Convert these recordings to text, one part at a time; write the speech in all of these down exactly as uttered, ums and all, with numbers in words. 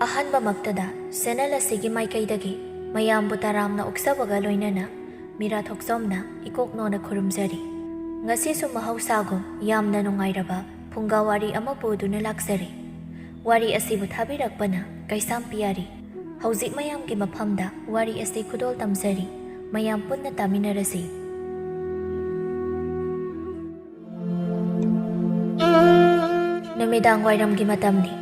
ꯑꯍꯥꯟꯕꯃꯛꯇꯗ channel ꯑꯁꯤꯒꯤ ꯃꯥꯏꯀꯩꯗꯒꯤ ꯃꯌꯥꯝꯕꯨ ꯇꯔꯥꯝꯅ ꯑꯣꯛꯆꯕꯒ ꯂꯣꯏꯅꯅ ꯃꯤꯔꯥ ꯊꯣꯛꯆꯣꯝꯅ ꯏꯀꯣꯛ ꯅꯣꯟꯅ ꯈꯨꯔꯨꯝꯖꯔꯤ꯫ ꯉꯁꯤꯁꯨ ꯃꯍꯧꯁꯥꯒꯨꯝ ꯌꯥꯝꯅ ꯅꯨꯡꯉꯥꯏꯔꯕ ꯐꯨꯡꯒꯥ ꯋꯥꯔꯤ ꯑꯃ ꯄꯨꯗꯨꯅ ꯂꯥꯛꯆꯔꯤ꯫ ꯋꯥꯔꯤ ꯑꯁꯤꯕꯨ ꯊꯥꯕꯤꯔꯛꯄꯅ ꯀꯩꯁꯥꯝ ꯄꯤꯌꯥꯔꯤ꯫ ꯍꯧꯖꯤꯛ ꯃꯌꯥꯝꯒꯤ ꯃꯐꯝꯗ ꯋꯥꯔꯤ ꯑꯁꯤ ꯈꯨꯗꯣꯜ ꯇꯝꯖꯔꯤ꯫ ꯃꯌꯥꯝ ꯄꯨꯟꯅ ꯇꯥꯃꯤꯟꯅꯔꯁꯤ꯫ ꯅꯨꯃꯤꯗꯥꯡ ꯋꯥꯏꯔꯝꯒꯤ ꯃꯇꯝꯅꯤ꯫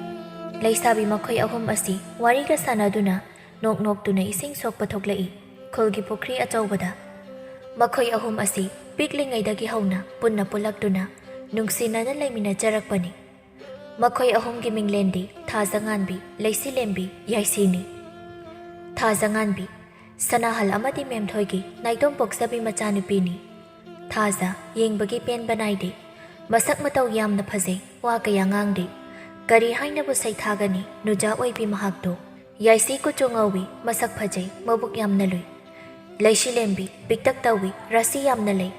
ꯂꯩꯁꯥꯕꯤ ꯃꯈꯣꯏ ꯑꯍꯨꯝ ꯑꯁꯤ ꯋꯥꯔꯤꯒ ꯁꯥꯟꯅꯗꯨꯅ ꯅꯣꯛ ꯅꯣꯛꯇꯨꯅ ꯏꯁꯤꯡ ꯁꯣꯛꯄ ꯊꯣꯛꯂꯛꯏ꯫ ꯈꯨꯜꯒꯤ ꯄꯨꯈ꯭ꯔꯤ ꯑꯆꯧꯕꯗ ꯃꯈꯣꯏ ꯑꯍꯨꯝ ꯑꯁꯤ ꯄꯤꯛꯂꯤꯉꯩꯗꯒꯤ ꯍꯧꯅ ꯄꯨꯟꯅ ꯄꯨꯜꯂꯛꯇꯨꯅ ꯅꯨꯡꯁꯤꯅꯅ ꯂꯩꯃꯤꯟꯅꯖꯔꯛꯄꯅꯤ꯫ ꯃꯈꯣꯏ ꯑꯍꯨꯝꯒꯤ ꯃꯤꯡꯂꯦꯟꯗꯤ ꯊꯥꯖꯉꯥꯟꯕꯤ, ꯂꯩꯁꯤꯂꯦꯝꯕꯤ, ꯌꯥꯏꯁꯤꯅꯤ꯫ ꯊꯥꯖꯉꯥꯟꯕꯤ, ꯁꯅꯥꯍꯜ ꯑꯃꯗꯤ ꯃꯦꯝꯊꯣꯏꯒꯤ ꯅꯥꯏꯇꯣꯝ ꯄꯣꯛꯆꯕꯤ ꯃꯆꯥꯅꯨꯄꯤꯅꯤ꯫ ꯊꯥꯖ, ꯌꯦꯡꯕꯒꯤ ꯄꯦꯟꯕ ꯅꯥꯏꯗꯦ꯫ ꯃꯁꯛ ꯃꯇꯧ ꯌꯥꯝꯅ ꯐꯖꯩ, ꯋꯥ ꯀꯌꯥ ꯉꯥꯡꯗꯦ꯫ ꯀꯔꯤ ꯍꯥꯏꯅꯕꯨ ꯁꯩꯊꯥꯒꯅꯤ, ꯅꯨꯖꯥ ꯑꯣꯏꯕꯤ ꯃꯍꯥꯛꯇꯣ꯫ ꯌꯥꯏꯁꯤ ꯀꯨꯆꯨ ꯉꯧꯏ, ꯃꯁꯛ ꯐꯖꯩ, ꯃꯕꯨꯛ ꯌꯥꯝꯅ ꯂꯨꯏ꯫ ꯂꯩꯁꯤꯂꯦꯝꯕꯤ ꯄꯤꯛꯇꯛ ꯇꯧꯏ, ꯔꯥꯁꯤ ꯌꯥꯝꯅ ꯂꯩ꯫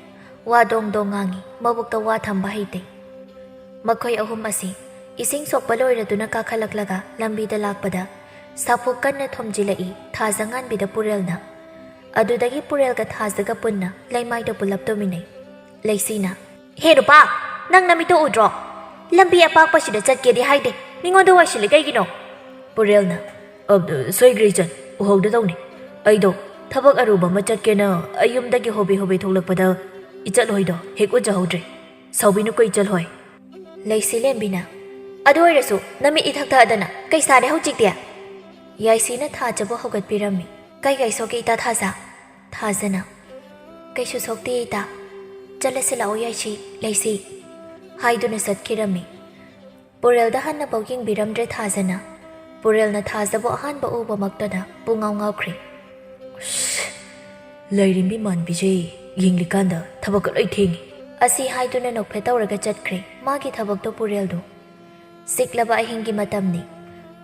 ꯋꯥ ꯗꯣꯡ ꯗꯣꯡ ꯉꯥꯡꯏ, ꯃꯕꯨꯛꯇ ꯋꯥ ꯊꯝꯕ ꯍꯩꯇꯦ꯫ ꯃꯈꯣꯏ ꯑꯍꯨꯝ ꯑꯁꯤ ꯏꯁꯤꯡ ꯁꯣꯛꯄ ꯂꯣꯏꯔꯗꯨꯅ ꯀꯥꯈꯠꯂꯛꯂꯒ ꯂꯝꯕꯤꯗ ꯂꯥꯛꯄꯗ ꯁꯥꯐꯨ ꯀꯟꯅ ꯊꯣꯝꯖꯤꯜꯂꯛꯏ ꯊꯥꯖꯉꯥꯟꯕꯤꯗ ꯄꯨꯔꯦꯜꯅ꯫ ꯑꯗꯨꯗꯒꯤ ꯄꯨꯔꯦꯜꯒ ꯊꯥꯖꯒ ꯄꯨꯟꯅ ꯂꯩꯃꯥꯏꯗ ꯄꯨꯂꯞ ꯇꯨꯝꯃꯤꯟꯅꯩ꯫ ꯂꯩꯁꯤꯅ, "ꯍꯦ ꯅꯨꯄꯥ, ꯅꯪ ꯅꯃꯤꯠꯇꯣ ꯎꯗ꯭ꯔꯣ? ꯂꯝꯕꯤ ꯑꯄꯥꯛꯄꯁꯤꯗ ꯆꯠꯀꯦꯗꯤ ꯍꯥꯏꯗꯦ, ꯃꯤꯉꯣꯟꯗ ꯋꯥꯏꯁꯤꯜꯂꯤ ꯀꯩꯒꯤꯅꯣ?" ꯄꯨꯔꯦꯜꯅ, "ꯑ, ꯁꯣꯏꯈ꯭ꯔꯦ ꯏꯆꯟ, ꯎꯍꯧꯗꯗꯧꯅꯤ꯫ ꯑꯩꯗꯣ ꯊꯕꯛ ꯑꯔꯨꯕ ꯑꯃ ꯆꯠꯀꯦꯅ ꯑꯩ ꯌꯨꯝꯗꯒꯤ ꯍꯣꯕꯦ ꯍꯣꯕꯦ ꯊꯣꯛꯂꯛꯄꯗ ꯏꯆꯠ ꯍꯣꯏꯗꯣ ꯍꯦꯛ ꯎꯖꯍꯧꯗ꯭ꯔꯦ꯫ ꯁꯥꯎꯕꯤꯅꯨꯀꯣ ꯏꯆꯜ ꯍꯣꯏ꯫" ꯂꯩꯁꯤꯂꯦꯝꯕꯤꯅ, "ꯑꯗꯨ ꯑꯣꯏꯔꯁꯨ ꯅꯃꯤꯠ ꯏꯊꯛ ꯊꯛꯑꯗꯅ ꯀꯩ ꯁꯥꯔꯦ ꯍꯧꯖꯤꯛꯇꯤ?" ꯌꯥꯏꯁꯤꯅ ꯊꯥꯖꯕꯨ ꯍꯧꯒꯠꯄꯤꯔꯝꯃꯤ꯫ "ꯀꯩ ꯀꯩ ꯁꯣꯛꯀꯦ ꯏꯇꯥ ꯊꯥꯖ?" ꯊꯥꯖꯅ, "ꯀꯩꯁꯨ ꯁꯣꯛꯇꯦ ꯏꯇꯥ꯫ ꯆꯠꯂꯁꯤ ꯂꯥꯛꯑꯣ ꯌꯥꯏꯁꯤ, ꯂꯩꯁꯤ," ꯍꯥꯏꯗꯨꯅ ꯆꯠꯈꯤꯔꯝꯃꯤ꯫ ꯄꯨꯔꯦꯜꯗ ꯍꯟꯅꯐꯥꯎ ꯌꯦꯡꯕꯤꯔꯝꯗ꯭ꯔꯦ ꯊꯥꯖꯅ꯫ ꯄꯨꯔꯦꯜꯅ ꯊꯥꯖꯕꯨ ꯑꯍꯥꯟꯕ ꯎꯕꯃꯛꯇꯗ ꯄꯨꯡꯉꯥꯎ ꯉꯥꯎꯈ꯭ꯔꯦ꯫ "ꯎꯁ, ꯂꯩꯔꯦꯝꯕꯤ ꯃꯥꯟꯕꯤꯁꯦ ꯌꯦꯡꯂꯤꯀꯥꯟꯗ ꯊꯕꯛꯀ ꯂꯣꯏ ꯊꯦꯡꯉꯤ," ꯑꯁꯤ ꯍꯥꯏꯗꯨꯅ ꯅꯣꯛꯐꯦꯠ ꯇꯧꯔꯒ ꯆꯠꯈ꯭ꯔꯦ ꯃꯥꯒꯤ ꯊꯕꯛꯇꯣ ꯄꯨꯔꯦꯜꯗꯣ꯫ ꯆꯤꯛꯂꯕ ꯑꯍꯤꯡꯒꯤ ꯃꯇꯝꯅꯤ꯫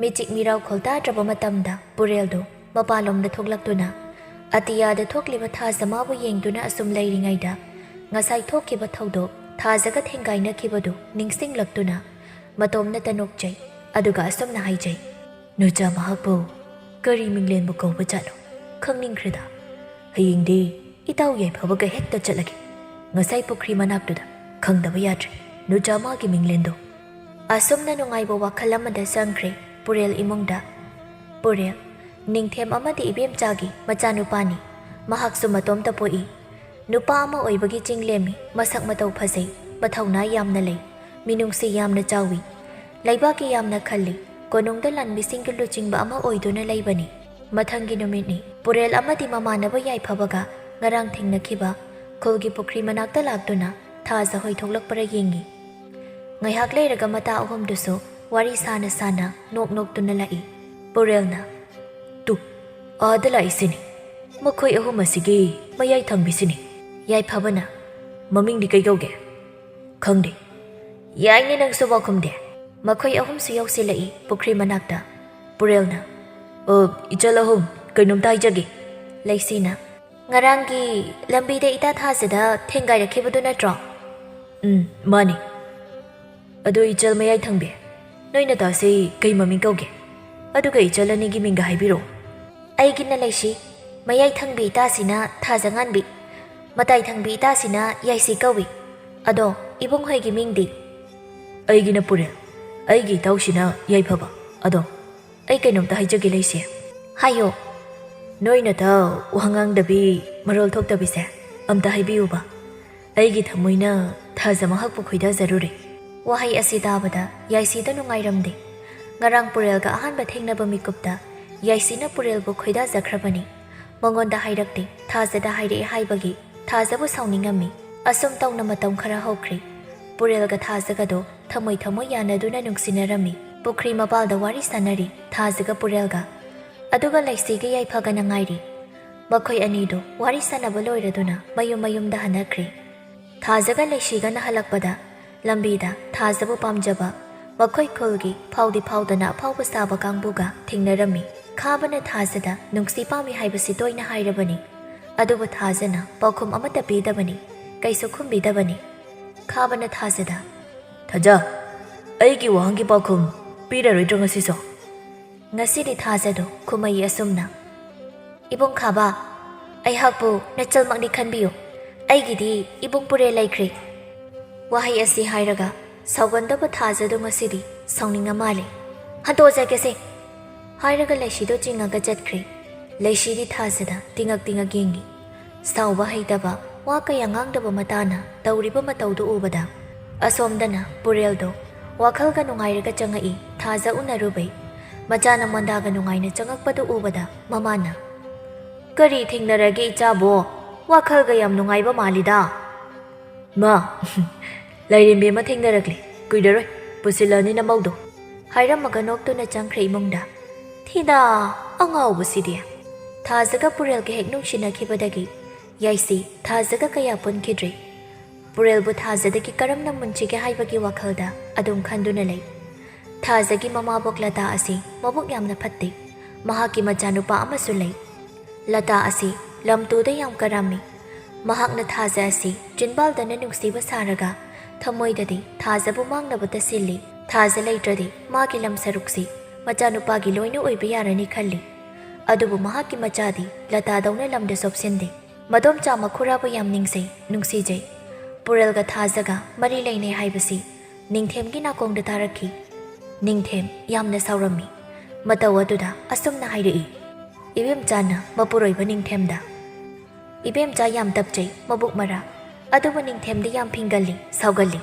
ꯃꯤꯆꯤꯛ ꯃꯤꯔꯥꯎ ꯈꯣꯜꯇꯥꯗ꯭ꯔꯕ ꯃꯇꯝꯗ ꯄꯨꯔꯦꯜꯗꯨ ꯃꯄꯥꯟꯂꯣꯝꯗ ꯊꯣꯛꯂꯛꯇꯨꯅ ꯑꯇꯤꯌꯥꯗ ꯊꯣꯛꯂꯤꯕ ꯊꯥꯖ ꯃꯥꯕꯨ ꯌꯦꯡꯗꯨꯅ ꯑꯁꯨꯝ ꯂꯩꯔꯤꯉꯩꯗ ꯉꯁꯥꯏ ꯊꯣꯛꯈꯤꯕ ꯊꯧꯗꯣꯛ ꯊꯥꯖꯒ ꯊꯦꯡꯒꯥꯏꯅꯈꯤꯕꯗꯨ ꯅꯤꯡꯁꯤꯡꯂꯛꯇꯨꯅ ꯃꯇꯣꯝꯅꯇ ꯅꯣꯛꯆꯩ꯫ ꯑꯗꯨꯒ ꯑꯁꯨꯝꯅ ꯍꯥꯏꯖꯩ, ꯅꯨꯆꯥ ꯃꯍꯥꯛꯄꯨ ꯀꯔꯤ ꯃꯤꯡꯂꯦꯟꯕꯨ ꯀꯧꯕ ꯖꯥꯠꯅꯣ? ꯈꯪꯅꯤꯡꯈ꯭ꯔꯦꯗ꯫ ꯍꯌꯦꯡꯗꯤ ꯏꯇꯥꯎ ꯌꯥꯏꯐꯕꯒ ꯍꯦꯛꯇ ꯆꯠꯂꯒꯦ꯫ ꯉꯁꯥꯏ ꯄꯨꯈ꯭ꯔꯤ ꯃꯅꯥꯛꯇꯨꯗ ꯈꯪꯗꯕ ꯌꯥꯗ꯭ꯔꯦ ꯅꯨꯆꯥ ꯃꯥꯒꯤ ꯃꯤꯡꯂꯦꯟꯗꯣ꯫ ꯑꯁꯨꯝꯅ ꯅꯨꯡꯉꯥꯏꯕ ꯋꯥꯈꯜ ꯑꯃꯗ ꯆꯪꯈ꯭ꯔꯦ ꯄꯨꯔꯦꯜ ꯏꯃꯨꯡꯗ꯫ ꯄꯨꯔꯦꯜ, ꯅꯤꯡꯊꯦꯝ ꯑꯃꯗꯤ ꯏꯕꯦꯝꯆꯥꯒꯤ ꯃꯆꯥꯅꯨꯄꯥꯅꯤ꯫ ꯃꯍꯥꯛꯁꯨ ꯃꯇꯣꯝꯇ ꯄꯣꯛꯏ꯫ ꯅꯨꯄꯥ ꯑꯃ ꯑꯣꯏꯕꯒꯤ ꯆꯤꯡꯂꯦꯝꯃꯤ꯫ ꯃꯁꯛ ꯃꯇꯧ ꯐꯖꯩ, ꯃꯊꯧꯅꯥ ꯌꯥꯝꯅ ꯂꯩ, ꯃꯤꯅꯨꯡꯁꯤ ꯌꯥꯝꯅ ꯆꯥꯎꯏ꯫ ꯂꯩꯕꯥꯛꯀꯤ ꯌꯥꯝꯅ ꯈꯜꯂꯤ꯫ ꯀꯣꯅꯨꯡꯗ ꯂꯥꯟꯃꯤꯁꯤꯡꯒꯤ ꯂꯨꯆꯤꯡꯕ ꯑꯃ ꯑꯣꯏꯗꯨꯅ ꯂꯩꯕꯅꯤ꯫ ꯃꯊꯪꯒꯤ ꯅꯨꯃꯤꯠꯅꯤ꯫ ꯄꯨꯔꯦꯜ ꯑꯃꯗꯤ ꯃꯃꯥꯟꯅꯕ ꯌꯥꯏꯐꯕꯒ ꯉꯔꯥꯡ ꯊꯦꯡꯅꯈꯤꯕ ꯈꯨꯜꯒꯤ ꯄꯨꯈ꯭ꯔꯤ ꯃꯅꯥꯛꯇ ꯂꯥꯛꯇꯨꯅ ꯊꯥꯖ ꯍꯣꯏ ꯊꯣꯛꯂꯛꯄ꯭ꯔꯥ ꯌꯦꯡꯉꯤ꯫ ꯉꯥꯏꯍꯥꯛ ꯂꯩꯔꯒ ꯃꯇꯥ ꯑꯍꯨꯝꯗꯨꯁꯨ ꯋꯥꯔꯤ ꯁꯥꯅ ꯁꯥꯅ ꯅꯣꯛ ꯅꯣꯛꯇꯨꯅ ꯂꯥꯛꯏ꯫ ꯄꯨꯔꯦꯜꯅ, "ꯇꯨ, ꯑꯥꯗ ꯂꯥꯛꯏꯁꯤꯅꯤ꯫ ꯃꯈꯣꯏ ꯑꯍꯨꯝ ꯑꯁꯤꯒꯤ ꯃꯌꯥꯏ ꯊꯪꯕꯤꯁꯤꯅꯤ꯫" ꯌꯥꯏꯐꯕꯅ, "ꯃꯃꯤꯡꯗꯤ ꯀꯩ ꯀꯧꯒꯦ?" "ꯈꯪꯗꯦ꯫" "ꯌꯥꯏꯅꯦ ꯅꯪꯁꯨ ꯄꯥꯎꯈꯨꯝꯗꯦ꯫" ꯃꯈꯣꯏ ꯑꯍꯨꯝꯁꯨ ꯌꯧꯁꯤꯜꯂꯛꯏ ꯄꯨꯈ꯭ꯔꯤ ꯃꯅꯥꯛꯇ꯫ ꯄꯨꯔꯦꯜꯅ, "ꯑ, ꯏꯆꯜ ꯑꯍꯨꯝ, ꯀꯩꯅꯣꯝꯇ ꯍꯥꯏꯖꯒꯦ꯫" ꯂꯩꯁꯤꯅ, "ꯉꯔꯥꯡꯒꯤ ꯂꯝꯕꯤꯗ ꯏꯇꯥ ꯊꯥꯖꯗ ꯊꯦꯡꯒꯥꯏꯔꯛꯈꯤꯕꯗꯨ ꯅꯠꯇ꯭ꯔꯣ?" "ꯎꯝ, ꯃꯥꯅꯤ꯫" "ꯑꯗꯣ ꯏꯆꯜ ꯃꯌꯥꯏ ꯊꯪꯕꯤ, ꯅꯣꯏ ꯅꯇꯥꯁꯤ ꯀꯩ ꯃꯃꯤꯡ ꯀꯧꯒꯦ? ꯑꯗꯨꯒ ꯏꯆꯜ ꯑꯅꯤꯒꯤ ꯃꯤꯡꯒ ꯍꯥꯏꯕꯤꯔꯛꯑꯣ꯫" "ꯑꯩꯒꯤꯅ ꯂꯩꯁꯤ, ꯃꯌꯥꯏ ꯊꯪꯕꯤ ꯏꯇꯥꯁꯤꯅ ꯊꯥꯖꯉꯥꯟꯕꯤ, ꯃꯇꯥꯏ ꯊꯪꯕꯤ ꯏꯇꯥꯁꯤꯅ ꯌꯥꯏꯁꯤ ꯀꯧꯏ꯫ ꯑꯗꯣ ꯏꯕꯨꯡ ꯍꯣꯏꯒꯤ ꯃꯤꯡꯗꯤ?" "ꯑꯩꯒꯤꯅ ꯄꯨꯔꯦꯜ, ꯑꯩꯒꯤ ꯏꯇꯥꯎꯁꯤꯅ ꯌꯥꯏꯐꯕ꯫ ꯑꯗꯣ ꯑꯩ ꯀꯩꯅꯣꯝꯇ ꯍꯥꯏꯖꯒꯦ ꯂꯩꯁꯤ꯫" "ꯍꯥꯏꯌꯣ꯫" "ꯅꯣꯏ ꯅꯇꯥꯎ ꯋꯥ ꯉꯥꯡꯗꯕꯤ, ꯃꯔꯣꯜ ꯊꯣꯛꯇꯕꯤꯁꯦ ꯑꯝꯇ ꯍꯥꯏꯕꯤꯌꯨꯕ꯫ ꯑꯩꯒꯤ ꯊꯃꯣꯏꯅ ꯊꯥꯖ ꯃꯍꯥꯛꯄꯨ ꯈꯣꯏꯗꯥꯖꯔꯨꯔꯦ꯫" ꯋꯥꯍꯩ ꯑꯁꯤ ꯇꯥꯕꯗ ꯌꯥꯏꯁꯤꯗ ꯅꯨꯡꯉꯥꯏꯔꯝꯗꯦ꯫ ꯉꯔꯥꯡ ꯄꯨꯔꯦꯜꯒ ꯑꯍꯥꯟꯕ ꯊꯦꯡꯅꯕ ꯃꯤꯀꯨꯞꯇ ꯌꯥꯏꯁꯤꯅ ꯄꯨꯔꯦꯜꯕꯨ ꯈꯣꯏꯗꯥꯖꯈ꯭ꯔꯕꯅꯤ꯫ ꯃꯉꯣꯟꯗ ꯍꯥꯏꯔꯛꯇꯦ, ꯊꯥꯖꯗ ꯍꯥꯏꯔꯛꯑꯦ ꯍꯥꯏꯕꯒꯤ ꯊꯥꯖꯕꯨ ꯁꯥꯎꯅꯤꯡꯉꯝꯃꯤ꯫ ꯑꯁꯨꯝ ꯇꯧꯅ ꯃꯇꯝ ꯈꯔ ꯍꯧꯈ꯭ꯔꯦ꯫ ꯄꯨꯔꯦꯜꯒ ꯊꯥꯖꯒꯗꯣ ꯊꯃꯣꯏ ꯊꯃꯣꯏ ꯌꯥꯅꯗꯨꯅ ꯅꯨꯡꯁꯤꯅꯔꯝꯃꯤ꯫ ꯄꯨꯈ꯭ꯔꯤ ꯃꯄꯥꯜꯗ ꯋꯥꯔꯤ ꯁꯥꯟꯅꯔꯤ ꯊꯥꯖꯒ ꯄꯨꯔꯦꯜꯒ꯫ ꯑꯗꯨꯒ ꯂꯩꯁꯤꯒ ꯌꯥꯏꯐꯒꯅ ꯉꯥꯏꯔꯤ꯫ ꯃꯈꯣꯏ ꯑꯅꯤꯗꯨ ꯋꯥꯔꯤ ꯁꯥꯟꯅꯕ ꯂꯣꯏꯔꯗꯨꯅ ꯃꯌꯨꯝ ꯃꯌꯨꯝꯗ ꯍꯟꯅꯈ꯭ꯔꯦ꯫ ꯊꯥꯖꯒ ꯂꯩꯁꯤꯒꯅ ꯍꯜꯂꯛꯄꯗ ꯂꯝꯕꯤꯗ ꯊꯥꯖꯕꯨ ꯄꯥꯝꯖꯕ ꯃꯈꯣꯏ ꯈꯨꯜꯒꯤ ꯐꯥꯎꯗꯤ ꯐꯥꯎꯗꯅ ꯑꯐꯥꯎꯕ ꯁꯥꯕ ꯀꯥꯡꯕꯨꯒ ꯊꯦꯡꯅꯔꯝꯃꯤ꯫ ꯈꯥꯕꯅ ꯊꯥꯖꯗ ꯅꯨꯡꯁꯤ ꯄꯥꯝꯃꯤ ꯍꯥꯏꯕꯁꯤ ꯇꯣꯏꯅ ꯍꯥꯏꯔꯕꯅꯤ꯫ ꯑꯗꯨꯕꯨ ꯊꯥꯖꯅ ꯄꯥꯎꯈꯨꯝ ꯑꯃꯠꯇ ꯄꯤꯗꯕꯅꯤ, ꯀꯩꯁꯨ ꯈꯨꯝꯕꯤꯗꯕꯅꯤ꯫ ꯈꯥꯕꯅ ꯊꯥꯖꯗ, "ꯊꯥꯖ, ꯑꯩꯒꯤ ꯋꯥꯍꯪꯒꯤ ꯄꯥꯎꯈꯨꯝ ꯄꯤꯔꯔꯣꯏꯗ꯭ꯔꯣ ꯉꯁꯤꯁꯨ?" ꯉꯁꯤꯗꯤ ꯊꯥꯖꯗꯣ ꯈꯨꯃꯩ ꯑꯁꯨꯝꯅ, "ꯏꯕꯨꯡ ꯈꯥꯕ, ꯑꯩꯍꯥꯛꯄꯨ ꯅꯆꯜꯃꯛꯅꯤ ꯈꯟꯕꯤꯌꯨ꯫ ꯑꯩꯒꯤꯗꯤ ꯏꯕꯨꯡ ꯄꯨꯔꯦꯜ ꯂꯩꯈ꯭ꯔꯦ꯫" ꯋꯥꯍꯩ ꯑꯁꯤ ꯍꯥꯏꯔꯒ ꯁꯥꯎꯒꯟꯗꯕ ꯊꯥꯖꯗꯣ ꯉꯁꯤꯗꯤ ꯁꯥꯎꯅꯤꯡꯉ ꯃꯥꯜꯂꯦ꯫ "ꯍꯟꯗꯣꯛꯑꯖꯒꯦꯁꯦ!" ꯍꯥꯏꯔꯒ ꯂꯩꯁꯤꯗꯣ ꯆꯤꯡꯉꯒ ꯆꯠꯈ꯭ꯔꯦ꯫ ꯂꯩꯁꯤꯗꯤ ꯊꯥꯖꯗ ꯇꯤꯉꯛ ꯇꯤꯉꯛ ꯌꯦꯡꯉꯤ꯫ ꯁꯥꯎꯕ ꯍꯩꯇꯕ, ꯋꯥ ꯀꯌꯥ ꯉꯥꯡꯗꯕ ꯃꯇꯥꯅ ꯇꯧꯔꯤꯕ ꯃꯇꯧꯗꯨ ꯎꯕꯗ, ꯑꯁꯣꯝꯗꯅ ꯄꯨꯔꯦꯜꯗꯣ ꯋꯥꯈꯜꯒ ꯅꯨꯡꯉꯥꯏꯔꯒ ꯆꯪꯉꯛꯏ꯫ ꯊꯥꯖ ꯎꯅꯔꯨꯕꯩ ꯃꯆꯥꯅ ꯃꯣꯟꯗꯥꯒ ꯅꯨꯡꯉꯥꯏꯅ ꯆꯪꯉꯛꯄꯗꯨ ꯎꯕꯗ ꯃꯃꯥꯅ, "ꯀꯔꯤ ꯊꯦꯡꯅꯔꯒꯦ ꯏꯆꯥꯕꯣ? ꯋꯥꯈꯜꯒ ꯌꯥꯝ ꯅꯨꯡꯉꯥꯏꯕ ꯃꯥꯜꯂꯤꯗ꯫" "ꯃꯥ, ꯂꯥꯏꯔꯦꯝꯕꯤ ꯑꯃ ꯊꯦꯡꯅꯔꯛꯂꯦ꯫ ꯀꯨꯏꯔꯔꯣꯏ, ꯄꯨꯁꯤꯜꯂꯅꯤ ꯅꯃꯧꯗꯣ," ꯍꯥꯏꯔꯝꯃꯒ ꯅꯣꯛꯇꯨꯅ ꯆꯪꯈ꯭ꯔꯦ ꯏꯃꯨꯡꯗ꯫ "ꯊꯤꯗꯥ, ꯑꯉꯥꯎꯕꯁꯤꯗꯤ!" ꯊꯥꯖꯒ ꯄꯨꯔꯦꯜꯒ ꯍꯦꯛ ꯅꯨꯡꯁꯤꯅꯈꯤꯕꯗꯒꯤ ꯌꯥꯏꯁꯤ ꯊꯥꯖꯒ ꯀꯌꯥ ꯄꯨꯟꯈꯤꯗ꯭ꯔꯦ꯫ ꯄꯨꯔꯦꯜꯕꯨ ꯊꯥꯖꯗꯒꯤ ꯀꯔꯝꯅ ꯃꯨꯟꯁꯤꯒꯦ ꯍꯥꯏꯕꯒꯤ ꯋꯥꯈꯜꯗ ꯑꯗꯨꯝ ꯈꯟꯗꯨꯅ ꯂꯩ꯫ ꯊꯥꯖꯒꯤ ꯃꯃꯥꯕꯣꯛ ꯂꯇꯥ ꯑꯁꯤ ꯃꯕꯨꯛ ꯌꯥꯝꯅ ꯐꯠꯇꯦ꯫ ꯃꯍꯥꯛꯀꯤ ꯃꯆꯥꯅꯨꯄꯥ ꯑꯃꯁꯨ ꯂꯩ꯫ ꯂꯇꯥ ꯑꯁꯤ ꯂꯝ ꯇꯨꯗ ꯌꯥꯝ ꯀꯔꯝꯃꯤ꯫ ꯃꯍꯥꯛꯅ ꯊꯥꯖ ꯑꯁꯤ ꯆꯤꯟꯕꯥꯜꯗꯅ ꯅꯨꯡꯁꯤꯕ ꯁꯥꯔꯒ ꯊꯃꯣꯏꯗꯗꯤ ꯊꯥꯖꯕꯨ ꯃꯥꯡꯅꯕꯇ ꯁꯤꯜꯂꯤ꯫ ꯊꯥꯖ ꯂꯩꯇ꯭ꯔꯗꯤ ꯃꯥꯒꯤ ꯂꯝ ꯁꯔꯨꯛꯁꯤ ꯃꯆꯥꯅꯨꯄꯥꯒꯤ ꯂꯣꯏꯅ ꯑꯣꯏꯕ ꯌꯥꯔꯅꯤ ꯈꯜꯂꯤ꯫ ꯑꯗꯨꯕꯨ ꯃꯍꯥꯛꯀꯤ ꯃꯆꯥꯗꯤ ꯂꯇꯥꯗꯧꯅ ꯂꯝꯗ ꯁꯣꯞꯁꯤꯟꯗꯦ꯫ ꯃꯗꯣꯝꯆꯥ ꯃꯈꯨꯔꯥꯕꯨ ꯌꯥꯝ ꯅꯤꯡꯖꯩ, ꯅꯨꯡꯁꯤꯖꯩ꯫ ꯄꯨꯔꯦꯜꯒ ꯊꯥꯖꯒ ꯃꯔꯤ ꯂꯩꯅꯩ ꯍꯥꯏꯕꯁꯤ ꯅꯤꯡꯊꯦꯝꯒꯤ ꯅꯥꯀꯣꯡꯗ ꯇꯥꯔꯛꯈꯤ꯫ ꯅꯤꯡꯊꯦꯝ ꯌꯥꯝꯅ ꯁꯥꯎꯔꯝꯃꯤ꯫ ꯃꯇꯧ ꯑꯗꯨꯗ ꯑꯁꯨꯝꯅ ꯍꯥꯏꯔꯛꯏ, ꯏꯕꯦꯝꯆꯥꯅ ꯃꯄꯨꯔꯣꯏꯕ ꯅꯤꯡꯊꯦꯝꯗ, "ꯏꯕꯦꯝꯆꯥ ꯌꯥꯝ ꯇꯞꯆꯩ, ꯃꯕꯨꯛ ꯃꯔꯥ, ꯑꯗꯨꯕꯨ ꯅꯤꯡꯊꯦꯝꯗꯤ ꯌꯥꯝ ꯐꯤꯡꯒꯜꯂꯤ, ꯁꯥꯎꯒꯜꯂꯤ꯫"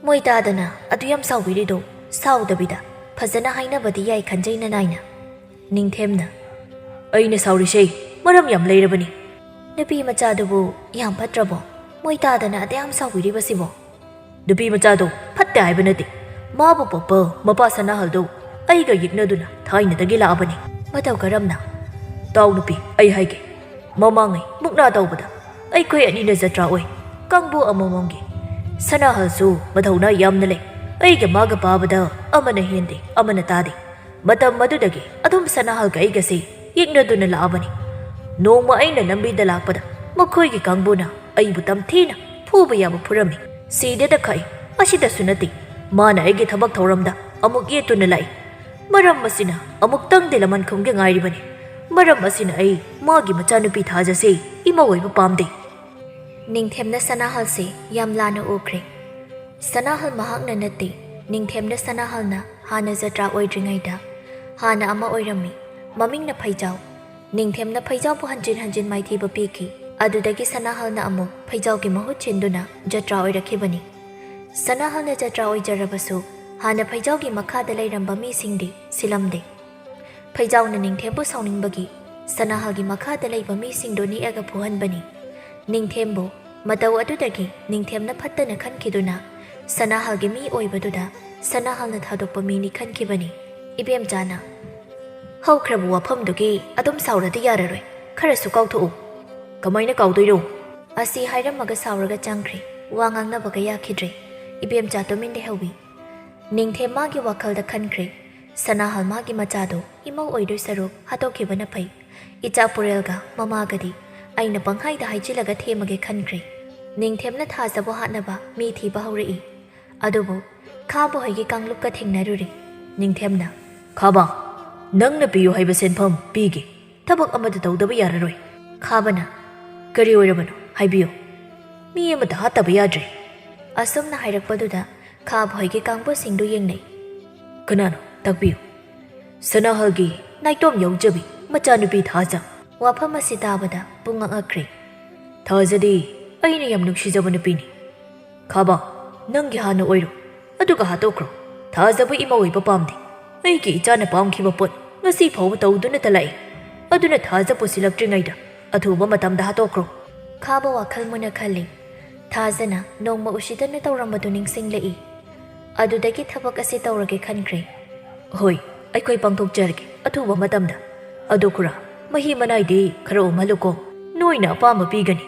"ꯃꯣꯏ ꯇꯥꯗꯅ ꯑꯗꯨ ꯌꯥꯝ ꯁꯥꯎꯕꯤꯔꯤꯗꯣ? ꯁꯥꯎꯗꯕꯤꯗ ꯐꯖꯅ ꯍꯥꯏꯅꯕꯗꯤ ꯌꯥꯏ ꯈꯟꯖꯩ ꯅꯅꯥꯏꯅ꯫" ꯅꯤꯡꯊꯦꯝꯅ, "ꯑꯩꯅ ꯁꯥꯎꯔꯤꯁꯦ ꯃꯔꯝ ꯌꯥꯝ ꯂꯩꯔꯕꯅꯤ꯫" "ꯅꯨꯄꯤ ꯃꯆꯥꯗꯨꯕꯨ ꯌꯥꯝ ꯐꯠꯇ꯭ꯔꯕꯣ? ꯃꯣꯏ ꯇꯥꯗꯅ ꯑꯗꯨ ꯌꯥꯝ ꯁꯥꯎꯕꯤꯔꯤꯕꯁꯤꯕꯣ?" "ꯅꯨꯄꯤ ꯃꯆꯥꯗꯣ ꯐꯠꯇꯦ ꯍꯥꯏꯕ ꯅꯠꯇꯦ꯫ ꯃꯥꯕꯨ ꯄꯣꯛꯄ ꯃꯄꯥ ꯁꯅꯥꯍꯜꯗꯣ ꯑꯩꯒ ꯌꯦꯛꯅꯗꯨꯅ ꯊꯥꯏꯅꯗꯒꯤ ꯂꯥꯛꯑꯕꯅꯤ꯫" "ꯃꯇꯧ ꯀꯔꯝꯅ?" "ꯇꯥꯎ ꯅꯨꯄꯤ, ꯑꯩ ꯍꯥꯏꯒꯦ꯫ ꯃꯃꯥꯡꯉꯩ ꯃꯨꯛꯅꯥ ꯇꯧꯕꯗ ꯑꯩꯈꯣꯏ ꯑꯅꯤꯅ ꯖꯇ꯭ꯔꯥ ꯑꯣꯏ, ꯀꯥꯡꯕꯨ ꯑꯃꯃꯝꯒꯤ꯫ ꯁꯅꯥꯍꯜꯁꯨ ꯃꯊꯧꯅꯥ ꯌꯥꯝꯅ ꯂꯩ꯫ ꯑꯩꯒ ꯃꯥꯒ ꯄꯥꯕꯗ ꯑꯃꯅ ꯍꯦꯟꯗꯦ, ꯑꯃꯅ ꯇꯥꯗꯦ꯫ ꯃꯇꯝ ꯑꯗꯨꯗꯒꯤ ꯑꯗꯨꯝ ꯁꯅꯥꯍꯜꯒ ꯑꯩꯒꯁꯤ ꯌꯦꯛꯅꯗꯨꯅ ꯂꯥꯛꯑꯕꯅꯤ꯫ ꯅꯣꯡꯃ ꯑꯩꯅ ꯂꯝꯕꯤꯗ ꯂꯥꯛꯄꯗ ꯃꯈꯣꯏꯒꯤ ꯀꯥꯡꯕꯨꯅ ꯑꯩꯕꯨ ꯇꯝꯊꯤꯅ ꯐꯨꯕ ꯌꯥꯕ ꯐꯨꯔꯝꯃꯤ꯫ ꯁꯤꯗꯦꯗ ꯈꯛꯏ꯫ ꯑꯁꯤꯗꯁꯨ ꯅꯠꯇꯦ, ꯃꯥꯅ ꯑꯩꯒꯤ ꯊꯕꯛ ꯊꯧꯔꯝꯗ ꯑꯃꯨꯛ ꯌꯦꯠꯇꯨꯅ ꯂꯥꯛꯏ꯫ ꯃꯔꯝ ꯑꯁꯤꯅ ꯑꯃꯨꯛꯇꯪꯗꯤ ꯂꯃꯟ ꯈꯨꯝꯒꯦ ꯉꯥꯏꯔꯤꯕꯅꯤ꯫ ꯃꯔꯝ ꯑꯁꯤꯅ ꯑꯩ ꯃꯥꯒꯤ ꯃꯆꯥꯅꯨꯄꯤ ꯊꯥꯖꯁꯦ ꯏꯃꯧ ꯑꯣꯏꯕ ꯄꯥꯝꯗꯦ꯫ ꯅꯤꯡꯊꯦꯝꯅ ꯁꯅꯥꯍꯜꯁꯦ ꯌꯥꯝ ꯂꯥꯟꯅ ꯎꯈ꯭ꯔꯦ꯫ ꯁꯅꯥꯍꯜ ꯃꯍꯥꯛꯅ ꯅꯠꯇꯦ, ꯅꯤꯡꯊꯦꯝꯅ ꯁꯅꯥꯍꯜꯅ ꯍꯥꯟꯅ ꯖꯇ꯭ꯔꯥ ꯑꯣꯏꯗ꯭ꯔꯤꯉꯩꯗ ꯍꯥꯟꯅ ꯑꯃ ꯑꯣꯏꯔꯝꯃꯤ, ꯃꯃꯤꯡꯅ ꯐꯩꯖꯥꯎ꯫ ꯅꯤꯡꯊꯦꯝꯅ ꯐꯩꯖꯥꯎꯕꯨ ꯍꯟꯖꯤꯟ ꯍꯟꯖꯤꯟ ꯃꯥꯏꯊꯤꯕ ꯄꯤꯈꯤ꯫ ꯑꯗꯨꯗꯒꯤ ꯁꯅꯥꯍꯜꯅ ꯑꯃꯨꯛ ꯐꯩꯖꯥꯎꯒꯤ ꯃꯍꯨꯠ ꯁꯤꯟꯗꯨꯅ ꯖꯇ꯭ꯔꯥ ꯑꯣꯏꯔꯛꯈꯤꯕꯅꯤ꯫ ꯁꯅꯥꯍꯜꯅ ꯖꯇ꯭ꯔꯥ ꯑꯣꯏꯖꯔꯕꯁꯨ ꯍꯥꯟꯅ ꯐꯩꯖꯥꯎꯒꯤ ꯃꯈꯥꯗ ꯂꯩꯔꯝꯕ ꯃꯤꯁꯤꯡꯗꯤ ꯁꯤꯜꯂꯝꯗꯦ꯫ ꯐꯩꯖꯥꯎꯅ ꯅꯤꯡꯊꯦꯝꯕꯨ ꯁꯥꯎꯅꯤꯡꯕꯒꯤ ꯁꯅꯥꯍꯜꯒꯤ ꯃꯈꯥꯗ ꯂꯩꯕ ꯃꯤꯁꯤꯡꯗꯨ ꯅꯦꯛꯑꯒ ꯐꯨꯍꯟꯕꯅꯤ꯫ ꯅꯤꯡꯊꯦꯝꯕꯨ ꯃꯇꯧ ꯑꯗꯨꯗꯒꯤ ꯅꯤꯡꯊꯦꯝꯅ ꯐꯠꯇꯅ ꯈꯟꯈꯤꯗꯨꯅ ꯁꯅꯥꯍꯜꯒꯤ ꯃꯤ ꯑꯣꯏꯕꯗꯨꯗ ꯁꯅꯥꯍꯜꯅ ꯊꯥꯗꯣꯛꯄ ꯃꯤꯅꯤ ꯈꯟꯈꯤꯕꯅꯤ꯫ ꯏꯕꯦꯝꯆꯥꯅ, "ꯍꯧꯈ꯭ꯔꯕ ꯋꯥꯐꯝꯗꯨꯒꯤ ꯑꯗꯨꯝ ꯁꯥꯎꯔꯗꯤ ꯌꯥꯔꯔꯣꯏ, ꯈꯔꯁꯨ ꯀꯥꯎꯊꯣꯛꯎ꯫" "ꯀꯃꯥꯏꯅ ꯀꯥꯎꯗꯣꯏꯅꯣ?" ꯑꯁꯤ ꯍꯥꯏꯔꯝꯃꯒ ꯁꯥꯎꯔꯒ ꯆꯪꯈ꯭ꯔꯦ꯫ ꯋꯥ ꯉꯥꯡꯅꯕꯒ ꯌꯥꯈꯤꯗ꯭ꯔꯦ꯫ ꯏꯕꯦꯝꯆꯥ ꯇꯨꯃꯤꯟ ꯂꯩꯍꯧꯋꯤ꯫ ꯅꯤꯡꯊꯦꯝ ꯃꯥꯒꯤ ꯋꯥꯈꯜꯗ ꯈꯟꯈ꯭ꯔꯦ, "ꯁꯅꯥꯍꯜ ꯃꯥꯒꯤ ꯃꯆꯥꯗꯣ ꯏꯃꯧ ꯑꯣꯏꯗꯣꯏ ꯁꯔꯨꯛ ꯍꯥꯠꯇꯣꯛꯈꯤꯕꯅ ꯐꯩ꯫ ꯏꯆꯥ ꯄꯨꯔꯦꯜꯒ ꯃꯃꯥꯒꯗꯤ ꯑꯩꯅ ꯄꯪꯍꯥꯏꯗ ꯍꯥꯏꯖꯤꯜꯂꯒ ꯊꯦꯝꯃꯒꯦ" ꯈꯟꯈ꯭ꯔꯦ꯫ ꯅꯤꯡꯊꯦꯝꯅ ꯊꯥꯖꯕꯨ ꯍꯥꯠꯅꯕ ꯃꯤ ꯊꯤꯕ ꯍꯧꯔꯛꯏ꯫ ꯑꯗꯨꯕꯨ ꯈꯥꯕ ꯍꯣꯏꯒꯤ ꯀꯥꯡꯂꯨꯞꯀ ꯊꯦꯡꯅꯔꯨꯔꯦ꯫ ꯅꯤꯡꯊꯦꯝꯅ, "ꯈꯥꯕ, ꯅꯪꯅ ꯄꯤꯌꯨ ꯍꯥꯏꯕ ꯁꯦꯟꯐꯝ ꯄꯤꯒꯦ꯫ ꯊꯕꯛ ꯑꯃꯗ ꯇꯧꯗꯕ ꯌꯥꯔꯔꯣꯏ꯫" ꯈꯥꯕꯅ, "ꯀꯔꯤ ꯑꯣꯏꯔꯕꯅꯣ? ꯍꯥꯏꯕꯤꯌꯨ꯫ ꯃꯤ ꯑꯃꯗ ꯍꯥꯠꯇꯕ ꯌꯥꯗ꯭ꯔꯦ꯫" ꯑꯁꯨꯝꯅ ꯍꯥꯏꯔꯛꯄꯗꯨꯗ ꯈꯥꯕ ꯍꯣꯏꯒꯤ ꯀꯥꯡꯕꯨꯁꯤꯡꯗꯨ ꯌꯦꯡꯅꯩ꯫ "ꯀꯅꯥꯅꯣ? ꯇꯥꯛꯄꯤꯌꯨ꯫" "ꯁꯅꯥꯍꯜꯒꯤ ꯅꯥꯏꯇꯣꯝ ꯌꯥꯎꯖꯕꯤ ꯃꯆꯥꯅꯨꯄꯤ ꯊꯥꯖ꯫" ꯋꯥꯐꯝ ꯑꯁꯤ ꯇꯥꯕꯗ ꯄꯨꯡꯉꯛ ꯉꯛꯈ꯭ꯔꯦ꯫ "ꯊꯥꯖꯗꯤ ꯑꯩꯅ ꯌꯥꯝ ꯅꯨꯡꯁꯤꯖꯕ ꯅꯨꯄꯤꯅꯤ꯫" "ꯈꯥꯕ, ꯅꯪꯒꯤ ꯍꯥꯟꯅ ꯑꯣꯏꯔꯣ, ꯑꯗꯨꯒ ꯍꯥꯠꯇꯣꯛꯈ꯭ꯔꯣ꯫ ꯊꯥꯖꯕ ꯏꯃꯧ ꯑꯣꯏꯕ ꯄꯥꯝꯗꯦ꯫ ꯑꯩꯒꯤ ꯏꯆꯥꯅ ꯄꯥꯝꯈꯤꯕ ꯄꯣꯠ ꯉꯁꯤ ꯐꯥꯎꯕ ꯇꯧꯗꯨꯅꯇ ꯂꯥꯛꯏ꯫ ꯑꯗꯨꯅ ꯊꯥꯖ ꯄꯨꯁꯤꯜꯂꯛꯇ꯭ꯔꯤꯉꯩꯗ ꯑꯊꯨꯕ ꯃꯇꯝꯗ ꯍꯥꯠꯇꯣꯛꯈ꯭ꯔꯣ꯫" ꯈꯥꯕ ꯋꯥꯈꯜ ꯃꯨꯟꯅ ꯈꯜꯂꯤ꯫ ꯊꯥꯖꯅ ꯅꯣꯡꯃ ꯎꯁꯤꯠꯇꯅ ꯇꯧꯔꯝꯕꯗꯨ ꯅꯤꯡꯁꯤꯡꯂꯛꯏ꯫ ꯑꯗꯨꯗꯒꯤ ꯊꯕꯛ ꯑꯁꯤ ꯇꯧꯔꯒꯦ ꯈꯟꯈ꯭ꯔꯦ꯫ "ꯍꯣꯏ, ꯑꯩꯈꯣꯏ ꯄꯥꯡꯊꯣꯛꯆꯔꯒꯦ ꯑꯊꯨꯕ ꯃꯇꯝꯗ꯫ ꯑꯗꯣ ꯈꯨꯔꯥ, ꯃꯍꯤ ꯃꯅꯥꯏꯗꯤ ꯈꯔ ꯎꯝꯍꯜꯂꯨꯀꯣ, ꯅꯣꯏꯅ ꯑꯄꯥꯝꯕ ꯄꯤꯒꯅꯤ꯫"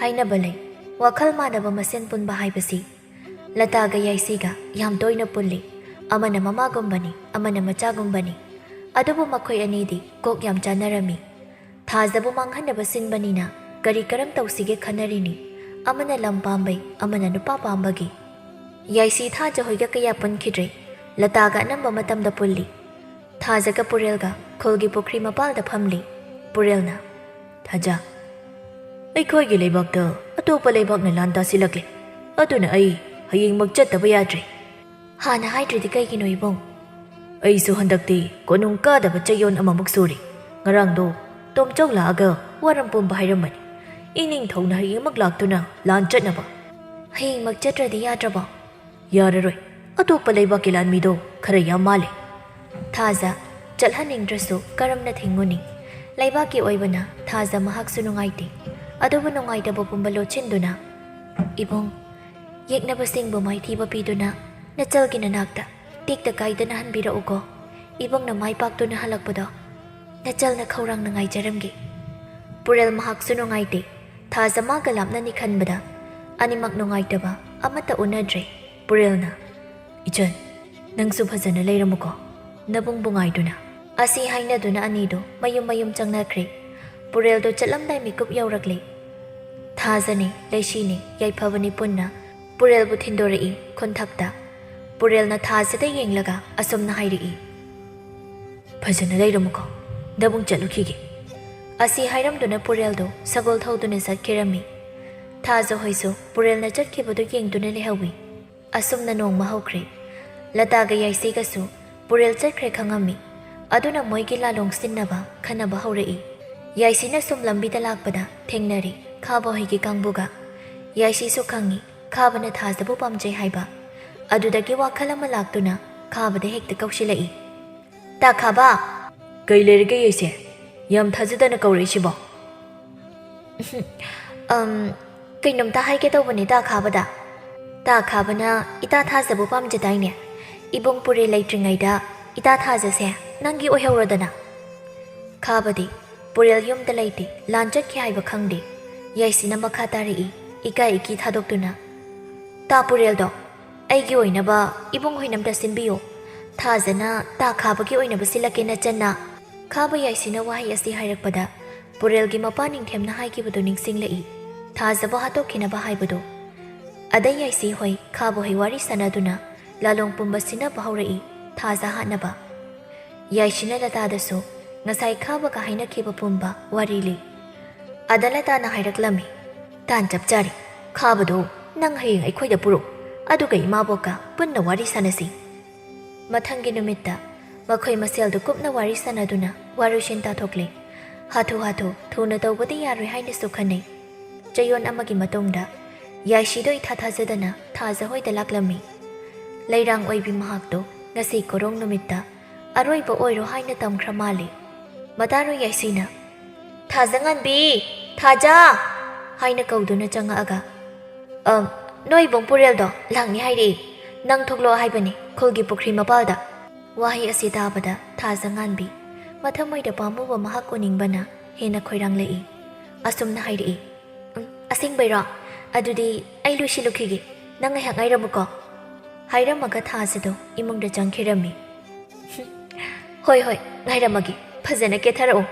ꯍꯥꯏꯅꯕ ꯂꯩ, ꯋꯥꯈꯜ ꯃꯥꯟꯅꯕ ꯃꯁꯦꯟ ꯄꯨꯟꯕ ꯍꯥꯏꯕꯁꯤ꯫ ꯂꯇꯥꯒ ꯌꯥꯏꯁꯤꯒ ꯌꯥꯝ ꯇꯣꯏꯅ ꯄꯨꯜꯂꯤ꯫ ꯑꯃꯅ ꯃꯃꯥꯒꯨꯝꯕꯅꯤ, ꯑꯃꯅ ꯃꯆꯥꯒꯨꯝꯕꯅꯤ꯫ ꯑꯗꯨꯕꯨ ꯃꯈꯣꯏ ꯑꯅꯤꯗꯤ ꯀꯣꯛ ꯌꯥꯝ ꯆꯥꯟꯅꯔꯝꯃꯤ꯫ ꯊꯥꯖꯕꯨ ꯃꯥꯡꯍꯟꯅꯕ ꯁꯤꯟꯕꯅꯤꯅ ꯀꯔꯤ ꯀꯔꯝ ꯇꯧꯁꯤꯒꯦ ꯈꯟꯅꯔꯤꯅꯤ꯫ ꯑꯃꯅ ꯂꯝ ꯄꯥꯝꯕꯩ, ꯑꯃꯅ ꯅꯨꯄꯥ ꯄꯥꯝꯕꯒꯤ꯫ ꯌꯥꯏꯁꯤ ꯊꯥꯖ ꯍꯣꯏꯒ ꯀꯌꯥ ꯄꯨꯟꯈꯤꯗ꯭ꯔꯦ꯫ ꯂꯇꯥꯒ ꯑꯅꯝꯕ ꯃꯇꯝꯗ ꯄꯨꯜꯂꯤ꯫ ꯊꯥꯖꯒ ꯄꯨꯔꯦꯜꯒ ꯈꯨꯜꯒꯤ ꯄꯨꯈ꯭ꯔꯤ ꯃꯄꯥꯜꯗ ꯐꯝꯂꯤ꯫ ꯄꯨꯔꯦꯜꯅ, "ꯊꯥꯖ, ꯑꯩꯈꯣꯏꯒꯤ ꯂꯩꯕꯥꯛꯇ ꯑꯇꯣꯞꯄ ꯂꯩꯕꯥꯛꯅ ꯂꯥꯟ ꯇꯥꯁꯤꯜꯂꯛꯂꯦ꯫ ꯑꯗꯨꯅ ꯑꯩ ꯍꯌꯦꯡꯃꯛ ꯆꯠꯇꯕ ꯌꯥꯗ꯭ꯔꯦ꯫" "ꯍꯥꯟꯅ ꯍꯥꯏꯗ꯭ꯔꯤꯗꯤ ꯀꯩꯒꯤꯅꯣ ꯏꯕꯨꯡ?" "ꯑꯩꯁꯨ ꯍꯟꯗꯛꯇꯤ ꯀꯣꯅꯨꯡ ꯀꯥꯗꯕ ꯆꯌꯣꯜ ꯑꯃꯃꯨꯛ ꯁꯨꯔꯦ꯫ ꯉꯔꯥꯡꯗꯣ ꯇꯣꯝꯆꯧ ꯂꯥꯛꯑꯒ ꯋꯥꯔꯝ ꯄꯨꯝꯕ ꯍꯥꯏꯔꯝꯕꯅꯤ꯫ ꯏꯅꯤꯡꯊꯧꯅ ꯍꯌꯦꯡꯃꯛ ꯂꯥꯛꯇꯨꯅ ꯂꯥꯟ ꯆꯠꯅꯕ꯫" "ꯍꯌꯦꯡꯃꯛ ꯆꯠꯇ꯭ꯔꯗꯤ ꯌꯥꯗ꯭ꯔꯕꯣ?" "ꯌꯥꯔꯔꯣꯏ꯫ ꯑꯇꯣꯞꯄ ꯂꯩꯕꯥꯛꯀꯤ ꯂꯥꯟꯃꯤꯗꯣ ꯈꯔ ꯌꯥꯝ ꯃꯥꯜꯂꯦ꯫" ꯊꯥꯖ ꯆꯠꯍꯟꯅꯤꯡꯗ꯭ꯔꯁꯨ ꯀꯔꯝꯅ ꯊꯤꯡꯉꯨꯅꯤ? ꯂꯩꯕꯥꯛꯀꯤ ꯑꯣꯏꯕꯅ ꯊꯥꯖ ꯃꯍꯥꯛꯁꯨ ꯅꯨꯡꯉꯥꯏꯇꯦ꯫ ꯑꯗꯨꯕꯨ ꯅꯨꯡꯉꯥꯏꯇꯕ ꯄꯨꯝꯕ ꯂꯣꯠꯁꯤꯟꯗꯨꯅ, "ꯏꯕꯨꯡ, ꯌꯦꯛꯅꯕꯁꯤꯡꯕꯨ ꯃꯥꯏꯊꯤꯕ ꯄꯤꯗꯨꯅ ꯅꯆꯜꯒꯤ ꯅꯅꯥꯛꯇ ꯇꯦꯛꯇ ꯀꯥꯏꯗꯅ ꯍꯟꯕꯤꯔꯛꯎꯀꯣ꯫" ꯏꯕꯨꯡꯅ ꯃꯥꯏ ꯄꯥꯛꯇꯨꯅ ꯍꯜꯂꯛꯄꯗꯣ ꯅꯆꯜꯅ ꯈꯧꯔꯥꯡꯅ ꯉꯥꯏꯖꯔꯝꯒꯦ꯫ ꯄꯨꯔꯦꯜ ꯃꯍꯥꯛꯁꯨ ꯅꯨꯡꯉꯥꯏꯇꯦ꯫ ꯊꯥꯖ ꯃꯥꯒ ꯂꯥꯞꯅꯅꯤ ꯈꯟꯕꯗ ꯑꯅꯤꯃꯛ ꯅꯨꯡꯉꯥꯏꯇꯕ ꯑꯃꯠꯇ ꯎꯅꯗ꯭ꯔꯦ꯫ ꯄꯨꯔꯦꯜꯅ, "ꯏꯆꯟ, ꯅꯪꯁꯨ ꯐꯖꯅ ꯂꯩꯔꯝꯃꯨꯀꯣ, ꯅꯕꯨꯡꯕꯨ ꯉꯥꯏꯗꯨꯅ꯫" ꯑꯁꯤ ꯍꯥꯏꯅꯗꯨꯅ ꯑꯅꯤꯗꯨ ꯃꯌꯨꯝ ꯃꯌꯨꯝ ꯆꯪꯅꯈ꯭ꯔꯦ꯫ ꯄꯨꯔꯦꯜꯗꯣ ꯆꯠꯂꯝꯗꯥꯏ ꯃꯤꯀꯨꯞ ꯌꯧꯔꯛꯂꯦ꯫ ꯊꯥꯖꯅꯦ, ꯂꯩꯁꯤꯅꯦ, ꯌꯥꯏꯐꯕꯅꯦ ꯄꯨꯟꯅ ꯄꯨꯔꯦꯜꯕꯨ ꯊꯤꯟꯗꯣꯔꯛꯏ ꯈꯨꯟꯊꯛꯇ꯫ ꯄꯨꯔꯦꯜꯅ ꯊꯥꯖꯗ ꯌꯦꯡꯂꯒ ꯑꯁꯨꯝꯅ ꯍꯥꯏꯔꯛꯏ, "ꯐꯖꯅ ꯂꯩꯔꯝꯃꯨꯀꯣ, ꯅꯕꯨꯡ ꯆꯠꯂꯨꯈꯤꯒꯦ꯫" ꯑꯁꯤ ꯍꯥꯏꯔꯝꯗꯨꯅ ꯄꯨꯔꯦꯜꯗꯨ ꯁꯒꯣꯜ ꯊꯧꯗꯨꯅ ꯆꯠꯈꯤꯔꯝꯃꯤ꯫ ꯊꯥꯖ ꯍꯣꯏꯁꯨ ꯄꯨꯔꯦꯜꯅ ꯆꯠꯈꯤꯕꯗꯨ ꯌꯦꯡꯗꯨꯅ ꯂꯩꯍꯧꯏ꯫ ꯑꯁꯨꯝꯅ ꯅꯣꯡꯃ ꯍꯧꯈ꯭ꯔꯦ꯫ ꯂꯇꯥꯒ ꯌꯥꯏꯁꯤꯒꯁꯨ ꯄꯨꯔꯦꯜ ꯆꯠꯈ꯭ꯔꯦ ꯈꯪꯉꯝꯃꯤ꯫ ꯑꯗꯨꯅ ꯃꯣꯏꯒꯤ ꯂꯥꯂꯣꯡ ꯁꯤꯟꯅꯕ ꯈꯟꯅꯕ ꯍꯧꯔꯛꯏ꯫ ꯌꯥꯏꯁꯤꯅ ꯁꯨꯝ ꯂꯝꯕꯤꯗ ꯂꯥꯛꯄꯗ ꯊꯦꯡꯅꯔꯦ ꯈꯥꯕ ꯍꯣꯏꯒꯤ ꯀꯥꯡꯕꯨꯒ꯫ ꯌꯥꯏꯁꯤꯁꯨ ꯈꯪꯉꯤ ꯈꯥꯕꯅ ꯊꯥꯖꯕꯨ ꯄꯥꯝꯖꯩ ꯍꯥꯏꯕ꯫ ꯑꯗꯨꯗꯒꯤ ꯋꯥꯈꯜ ꯑꯃ ꯂꯥꯛꯇꯨꯅ ꯈꯥꯕꯗ ꯍꯦꯛꯇ ꯀꯧꯁꯤꯜꯂꯛꯏ, "ꯇꯥ ꯈꯥꯕ!" "ꯀꯩ ꯂꯩꯔꯒꯦ ꯌꯥꯏꯁꯦ? ꯌꯥꯝ ꯊꯥꯖꯗꯅ ꯀꯧꯔꯛꯏꯁꯤꯕꯣ?" "ꯑꯝ, ꯀꯩꯅꯣꯝꯇ ꯍꯥꯏꯒꯦ ꯇꯧꯕꯅꯦ ꯇꯥ ꯈꯥꯕꯗ꯫ ꯇꯥ ꯈꯥꯕꯅ ꯏꯇꯥ ꯊꯥꯖꯕꯨ ꯄꯥꯝꯖꯗꯥꯏꯅꯦ? ꯏꯕꯨꯡ ꯄꯨꯔꯦꯜ ꯂꯩꯇ꯭ꯔꯤꯉꯩꯗ ꯏꯇꯥ ꯊꯥꯖꯁꯦ ꯅꯪꯒꯤ ꯑꯣꯏꯍꯧꯔꯗꯅ꯫" ꯈꯥꯕꯗꯤ ꯄꯨꯔꯦꯜ ꯌꯨꯝꯗ ꯂꯩꯇꯦ, ꯂꯥꯟ ꯆꯠꯈꯤ ꯍꯥꯏꯕ ꯈꯪꯗꯦ꯫ ꯌꯥꯏꯁꯤꯅ ꯃꯈꯥ ꯇꯥꯔꯛꯏ, ꯏꯀꯥꯏ ꯏꯀꯤ ꯊꯥꯗꯣꯛꯇꯨꯅ, "ꯇꯥ ꯄꯨꯔꯦꯜꯗꯣ ꯑꯩꯒꯤ ꯑꯣꯏꯅꯕ ꯏꯕꯨꯡ ꯍꯣꯏꯅꯝꯇ ꯁꯤꯟꯕꯤꯌꯨ꯫ ꯊꯥꯖꯅ ꯇꯥ ꯈꯥꯕꯒꯤ ꯑꯣꯏꯅꯕ ꯁꯤꯜꯂꯛꯀꯦ ꯅꯆꯟꯅ꯫" ꯈꯥꯕ ꯌꯥꯏꯁꯤꯅ ꯋꯥꯍꯩ ꯑꯁꯤ ꯍꯥꯏꯔꯛꯄꯗ ꯄꯨꯔꯦꯜꯒꯤ ꯃꯄꯥ ꯅꯤꯡꯊꯦꯝꯅ ꯍꯥꯏꯈꯤꯕꯗꯨ ꯅꯤꯡꯁꯤꯡꯂꯛꯏ, ꯊꯥꯖꯕ ꯍꯥꯠꯇꯣꯛꯈꯤꯅꯕ ꯍꯥꯏꯕꯗꯨ꯫ ꯑꯗꯩ ꯌꯥꯏꯁꯤ ꯍꯣꯏ ꯈꯥꯕ ꯍꯣꯏ ꯋꯥꯔꯤ ꯁꯥꯟꯅꯗꯨꯅ ꯂꯥꯂꯣꯡ ꯄꯨꯝꯕ ꯁꯤꯟꯅꯕ ꯍꯧꯔꯛꯏ ꯊꯥꯖ ꯍꯥꯠꯅꯕ꯫ ꯌꯥꯏꯁꯤꯅ ꯂꯇꯥꯗꯁꯨ ꯉꯁꯥꯏ ꯈꯥꯕꯒ ꯍꯥꯏꯅꯈꯤꯕ ꯄꯨꯝꯕ ꯋꯥꯔꯤ ꯂꯤ꯫ ꯑꯗ ꯂꯇꯥꯅ ꯍꯥꯏꯔꯛꯂꯝꯃꯤ, "ꯇꯥꯟ ꯆꯞ ꯆꯥꯔꯦ꯫ ꯈꯥꯕꯗꯣ ꯅꯪ ꯍꯌꯦꯡ ꯑꯩꯈꯣꯏꯗ ꯄꯨꯔꯛꯎ, ꯑꯗꯨꯒ ꯏꯃꯥꯕꯣꯛꯀ ꯄꯨꯟꯅ ꯋꯥꯔꯤ ꯁꯥꯟꯅꯁꯤ꯫" ꯃꯊꯪꯒꯤ ꯅꯨꯃꯤꯠꯇ ꯃꯈꯣꯏ ꯃꯁꯦꯜꯗꯨ ꯀꯨꯞꯅ ꯋꯥꯔꯤ ꯁꯥꯟꯅꯗꯨꯅ ꯋꯥꯔꯣꯏꯁꯤꯟ ꯇꯥꯊꯣꯛꯂꯦ꯫ ꯍꯥꯊꯨ ꯍꯥꯊꯨ ꯊꯨꯅ ꯇꯧꯕꯗꯤ ꯌꯥꯔꯣꯏ ꯍꯥꯏꯅꯁꯨ ꯈꯟꯅꯩ꯫ ꯆꯌꯣꯜ ꯑꯃꯒꯤ ꯃꯇꯨꯡꯗ ꯌꯥꯏꯁꯤꯗꯣ ꯏꯊꯥ ꯊꯥꯖꯗꯅ ꯊꯥꯖ ꯍꯣꯏꯗ ꯂꯥꯛꯂꯝꯃꯤ꯫ ꯂꯩꯔꯥꯡ ꯑꯣꯏꯕꯤ ꯃꯍꯥꯛꯇꯣ ꯉꯁꯤ ꯀꯣꯔꯣꯡ ꯅꯨꯃꯤꯠꯇ ꯑꯔꯣꯏꯕ ꯑꯣꯏꯔꯣ ꯍꯥꯏꯅ ꯇꯝꯈ꯭ꯔ ꯃꯥꯜꯂꯦ꯫ ꯃꯇꯥꯔꯣꯏ ꯌꯥꯏꯁꯤꯅ, "ꯊꯥꯖ ꯉꯥꯟꯕꯤ! ꯊꯥꯖ!" ꯍꯥꯏꯅ ꯀꯧꯗꯨꯅ ꯆꯪꯉꯛꯑꯒ, "ꯑꯝ, ꯅꯣꯏ ꯏꯕꯨꯡ ꯄꯨꯔꯦꯜꯗꯣ ꯂꯥꯛꯅꯤ ꯍꯥꯏꯔꯛꯏ꯫ ꯅꯪ ꯊꯣꯛꯂꯛꯑꯣ ꯍꯥꯏꯕꯅꯤ ꯈꯨꯜꯒꯤ ꯄꯨꯈ꯭ꯔꯤ ꯃꯄꯥꯜꯗ꯫" ꯋꯥꯍꯩ ꯑꯁꯤ ꯇꯥꯕꯗ ꯊꯥꯖ ꯉꯥꯟꯕꯤ ꯃꯊꯃꯣꯏꯗ ꯄꯥꯝꯃꯨꯕ ꯃꯍꯥꯛ ꯎꯅꯤꯡꯕꯅ ꯍꯦꯟꯅ ꯈꯣꯏꯔꯥꯡꯂꯛꯏ꯫ ꯑꯁꯨꯝꯅ ꯍꯥꯏꯔꯛꯏ, "ꯎꯝ, ꯑꯁꯦꯡꯕꯩꯔꯣ? ꯑꯗꯨꯗꯤ ꯑꯩ ꯂꯣꯏꯁꯤꯜꯂꯨꯈꯤꯒꯦ꯫ ꯅꯪ ꯉꯥꯏꯍꯥꯛ ꯉꯥꯏꯔꯝꯃꯨꯀꯣ꯫" ꯍꯥꯏꯔꯝꯃꯒ ꯊꯥꯖꯗꯣ ꯏꯃꯨꯡꯗ ꯆꯪꯈꯤꯔꯝꯃꯤ꯫ "ꯍꯣꯏ, ꯍꯣꯏ, ꯉꯥꯏꯔꯝꯃꯒꯦ꯫ ꯐꯖꯅ ꯀꯦꯊꯔꯛꯎ꯫"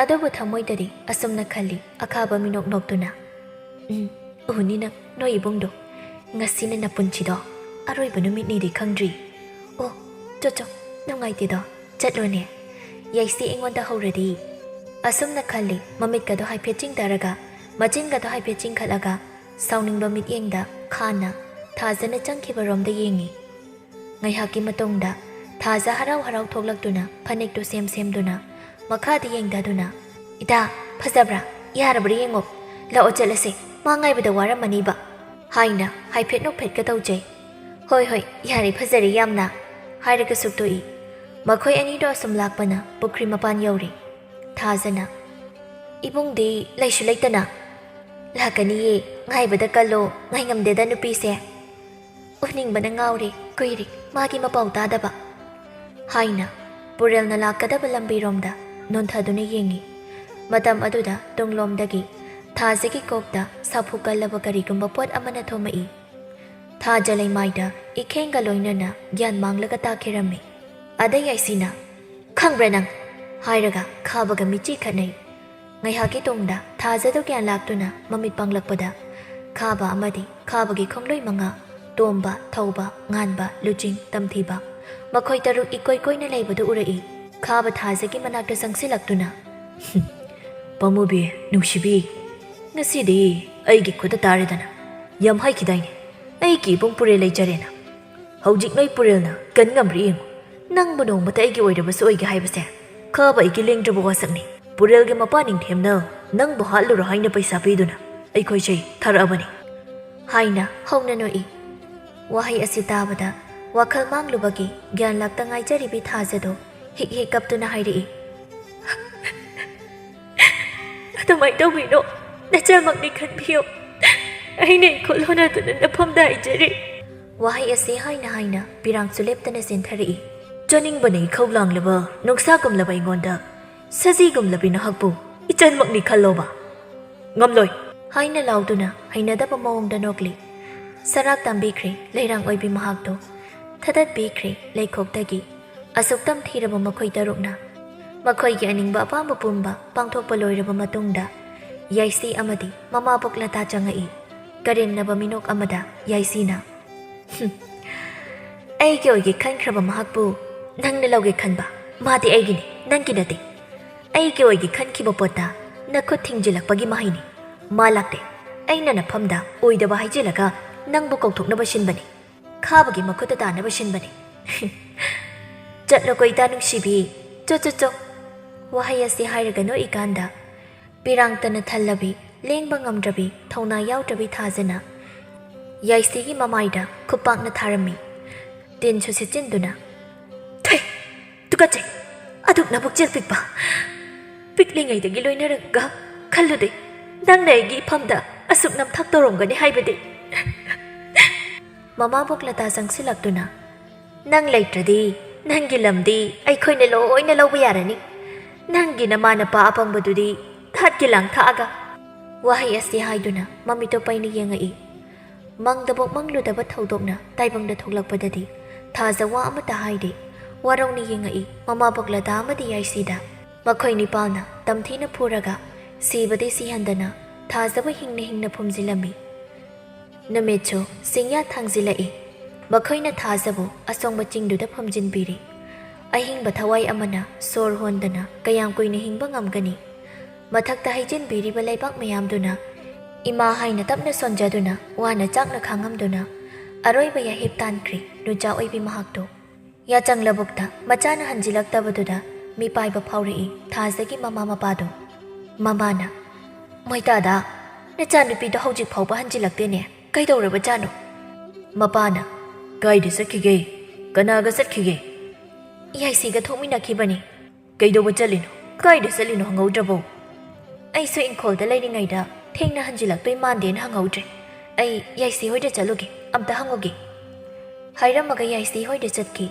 ꯑꯗꯨꯕꯨ ꯊꯃꯣꯏꯗꯗꯤ ꯑꯁꯨꯝꯅ ꯈꯜꯂꯤ, ꯑꯈꯥꯕ ꯃꯤꯅꯣꯛ ꯅꯣꯛꯇꯨꯅ, "ꯎꯝ, ꯎꯅꯤ ꯅꯪ, ꯅꯣꯏ ꯏꯕꯨꯡꯗꯣ꯫ ꯉꯁꯤꯅ ꯅꯄꯨꯟꯁꯤꯗꯣ ꯑꯔꯣꯏꯕ ꯅꯨꯃꯤꯠꯅꯤꯗꯤ ꯈꯪꯗ꯭ꯔꯤ꯫ ꯑꯣ, ꯆꯣ, ꯆꯣ, ꯅꯨꯡꯉꯥꯏꯇꯦꯗꯣ, ꯆꯠꯂꯣꯅꯦ꯫" ꯌꯥꯏꯁꯤ ꯑꯩꯉꯣꯟꯗ ꯍꯧꯔꯗꯤ꯫ ꯑꯁꯨꯝꯅ ꯈꯜꯂꯤ, ꯃꯃꯤꯠꯀꯗꯣ ꯍꯥꯏꯐꯦꯠ ꯆꯤꯡꯊꯔꯒ, ꯃꯆꯤꯟꯒꯗꯣ ꯍꯥꯏꯐꯦꯠ ꯆꯤꯡꯈꯠꯂꯒ, ꯁꯥꯎꯅꯤꯡꯕ ꯃꯤꯠꯌꯦꯡꯗ ꯈꯥꯟꯅ ꯊꯥꯖꯅ ꯆꯪꯈꯤꯕ ꯔꯣꯝꯗ ꯌꯦꯡꯉꯤ꯫ ꯉꯥꯏꯍꯥꯛꯀꯤ ꯃꯇꯨꯡꯗ ꯊꯥꯖ ꯍꯔꯥꯎ ꯍꯔꯥꯎ ꯊꯣꯛꯂꯛꯇꯨꯅ ꯐꯅꯦꯛꯇꯨ ꯁꯦꯝ ꯁꯦꯝꯗꯨꯅ ꯃꯈꯥꯗ ꯌꯦꯡꯊꯗꯨꯅ, "ꯏꯇꯥ, ꯐꯖꯕ꯭ꯔꯥ? ꯌꯥꯔꯕ꯭ꯔꯥ ꯌꯦꯡꯉꯣ꯫ ꯂꯥꯛꯑꯣ ꯆꯠꯂꯁꯦ, ꯃꯥ ꯉꯥꯏꯕꯗ ꯋꯥꯔꯝꯃꯅꯤꯕ," ꯍꯥꯏꯅ ꯍꯥꯏꯐꯦꯠ ꯅꯣꯛꯐꯦꯠꯀ ꯇꯧꯖꯩ꯫ "ꯍꯣꯏ, ꯍꯣꯏ, ꯌꯥꯔꯦ, ꯐꯖꯔꯦ ꯌꯥꯝꯅ," ꯍꯥꯏꯔꯒ ꯁꯨꯛꯇꯣꯛꯏ꯫ ꯃꯈꯣꯏ ꯑꯅꯤꯗꯣ ꯑꯁꯨꯝ ꯂꯥꯛꯄꯅ ꯄꯨꯈ꯭ꯔꯤ ꯃꯄꯥꯟ ꯌꯧꯔꯦ꯫ ꯊꯥꯖꯅ, "ꯏꯕꯨꯡꯗꯤ ꯂꯩꯁꯨ ꯂꯩꯇꯅ?" "ꯂꯥꯛꯀꯅꯤꯌꯦ, ꯉꯥꯏꯕꯗ ꯀꯜꯂꯣ, ꯉꯥꯏꯉꯝꯗꯦꯗ ꯅꯨꯄꯤꯁꯦ꯫ ꯎꯅꯤꯡꯕꯅ ꯉꯥꯎꯔꯦ, ꯀꯨꯏꯔꯦ ꯃꯥꯒꯤ ꯃꯄꯥꯎ ꯇꯥꯗꯕ," ꯍꯥꯏꯅ ꯄꯨꯔꯦꯜꯅ ꯂꯥꯛꯀꯗꯕ ꯂꯝꯕꯤꯔꯣꯝꯗ ꯅꯣꯟꯊꯗꯨꯅ ꯌꯦꯡꯉꯤ꯫ ꯃꯇꯝ ꯑꯗꯨꯗ ꯇꯨꯡꯂꯣꯝꯗꯒꯤ ꯊꯥꯖꯒꯤ ꯀꯣꯛꯇ ꯁꯥꯐꯨ ꯀꯜꯂꯕ ꯀꯔꯤꯒꯨꯝꯕ ꯄꯣꯠ ꯑꯃꯅ ꯊꯣꯝꯃꯛꯏ꯫ ꯊꯥꯖ ꯂꯩꯃꯥꯏꯗ ꯏꯈꯦꯡꯒ ꯂꯣꯏꯅꯅ ꯒ꯭ꯌꯥꯟ ꯃꯥꯡꯂꯒ ꯇꯥꯈꯤꯔꯝꯃꯤ꯫ ꯑꯗꯩ ꯌꯥꯏꯁꯤꯅ, "ꯈꯪꯕ꯭ꯔꯥ ꯅꯪ?" ꯍꯥꯏꯔꯒ ꯈꯥꯕꯒ ꯃꯤꯠꯆꯤ ꯈꯠꯅꯩ꯫ ꯉꯥꯏꯍꯥꯛꯀꯤ ꯇꯨꯡꯗ ꯊꯥꯖꯗꯣ ꯒ꯭ꯌꯥꯟ ꯂꯥꯛꯇꯨꯅ ꯃꯃꯤꯠ ꯄꯥꯡꯂꯛꯄꯗ ꯈꯥꯕ ꯑꯃꯗꯤ ꯈꯥꯕꯒꯤ ꯈꯣꯡꯂꯣꯏ ꯃꯉꯥ ꯇꯣꯝꯕ, ꯊꯧꯕ, ꯉꯥꯟꯕ, ꯂꯨꯆꯤꯡ, ꯇꯝꯊꯤꯕ, ꯃꯈꯣꯏ ꯇꯔꯨꯛ ꯏꯀꯣꯏ ꯀꯣꯏꯅ ꯂꯩꯕꯗꯨ ꯎꯔꯛꯏ꯫ ꯈꯥꯕ ꯊꯥꯖꯒꯤ ꯃꯅꯥꯛꯇ ꯆꯪꯁꯤꯜꯂꯛꯇꯨꯅ, "ꯄꯥꯃꯨꯕꯤ, ꯅꯨꯡꯁꯤꯕꯤ, ꯉꯁꯤꯗꯤ ꯑꯩꯒꯤ ꯈꯨꯠꯇ ꯇꯥꯔꯦꯗꯅ꯫ ꯌꯥꯝ ꯍꯥꯏꯈꯤꯗꯥꯏꯅꯦ, ꯑꯩꯒꯤ ꯏꯕꯨꯡ ꯄꯨꯔꯦꯜ ꯂꯩꯖꯔꯦꯅ꯫ ꯍꯧꯖꯤꯛ ꯅꯣꯏ ꯄꯨꯔꯦꯜꯅ ꯀꯟ ꯉꯝꯕ꯭ꯔꯥ ꯌꯦꯡꯉꯨ꯫ ꯅꯪꯕꯨ ꯅꯣꯡꯃꯇ ꯑꯩꯒꯤ ꯑꯣꯏꯔꯕꯁꯨ ꯑꯣꯏꯒꯦ ꯍꯥꯏꯕꯁꯦ ꯈꯥꯕ ꯑꯩꯒꯤ ꯂꯦꯡꯗ꯭ꯔꯕ ꯋꯥꯁꯛꯅꯤ꯫ ꯄꯨꯔꯦꯜꯒꯤ ꯃꯄꯥ ꯅꯤꯡꯊꯦꯝꯅ ꯅꯪꯕꯨ ꯍꯥꯠꯂꯨꯔꯣ ꯍꯥꯏꯅ ꯄꯩꯁꯥ ꯄꯤꯗꯨꯅ ꯑꯩꯈꯣꯏꯁꯦ ꯊꯥꯔꯛꯑꯕꯅꯤ," ꯍꯥꯏꯅ ꯍꯧꯅ ꯅꯣꯛꯏ꯫ ꯋꯥꯍꯩ ꯑꯁꯤ ꯇꯥꯕꯗ ꯋꯥꯈꯜ ꯃꯥꯡꯂꯨꯕꯒꯤ ꯒ꯭ꯌꯥꯟ ꯂꯥꯛꯇ ꯉꯥꯏꯖꯔꯤꯕꯤ ꯊꯥꯖꯗꯣ ꯍꯤꯛ ꯍꯤꯛ ꯀꯞꯇꯨꯅ ꯍꯥꯏꯔꯛꯏ, "ꯑꯗꯨꯃꯥꯏꯅ ꯇꯧꯕꯤꯅꯣ, ꯅꯆꯥꯃꯛꯅꯤ ꯈꯟꯕꯤꯌꯨ꯫ ꯑꯩꯅ ꯏꯈꯨꯠ ꯍꯣꯠꯅꯗꯨꯅ ꯅꯐꯝꯗ ꯍꯥꯏꯖꯔꯤ꯫" ꯋꯥꯍꯩ ꯑꯁꯤ ꯍꯥꯏꯅ ꯍꯥꯏꯅ ꯄꯤꯔꯥꯡꯁꯨ ꯂꯦꯞꯇꯅ ꯆꯦꯟꯊꯔꯛꯏ꯫ "ꯆꯥꯅꯤꯡꯕꯅ ꯏꯈꯧ ꯂꯥꯡꯂꯕ ꯅꯨꯡꯁꯥꯒꯨꯝꯂꯕ ꯑꯩꯉꯣꯟꯗ ꯁꯖꯤꯒꯨꯝꯂꯕꯤ ꯅꯍꯥꯛꯄꯨ ꯏꯆꯟꯃꯛꯅꯤ ꯈꯜꯂꯣꯕ? ꯉꯝꯂꯣꯏ!" ꯍꯥꯏꯅ ꯂꯥꯎꯗꯨꯅ ꯍꯩꯅꯗꯕ ꯃꯑꯣꯡꯗ ꯅꯣꯛꯂꯤ꯫ ꯁꯔꯥꯛ ꯇꯝꯕꯤꯈ꯭ꯔꯦ ꯂꯩꯔꯥꯡ ꯑꯣꯏꯕꯤ ꯃꯍꯥꯛꯇꯣ꯫ ꯊꯗꯠꯄꯤꯈ꯭ꯔꯦ ꯂꯩꯈꯣꯛꯇꯒꯤ꯫ ꯑꯁꯨꯛ ꯇꯝꯊꯤꯔꯕ ꯃꯈꯣꯏ ꯇꯔꯨꯛꯅ ꯃꯈꯣꯏꯒꯤ ꯑꯅꯤꯡꯕ ꯑꯄꯥꯝꯕ ꯄꯨꯝꯕ ꯄꯥꯡꯊꯣꯛꯄ ꯂꯣꯏꯔꯕ ꯃꯇꯨꯡꯗ, ꯌꯥꯏꯁꯤ ꯑꯃꯗꯤ ꯃꯃꯥꯕꯣꯛ ꯂꯇꯥ ꯆꯪꯉꯛꯏ꯫ ꯀꯔꯦꯝꯅꯕ ꯃꯤꯅꯣꯛ ꯑꯃꯗ ꯌꯥꯏꯁꯤꯅ, "ꯍꯨꯝ, ꯑꯩꯒꯤ ꯑꯣꯏꯒꯦ ꯈꯟꯈ꯭ꯔꯕ ꯃꯍꯥꯛꯄꯨ ꯅꯪꯅ ꯂꯧꯒꯦ ꯈꯟꯕ? ꯃꯥꯗꯤ ꯑꯩꯒꯤꯅꯤ, ꯅꯪꯒꯤ ꯅꯠꯇꯦ꯫ ꯑꯩꯒꯤ ꯑꯣꯏꯒꯦ ꯈꯟꯈꯤꯕ ꯄꯣꯠꯇ ꯅꯈꯨꯠ ꯊꯤꯡꯖꯤꯜꯂꯛꯄꯒꯤ ꯃꯍꯩꯅꯤ꯫ ꯃꯥ ꯂꯥꯛꯇꯦ꯫ ꯑꯩꯅ ꯅꯐꯝꯗ ꯑꯣꯏꯗꯕ ꯍꯥꯏꯖꯤꯜꯂꯒ ꯅꯪꯕꯨ ꯀꯧꯊꯣꯛꯅꯕ ꯁꯤꯟꯕꯅꯤ꯫ ꯈꯥꯕꯒꯤ ꯃꯈꯨꯠꯇ ꯇꯥꯅꯕ ꯁꯤꯟꯕꯅꯤ꯫" "ꯆꯠꯂꯣꯀꯣ ꯏꯇꯥ ꯅꯨꯡꯁꯤꯕꯤ, ꯆꯣ ꯆꯣ ꯆꯣ꯫" ꯋꯥꯍꯩ ꯑꯁꯤ ꯍꯥꯏꯔꯒ ꯅꯣꯛꯏꯀꯥꯟꯗ ꯄꯤꯔꯥꯡꯇꯅ ꯊꯜꯂꯕꯤ, ꯂꯦꯡꯕ ꯉꯝꯗ꯭ꯔꯕꯤ, ꯊꯧꯅꯥ ꯌꯥꯎꯗ꯭ꯔꯕꯤ ꯊꯥꯖꯅ ꯌꯥꯏꯁꯤꯒꯤ ꯃꯃꯥꯏꯗ ꯈꯨꯄꯥꯛꯅ ꯊꯥꯔꯝꯃꯤ꯫ ꯇꯤꯟꯁꯨ ꯁꯤꯠꯆꯤꯟꯗꯨꯅ, "ꯊꯩ! ꯇꯨꯀꯠꯆꯩ! ꯑꯗꯨꯛ ꯅꯕꯨꯛꯆꯦꯜ ꯄꯤꯛꯄ! ꯄꯤꯛꯂꯤꯉꯩꯗꯒꯤ ꯂꯣꯏꯅꯔꯛꯄ ꯈꯜꯂꯨꯗꯦ꯫ ꯅꯪꯅ ꯑꯩꯒꯤ ꯏꯐꯝꯗ ꯑꯁꯨꯛ ꯅꯝꯊꯥꯛ ꯇꯧꯔꯝꯒꯅꯤ ꯍꯥꯏꯕꯗꯤ꯫" ꯃꯃꯥꯕꯣꯛ ꯂꯇꯥ ꯆꯪꯁꯤꯜꯂꯛꯇꯨꯅ, "ꯅꯪ ꯂꯩꯇ꯭ꯔꯗꯤ ꯅꯪꯒꯤ ꯂꯝꯗꯤ ꯑꯩꯈꯣꯏꯅ ꯂꯣꯏꯅ ꯂꯧꯕ ꯌꯥꯔꯅꯤ꯫ ꯅꯪꯒꯤ ꯅꯃꯥ ꯅꯄꯥ ꯑꯄꯪꯕꯗꯨꯗꯤ ꯍꯥꯠꯀꯤ ꯂꯥꯡ ꯊꯥꯛꯑꯒ꯫" ꯋꯥꯍꯩ ꯑꯁꯤ ꯍꯥꯏꯗꯨꯅ ꯃꯃꯤꯠꯇꯣ ꯄꯩꯅ ꯌꯦꯡꯉꯛꯏ꯫ ꯃꯪꯗꯐꯥꯎ ꯃꯪꯂꯨꯗꯕ ꯊꯧꯗꯣꯛꯅ ꯇꯥꯏꯕꯪꯗ ꯊꯣꯛꯂꯛꯄꯗꯗꯤ ꯊꯥꯖ ꯋꯥ ꯑꯃꯠꯇ ꯍꯥꯏꯗꯦ꯫ ꯋꯥꯔꯧꯅ ꯌꯦꯡꯉꯛꯏ ꯃꯃꯥꯕꯣꯛ ꯂꯇꯥ ꯑꯃꯗꯤ ꯌꯥꯏꯁꯤꯗ꯫ ꯃꯈꯣꯏ ꯅꯤꯄꯥꯜꯅ ꯇꯝꯊꯤꯅ ꯐꯨꯔꯒ ꯁꯤꯕꯗꯤ ꯁꯤꯍꯟꯗꯅ ꯊꯥꯖꯕ ꯍꯤꯡꯅ ꯍꯤꯡꯅ ꯐꯨꯝꯖꯤꯜꯂꯝꯃꯤ꯫ ꯅꯨꯃꯤꯠꯁꯨ ꯁꯤꯡꯌꯥ ꯊꯥꯡꯖꯤꯜꯂꯛꯏ꯫ ꯃꯈꯣꯏꯅ ꯊꯥꯖꯕꯨ ꯑꯁꯣꯡꯕ ꯆꯤꯡꯗꯨꯗ ꯐꯝꯖꯤꯟꯕꯤꯔꯤ꯫ ꯑꯍꯤꯡꯕ ꯊꯋꯥꯏ ꯑꯃꯅ ꯁꯣꯔ ꯍꯣꯟꯗꯅ ꯀꯌꯥꯝ ꯀꯨꯏꯅ ꯍꯤꯡꯕ ꯉꯝꯒꯅꯤ? ꯃꯊꯛꯇ ꯍꯩꯖꯤꯟꯕꯤꯔꯤꯕ ꯂꯩꯕꯥꯛ ꯃꯌꯥꯝꯗꯨꯅ ꯏꯃꯥ ꯍꯥꯏꯅ ꯇꯞꯅ ꯁꯣꯟꯖꯗꯨꯅ ꯋꯥꯅ ꯆꯥꯛꯅ ꯈꯥꯡꯉꯝꯗꯨꯅ ꯑꯔꯣꯏꯕ ꯌꯥꯍꯤꯞ ꯇꯥꯟꯈ꯭ꯔꯤ ꯅꯨꯆꯥ ꯑꯣꯏꯕꯤ ꯃꯍꯥꯛꯇꯣ꯫ ꯌꯥꯆꯪ ꯂꯧꯕꯨꯛꯇ ꯃꯆꯥꯅ ꯍꯟꯖꯤꯜꯂꯛꯇꯕꯗꯨꯗ ꯃꯤꯄꯥꯏꯕ ꯐꯥꯎꯔꯛꯏ ꯊꯥꯖꯒꯤ ꯃꯃꯥ ꯃꯄꯥꯗꯣ꯫ ꯃꯃꯥꯅ, "ꯃꯣꯏꯇꯥꯗ, ꯅꯆꯥꯅꯨꯄꯤꯗꯣ ꯍꯧꯖꯤꯛ ꯐꯥꯎꯕ ꯍꯟꯖꯤꯜꯂꯛꯇꯦꯅꯦ꯫ ꯀꯩꯗꯧꯔꯕꯖꯥꯠꯅꯣ?" ꯃꯄꯥꯅ, "ꯀꯥꯏꯗ ꯆꯠꯈꯤꯒꯦ? ꯀꯅꯥꯒ ꯆꯠꯈꯤꯒꯦ?" "ꯌꯥꯏꯁꯤꯒ ꯊꯣꯛꯃꯤꯟꯅꯈꯤꯕꯅꯤ꯫" "ꯀꯩꯗꯧꯕ ꯆꯠꯂꯤꯅꯣ? ꯀꯥꯏꯗ ꯆꯠꯂꯤꯅꯣ ꯍꯪꯍꯧꯗ꯭ꯔꯕꯣ?" "ꯑꯩꯁꯨ ꯏꯪꯈꯣꯜꯗ ꯂꯩꯔꯤꯉꯩꯗ ꯊꯦꯡꯅ ꯍꯟꯖꯤꯜꯂꯛꯇꯣꯏ ꯃꯥꯟꯗꯦꯅ ꯍꯪꯍꯧꯗ꯭ꯔꯦ꯫ ꯑꯩ ꯌꯥꯏꯁꯤ ꯍꯣꯏꯗ ꯆꯠꯂꯨꯒꯦ, ꯑꯝꯇ ꯍꯪꯉꯨꯒꯦ꯫" ꯍꯥꯏꯔꯝꯃꯒ ꯌꯥꯏꯁꯤ ꯍꯣꯏꯗ ꯆꯠꯈꯤ꯫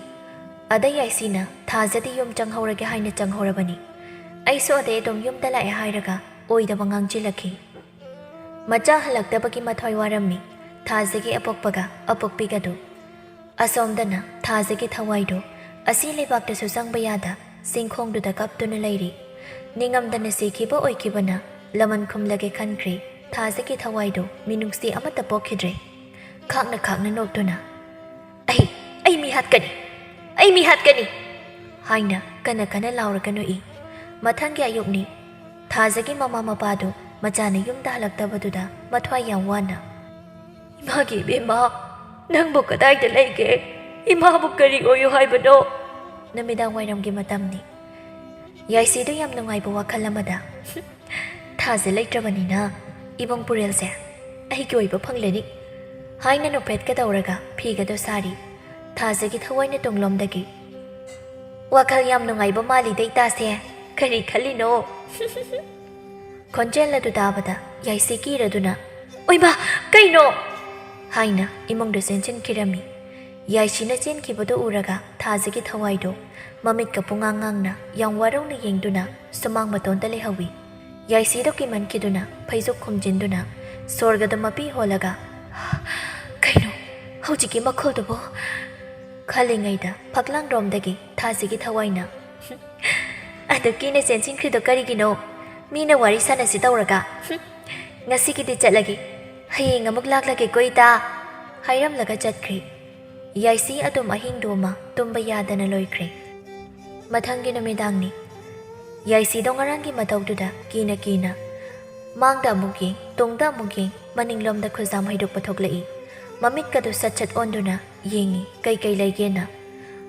ꯑꯗ ꯌꯥꯏꯁꯤꯅ ꯊꯥꯖꯗꯤ ꯌꯨꯝ ꯆꯪꯍꯧꯔꯒꯦ ꯍꯥꯏꯅ ꯆꯪꯍꯧꯔꯕꯅꯤ꯫ ꯑꯩꯁꯨ ꯑꯗꯩ ꯑꯗꯨꯝ ꯌꯨꯝꯗ ꯂꯥꯛꯑꯦ ꯍꯥꯏꯔꯒ ꯑꯣꯏꯗꯕ ꯉꯥꯡꯁꯤꯜꯂꯛꯈꯤ꯫ ꯃꯆꯥ ꯍꯜꯂꯛꯇꯕꯒꯤ ꯃꯊ꯭ꯋꯥꯏ ꯋꯥꯔꯝꯃꯤ ꯊꯥꯖꯒꯤ ꯑꯄꯣꯛꯄꯒ ꯑꯄꯣꯛꯄꯤꯒꯗꯨ꯫ ꯑꯁꯣꯝꯗꯅ ꯊꯥꯖꯒꯤ ꯊꯋꯥꯏꯗꯨ ꯑꯁꯤ ꯂꯩꯕꯥꯛꯇꯁꯨ ꯆꯪꯕ ꯌꯥꯗ ꯆꯤꯡꯈꯣꯡꯗꯨꯗ ꯀꯞꯇꯨꯅ ꯂꯩꯔꯤ꯫ ꯅꯤꯡꯉꯝꯗꯅ ꯁꯤꯈꯤꯕ ꯑꯣꯏꯈꯤꯕꯅ ꯂꯃꯟ ꯈꯨꯝꯂꯒꯦ ꯈꯟꯈ꯭ꯔꯤ ꯊꯥꯖꯒꯤ ꯊꯋꯥꯏꯗꯨ ꯃꯤꯅꯨꯡꯁꯤ ꯑꯃꯠꯇ ꯄꯣꯛꯈꯤꯗ꯭ꯔꯦ꯫ ꯈꯥꯛꯅ ꯈꯥꯛꯅ ꯅꯣꯛꯇꯨꯅ, "ꯑꯩ, ꯑꯩ ꯃꯤ ꯍꯥꯠꯀꯅꯤ! ꯑꯩ ꯃꯤ ꯍꯥꯠꯀꯅꯤ!" ꯍꯥꯏꯅ ꯀꯟꯅ ꯀꯟꯅ ꯂꯥꯎꯔꯒ ꯅꯣꯛꯏ꯫ ꯃꯊꯪꯒꯤ ꯑꯌꯨꯛꯅꯤ꯫ ꯊꯥꯖꯒꯤ ꯃꯃꯥ ꯃꯄꯥꯗꯨ ꯃꯆꯥꯅ ꯌꯨꯝꯗ ꯍꯜꯂꯛꯇꯕꯗꯨꯗ ꯃꯊ꯭ꯋꯥꯏ ꯌꯥꯝ ꯋꯥꯅ, "ꯏꯃꯥꯒꯤ ꯏꯕꯦꯝꯃ, ꯅꯪꯕꯨ ꯀꯗꯥꯏꯗ ꯂꯩꯒꯦ? ꯏꯃꯥꯕꯨ ꯀꯔꯤ ꯑꯣꯏꯌꯨ ꯍꯥꯏꯕꯅꯣ?" ꯅꯨꯃꯤꯗꯥꯡ ꯋꯥꯏꯔꯝꯒꯤ ꯃꯇꯝꯅꯤ꯫ ꯌꯥꯏꯁꯤꯗꯨ ꯌꯥꯝ ꯅꯨꯡꯉꯥꯏꯕ ꯋꯥꯈꯜ ꯑꯃꯗ, "ꯊꯥꯖ ꯂꯩꯇ꯭ꯔꯕꯅꯤꯅ ꯏꯕꯨꯡ ꯄꯨꯔꯦꯜꯁꯦ ꯑꯩꯒꯤ ꯑꯣꯏꯕ ꯐꯪꯂꯅꯤ" ꯍꯥꯏꯅ ꯅꯣꯛꯐꯦꯠꯀ ꯇꯧꯔꯒ ꯐꯤꯒꯗꯣ ꯁꯥꯔꯤ꯫ ꯊꯥꯖꯒꯤ ꯊꯋꯥꯏꯅ ꯇꯨꯡꯂꯣꯝꯗꯒꯤ, "ꯋꯥꯈꯜ ꯌꯥꯝ ꯅꯨꯡꯉꯥꯏꯕ ꯃꯥꯜꯂꯤꯗ ꯏꯇꯥꯁꯦ, ꯀꯔꯤ ꯈꯜꯂꯤꯅꯣ?" ꯈꯣꯟꯖꯦꯜ ꯑꯗꯨ ꯇꯥꯕꯗ ꯌꯥꯏꯁꯤ ꯀꯤꯔꯗꯨꯅ, "ꯑꯣꯏꯃꯥ, ꯀꯩꯅꯣ?" ꯍꯥꯏꯅ ꯏꯃꯨꯡꯗ ꯆꯦꯟꯁꯤꯟꯈꯤꯔꯝꯃꯤ꯫ ꯌꯥꯏꯁꯤꯅ ꯆꯦꯟꯈꯤꯕꯗꯨ ꯎꯔꯒ ꯊꯥꯖꯒꯤ ꯊꯋꯥꯏꯗꯨ ꯃꯃꯤꯠꯀ ꯄꯨꯡꯉꯥꯡ ꯉꯥꯡꯅ ꯌꯥꯝ ꯋꯥꯔꯧꯅ ꯌꯦꯡꯗꯨꯅ ꯁꯨꯃꯥꯡ ꯃꯇꯣꯟꯗ ꯂꯩꯍꯧꯏ꯫ ꯌꯥꯏꯁꯤꯗꯨ ꯀꯤꯃꯟꯈꯤꯗꯨꯅ ꯐꯩꯖꯨꯞ ꯈꯨꯝꯖꯤꯟꯗꯨꯅ ꯁꯣꯔꯒꯗ ꯃꯄꯤ ꯍꯣꯜꯂꯒ, "ꯀꯩꯅꯣ ꯍꯧꯖꯤꯛꯀꯤ ꯃꯈꯣꯜꯗꯨꯕꯨ?" ꯈꯜꯂꯤꯉꯩꯗ ꯐꯛꯂꯥꯡꯔꯣꯝꯗꯒꯤ ꯊꯥꯖꯒꯤ ꯊꯋꯥꯏꯅ, "ꯑꯗꯨ ꯀꯤꯅ ꯆꯦꯟꯁꯤꯟꯈ꯭ꯔꯤꯗꯣ ꯀꯔꯤꯒꯤꯅꯣ? ꯃꯤꯅ ꯋꯥꯔꯤ ꯁꯥꯟꯅꯁꯤ ꯇꯧꯔꯒ꯫ ꯍꯨꯝ, ꯉꯁꯤꯒꯤꯗꯤ ꯆꯠꯂꯒꯦ" "ꯍꯌꯦꯡ ꯑꯃꯨꯛ ꯂꯥꯛꯂꯒꯦꯀꯣ ꯏꯇꯥ" ꯍꯥꯏꯔꯝꯂꯒ ꯆꯠꯈ꯭ꯔꯦ꯫ ꯌꯥꯏꯁꯤ ꯑꯗꯨꯝ ꯑꯍꯤꯡꯗꯨꯃ ꯇꯨꯝꯕ ꯌꯥꯗꯅ ꯂꯣꯏꯈ꯭ꯔꯦ꯫ ꯃꯊꯪꯒꯤ ꯅꯨꯃꯤꯗꯥꯡꯅꯤ꯫ ꯌꯥꯏꯁꯤꯗꯣ ꯉꯔꯥꯡꯒꯤ ꯃꯇꯧꯗꯨꯗ ꯀꯤꯅ ꯀꯤꯅ ꯃꯥꯡꯗ ꯑꯃꯨꯛ ꯌꯦꯡ, ꯇꯨꯡꯗ ꯑꯃꯨꯛ ꯌꯦꯡ, ꯃꯅꯤꯡꯂꯣꯝꯗ ꯈꯨꯖꯥꯝ ꯍꯩꯗꯣꯛꯄ ꯊꯣꯛꯂꯛꯏ꯫ ꯃꯃꯤꯠꯀꯗꯨ ꯁꯠ ꯁꯠ ꯑꯣꯟꯗꯨꯅ ꯌꯦꯡꯉꯤ, ꯀꯩꯀꯩ ꯂꯩꯒꯦꯅ꯫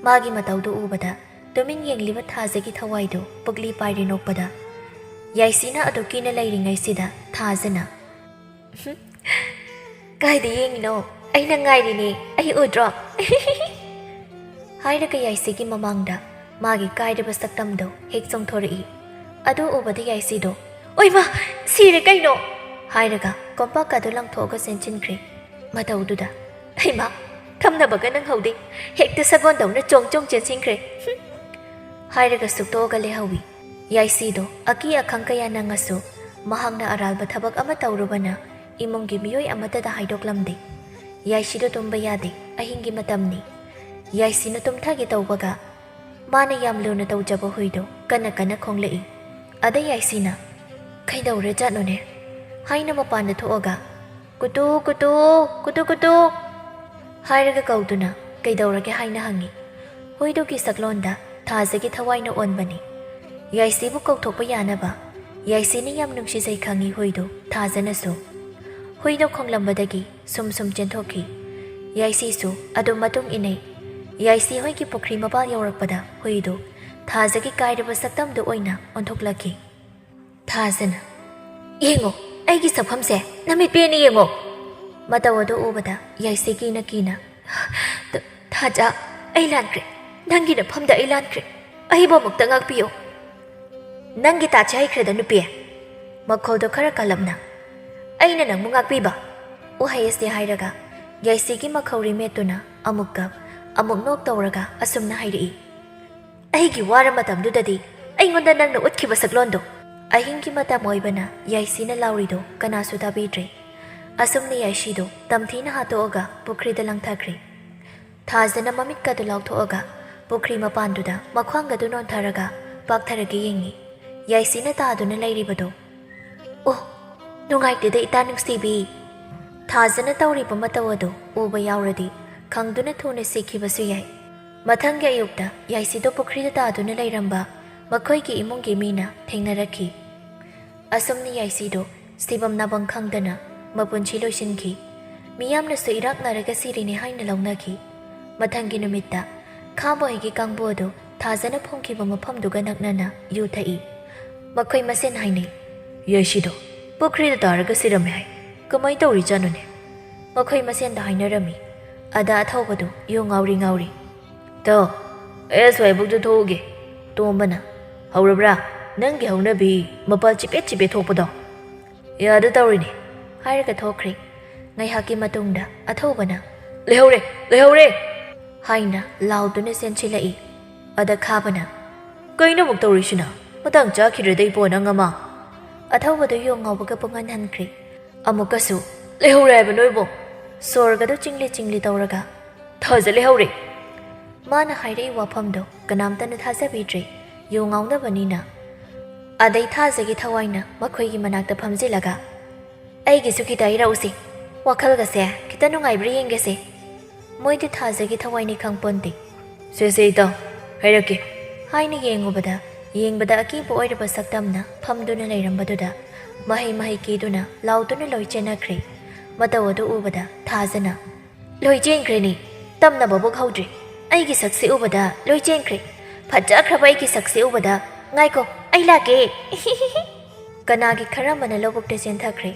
ꯃꯥꯒꯤ ꯃꯇꯧꯗꯨ ꯎꯕꯗ ꯇꯨꯃꯤꯟ ꯌꯦꯡꯂꯤꯕ ꯊꯥꯖꯒꯤ ꯊꯋꯥꯏꯗꯨ ꯄꯨꯛꯂꯤ ꯄꯥꯏꯔꯦ ꯅꯣꯛꯄꯗ꯫ ꯌꯥꯏꯁꯤꯅ ꯑꯗꯨ ꯀꯤꯅ ꯂꯩꯔꯤꯉꯩꯁꯤꯗ ꯊꯥꯖꯅ, "ꯀꯥꯏꯗ ꯌꯦꯡꯉꯤꯅꯣ? ꯑꯩꯅ ꯉꯥꯏꯔꯤꯅꯦ, ꯑꯩ ꯎꯗ꯭ꯔꯣ?" ꯍꯥꯏꯔꯒ ꯌꯥꯏꯁꯤꯒꯤ ꯃꯃꯥꯡꯗ ꯃꯥꯒꯤ ꯀꯥꯏꯔꯕ ꯁꯛꯇꯝꯗꯣ ꯍꯦꯛ ꯆꯣꯡꯊꯣꯔꯛꯏ꯫ ꯑꯗꯨ ꯎꯕꯗ ꯌꯥꯏꯁꯤꯗꯣ, "ꯑꯣꯏꯃ, ꯁꯤꯔꯦ ꯀꯩꯅꯣ!" ꯍꯥꯏꯔꯒ ꯀꯣꯝꯄꯥꯛꯀꯗꯣ ꯂꯪꯊꯣꯛꯑꯒ ꯆꯦꯟꯁꯤꯟꯈ꯭ꯔꯦ꯫ ꯃꯇꯧꯗꯨꯗ, "ꯍꯩꯃꯥ, ꯊꯝꯅꯕꯒ ꯅꯪꯍꯧꯗꯦ, ꯍꯦꯛꯇ ꯁꯒꯣꯜꯗꯧꯅ ꯆꯣꯡ ꯆꯣꯡ ꯆꯦꯟꯁꯤꯟꯈ꯭ꯔꯦ꯫ ꯍꯨꯝ!" ꯍꯥꯏꯔꯒ ꯁꯨꯛꯇꯣꯛꯑꯒ ꯂꯩꯍꯧꯏ꯫ ꯌꯥꯏꯁꯤꯗꯣ ꯑꯀꯤ ꯑꯈꯪ ꯀꯌꯥ ꯅꯪꯉꯁꯨ, ꯃꯍꯥꯛꯅ ꯑꯔꯥꯜꯕ ꯊꯕꯛ ꯑꯃ ꯇꯧꯔꯨꯕꯅ ꯏꯃꯨꯡꯒꯤ ꯃꯤꯑꯣꯏ ꯑꯃꯠꯇꯗ ꯍꯥꯏꯗꯣꯛꯂꯝꯗꯦ꯫ ꯌꯥꯏꯁꯤꯗꯣ ꯇꯨꯝꯕ ꯌꯥꯗꯦ, ꯑꯍꯤꯡꯒꯤ ꯃꯇꯝꯅꯤ꯫ ꯌꯥꯏꯁꯤꯅ ꯇꯨꯝꯊꯒꯦ ꯇꯧꯕꯒ, ꯃꯥꯅ ꯌꯥꯝ ꯂꯨꯅ ꯇꯧꯖꯕ ꯍꯨꯏꯗꯣ ꯀꯟꯅ ꯀꯟꯅ ꯈꯣꯡꯂꯛꯏ꯫ ꯑꯗ ꯌꯥꯏꯁꯤꯅ, "ꯀꯩꯗꯧꯔꯖꯥꯠꯅꯣꯅꯦ?" ꯍꯥꯏꯅ ꯃꯄꯥꯟꯗ ꯊꯣꯛꯑꯒ, "ꯀꯨꯇꯨ, ꯀꯨꯇꯨ, ꯀꯨꯇꯨ, ꯀꯨꯇꯨ" ꯍꯥꯏꯔꯒ ꯀꯧꯗꯨꯅ, "ꯀꯩꯗꯧꯔꯒꯦ?" ꯍꯥꯏꯅ ꯍꯪꯉꯤ꯫ ꯍꯨꯏꯗꯨꯒꯤ ꯁꯛꯂꯣꯟꯗ ꯊꯥꯖꯒꯤ ꯊꯋꯥꯏꯅ ꯑꯣꯟꯕꯅꯤ꯫ ꯌꯥꯏꯁꯤꯕꯨ ꯀꯧꯊꯣꯛꯄ ꯌꯥꯅꯕ ꯌꯥꯏꯁꯤꯅ ꯌꯥꯝ ꯅꯨꯡꯁꯤꯖꯩ ꯈꯪꯉꯤ ꯍꯨꯏꯗꯨ ꯊꯥꯖꯅꯁꯨ꯫ ꯍꯨꯏꯗꯣ ꯈꯣꯡꯂꯝꯕꯗꯒꯤ ꯁꯨꯝ ꯁꯨꯝ ꯆꯦꯟꯊꯣꯛꯈꯤ꯫ ꯌꯥꯏꯁꯤꯁꯨ ꯑꯗꯨꯝ ꯃꯇꯨꯡ ꯏꯟꯅꯩ꯫ ꯌꯥꯏꯁꯤ ꯍꯣꯏꯒꯤ ꯄꯨꯈ꯭ꯔꯤ ꯃꯄꯥꯜ ꯌꯧꯔꯛꯄꯗ ꯍꯨꯏꯗꯨ ꯊꯥꯖꯒꯤ ꯀꯥꯏꯔꯕ ꯁꯛꯇꯝꯗꯨ ꯑꯣꯏꯅ ꯑꯣꯟꯊꯣꯛꯂꯛꯈꯤ꯫ ꯊꯥꯖꯅ, "ꯌꯦꯡꯉꯣ, ꯑꯩꯒꯤ ꯁꯛꯐꯝꯁꯦ ꯅꯃꯤꯠ ꯄꯦꯟꯅ ꯌꯦꯡꯉꯣ!" ꯃꯇꯧ ꯑꯗꯨ ꯎꯕꯗ ꯌꯥꯏꯁꯤ ꯀꯤꯅ ꯀꯤꯅ, "ꯊ-, ꯊꯥꯖ, ꯑꯩ ꯂꯥꯟꯈ꯭ꯔꯦ꯫ ꯅꯪꯒꯤ ꯅꯐꯝꯗ ꯑꯩ ꯂꯥꯟꯈ꯭ꯔꯦ꯫ ꯑꯩꯕꯨ ꯑꯃꯨꯛꯇ ꯉꯥꯛꯄꯤꯌꯨ꯫" "ꯅꯪꯒꯤ ꯇꯥꯠꯁꯦ ꯍꯩꯈ꯭ꯔꯦꯗ, ꯅꯨꯄꯤ!" ꯃꯈꯣꯜꯗꯣ ꯈꯔ ꯀꯜꯂꯞꯅ, "ꯑꯩꯅ ꯅꯪꯕꯨ ꯉꯥꯛꯄꯤꯕ?" ꯋꯥꯍꯩ ꯑꯁꯤ ꯍꯥꯏꯔꯒ ꯌꯥꯏꯁꯤꯒꯤ ꯃꯈꯧꯔꯤ ꯃꯦꯠꯇꯨꯅ ꯑꯃꯨꯛ ꯀꯞ, ꯑꯃꯨꯛ ꯅꯣꯛ ꯇꯧꯔꯒ ꯑꯁꯨꯝꯅ ꯍꯥꯏꯔꯛꯏ, "ꯑꯩꯒꯤ ꯋꯥꯔ ꯃꯇꯝꯗꯨꯗꯗꯤ ꯑꯩꯉꯣꯟꯗ ꯅꯪꯅ ꯎꯠꯈꯤꯕ ꯁꯛꯂꯣꯟꯗꯣ!" ꯑꯍꯤꯡꯒꯤ ꯃꯇꯝ ꯑꯣꯏꯕꯅ ꯌꯥꯏꯁꯤꯅ ꯂꯥꯎꯔꯤꯗꯣ ꯀꯅꯥꯁꯨ ꯇꯥꯕꯤꯗ꯭ꯔꯦ꯫ ꯑꯁꯨꯝꯅ ꯌꯥꯏꯁꯤꯗꯣ ꯇꯝꯊꯤꯅ ꯍꯥꯠꯇꯣꯛꯑꯒ ꯄꯨꯈ꯭ꯔꯤꯗ ꯂꯪꯊꯈ꯭ꯔꯦ꯫ ꯊꯥꯖꯅ ꯃꯃꯤꯠꯀꯗꯨ ꯂꯥꯎꯊꯣꯛꯑꯒ ꯄꯨꯈ꯭ꯔꯤ ꯃꯄꯥꯟꯗꯨꯗ ꯃꯈ꯭ꯋꯥꯡꯒꯗꯨ ꯅꯣꯟꯊꯔꯒ ꯄꯥꯛꯊꯔꯒ ꯌꯦꯡꯉꯤ꯫ ꯌꯥꯏꯁꯤꯅ ꯇꯥꯗꯨꯅ ꯂꯩꯔꯤꯕꯗꯣ꯫ "ꯑꯣ, ꯅꯨꯡꯉꯥꯏꯇꯦꯗ ꯏꯇꯥ ꯅꯨꯡꯁꯤꯕꯤ꯫ ꯊꯥꯖꯅ ꯇꯧꯔꯤꯕ ꯃꯇꯧ ꯑꯗꯨ ꯎꯕ ꯌꯥꯎꯔꯗꯤ ꯈꯪꯗꯨꯅ ꯊꯨꯅ ꯁꯤꯈꯤꯕꯁꯨ ꯌꯥꯏ꯫ ꯃꯊꯪꯒꯤ ꯑꯌꯨꯛꯇ ꯌꯥꯏꯁꯤꯗꯣ ꯄꯨꯈ꯭ꯔꯤꯗ ꯇꯥꯗꯨꯅ ꯂꯩꯔꯝꯕ ꯃꯈꯣꯏꯒꯤ ꯏꯃꯨꯡꯒꯤ ꯃꯤꯅ ꯊꯦꯡꯅꯔꯛꯈꯤ꯫ ꯑꯁꯨꯝꯅ ꯌꯥꯏꯁꯤꯗꯣ ꯁꯤꯐꯝ ꯅꯥꯐꯝ ꯈꯪꯗꯅ ꯃꯄꯨꯟꯁꯤ ꯂꯣꯏꯁꯤꯟꯈꯤ꯫ ꯃꯤꯌꯥꯝꯅꯁꯨ ꯏꯔꯥꯛꯅꯔꯒ ꯁꯤꯔꯤꯅꯤ ꯍꯥꯏꯅ ꯂꯧꯅꯈꯤ꯫ ꯃꯊꯪꯒꯤ ꯅꯨꯃꯤꯠꯇ ꯈꯥꯕꯣꯏꯒꯤ ꯀꯥꯡꯕꯨ ꯑꯗꯨ ꯊꯥꯖꯅ ꯐꯣꯡꯈꯤꯕ ꯃꯐꯝꯗꯨꯒ ꯅꯛꯅꯅ ꯌꯨ ꯊꯛꯏ꯫ ꯃꯈꯣꯏ ꯃꯁꯦꯟ ꯍꯥꯏꯅꯩ, "ꯌꯥꯏꯁꯤꯗꯣ ꯄꯨꯈ꯭ꯔꯤꯗ ꯇꯥꯔꯒ ꯁꯤꯔꯝꯃꯦ ꯍꯥꯏ꯫ ꯀꯃꯥꯏ ꯇꯧꯔꯤꯖꯥꯠꯅꯣꯅꯦ?" ꯃꯈꯣꯏ ꯃꯁꯦꯟꯗ ꯍꯥꯏꯅꯔꯝꯃꯤ꯫ ꯑꯗ ꯑꯊꯧꯕꯗꯨ ꯌꯨ ꯉꯥꯎꯔꯤ ꯉꯥꯎꯔꯤ꯫ "ꯇꯣ, ꯑꯩ ꯑꯁ꯭ꯋꯥꯏꯕꯨꯛꯇ ꯊꯣꯛꯎꯒꯦ꯫" ꯇꯣꯝꯕꯅ, "ꯍꯧꯔꯕ꯭ꯔꯥ ꯅꯪꯒꯤ ꯍꯧꯅꯕꯤ ꯃꯄꯥꯜ ꯆꯤꯄꯦꯠ ꯆꯤꯄꯦꯠ ꯊꯣꯛꯄꯗꯣ?" "ꯌꯥꯗ ꯇꯧꯔꯤꯅꯦ," ꯍꯥꯏꯔꯒ ꯊꯣꯛꯈ꯭ꯔꯦ꯫ ꯉꯥꯏꯍꯥꯛꯀꯤ ꯃꯇꯨꯡꯗ ꯑꯊꯧꯕꯅ, "ꯂꯩꯍꯧꯔꯦ, ꯂꯩꯍꯧꯔꯦ!" ꯍꯥꯏꯅ ꯂꯥꯎꯗꯨꯅ ꯆꯦꯟꯁꯤꯜꯂꯛꯏ꯫ ꯑꯗ ꯈꯥꯕꯅ, "ꯀꯩꯅꯣ ꯑꯃꯨꯛ ꯇꯧꯔꯤꯁꯤꯅ? ꯃꯇꯥꯡ ꯆꯥꯈꯤꯗ꯭ꯔꯗꯩ ꯄꯣ ꯅꯪ ꯑꯃ!" ꯑꯊꯧꯕꯗꯨ ꯌꯣꯡ ꯉꯥꯎꯕꯒ ꯄꯨꯡꯍꯟ ꯍꯟꯈ꯭ꯔꯦ꯫ ꯑꯃꯨꯛꯀꯁꯨ, "ꯂꯩꯍꯧꯔꯦ ꯍꯥꯏꯕ ꯅꯣꯏꯕꯣ!" ꯁꯣꯔꯒꯗꯨ ꯆꯤꯡꯂꯤ ꯆꯤꯡꯂꯤ ꯇꯧꯔꯒ, "ꯊꯥꯖ ꯂꯩꯍꯧꯔꯦ!" ꯃꯥꯅ ꯍꯥꯏꯔꯛꯏ ꯋꯥꯐꯝꯗꯣ ꯀꯅꯥꯝꯇꯅ ꯊꯥꯖꯕꯤꯗ꯭ꯔꯦ, ꯌꯨ ꯉꯥꯎꯅꯕꯅꯤꯅ꯫ ꯑꯗꯩ ꯊꯥꯖꯒꯤ ꯊꯋꯥꯏꯅ ꯃꯈꯣꯏꯒꯤ ꯃꯅꯥꯛꯇ ꯐꯝꯖꯤꯜꯂꯒ, "ꯑꯩꯒꯤꯁꯨ ꯈꯤꯇ ꯍꯥꯏꯔꯛꯎꯁꯦ, ꯋꯥꯈꯜꯒꯁꯦ ꯈꯤꯇ ꯅꯨꯡꯉꯥꯏꯕ꯭ꯔꯥ ꯌꯦꯡꯒꯦꯁꯦ꯫" ꯃꯣꯏꯗꯤ ꯊꯥꯖꯒꯤ ꯊꯋꯥꯏꯅꯤ ꯈꯪꯄꯣꯟꯇꯦ꯫ "ꯁꯦ ꯁꯦ ꯏꯇꯥꯎ, ꯍꯥꯏꯔꯛꯀꯦ," ꯍꯥꯏꯅ ꯌꯦꯡꯉꯨꯕꯗ, ꯌꯦꯡꯕꯗ ꯑꯀꯤꯕ ꯑꯣꯏꯔꯕ ꯁꯛꯇꯝꯅ ꯐꯝꯗꯨꯅ ꯂꯩꯔꯝꯕꯗꯨꯗ ꯃꯍꯩ ꯃꯍꯩ ꯀꯤꯗꯨꯅ ꯂꯥꯎꯗꯨꯅ ꯂꯣꯏ ꯆꯦꯟꯅꯈ꯭ꯔꯦ꯫ ꯃꯇꯧ ꯑꯗꯨ ꯎꯕꯗ ꯊꯥꯖꯅ, "ꯂꯣꯏ ꯆꯦꯟꯈ꯭ꯔꯦꯅꯦ, ꯇꯝꯅꯕꯕꯨ ꯍꯧꯗ꯭ꯔꯦ꯫ ꯑꯩꯒꯤ ꯁꯛꯁꯦ ꯎꯕꯗ ꯂꯣꯏ ꯆꯦꯟꯈ꯭ꯔꯦ꯫ ꯐꯖꯈ꯭ꯔꯕ ꯑꯩꯒꯤ ꯁꯛꯁꯦ ꯎꯕꯗ꯫ ꯉꯥꯏꯈꯣ, ꯑꯩ ꯂꯥꯛꯀꯦ!" ꯀꯅꯥꯒꯤ ꯈꯔ ꯑꯃꯅ ꯂꯧꯕꯨꯛꯇ ꯆꯦꯟꯊꯈ꯭ꯔꯦ,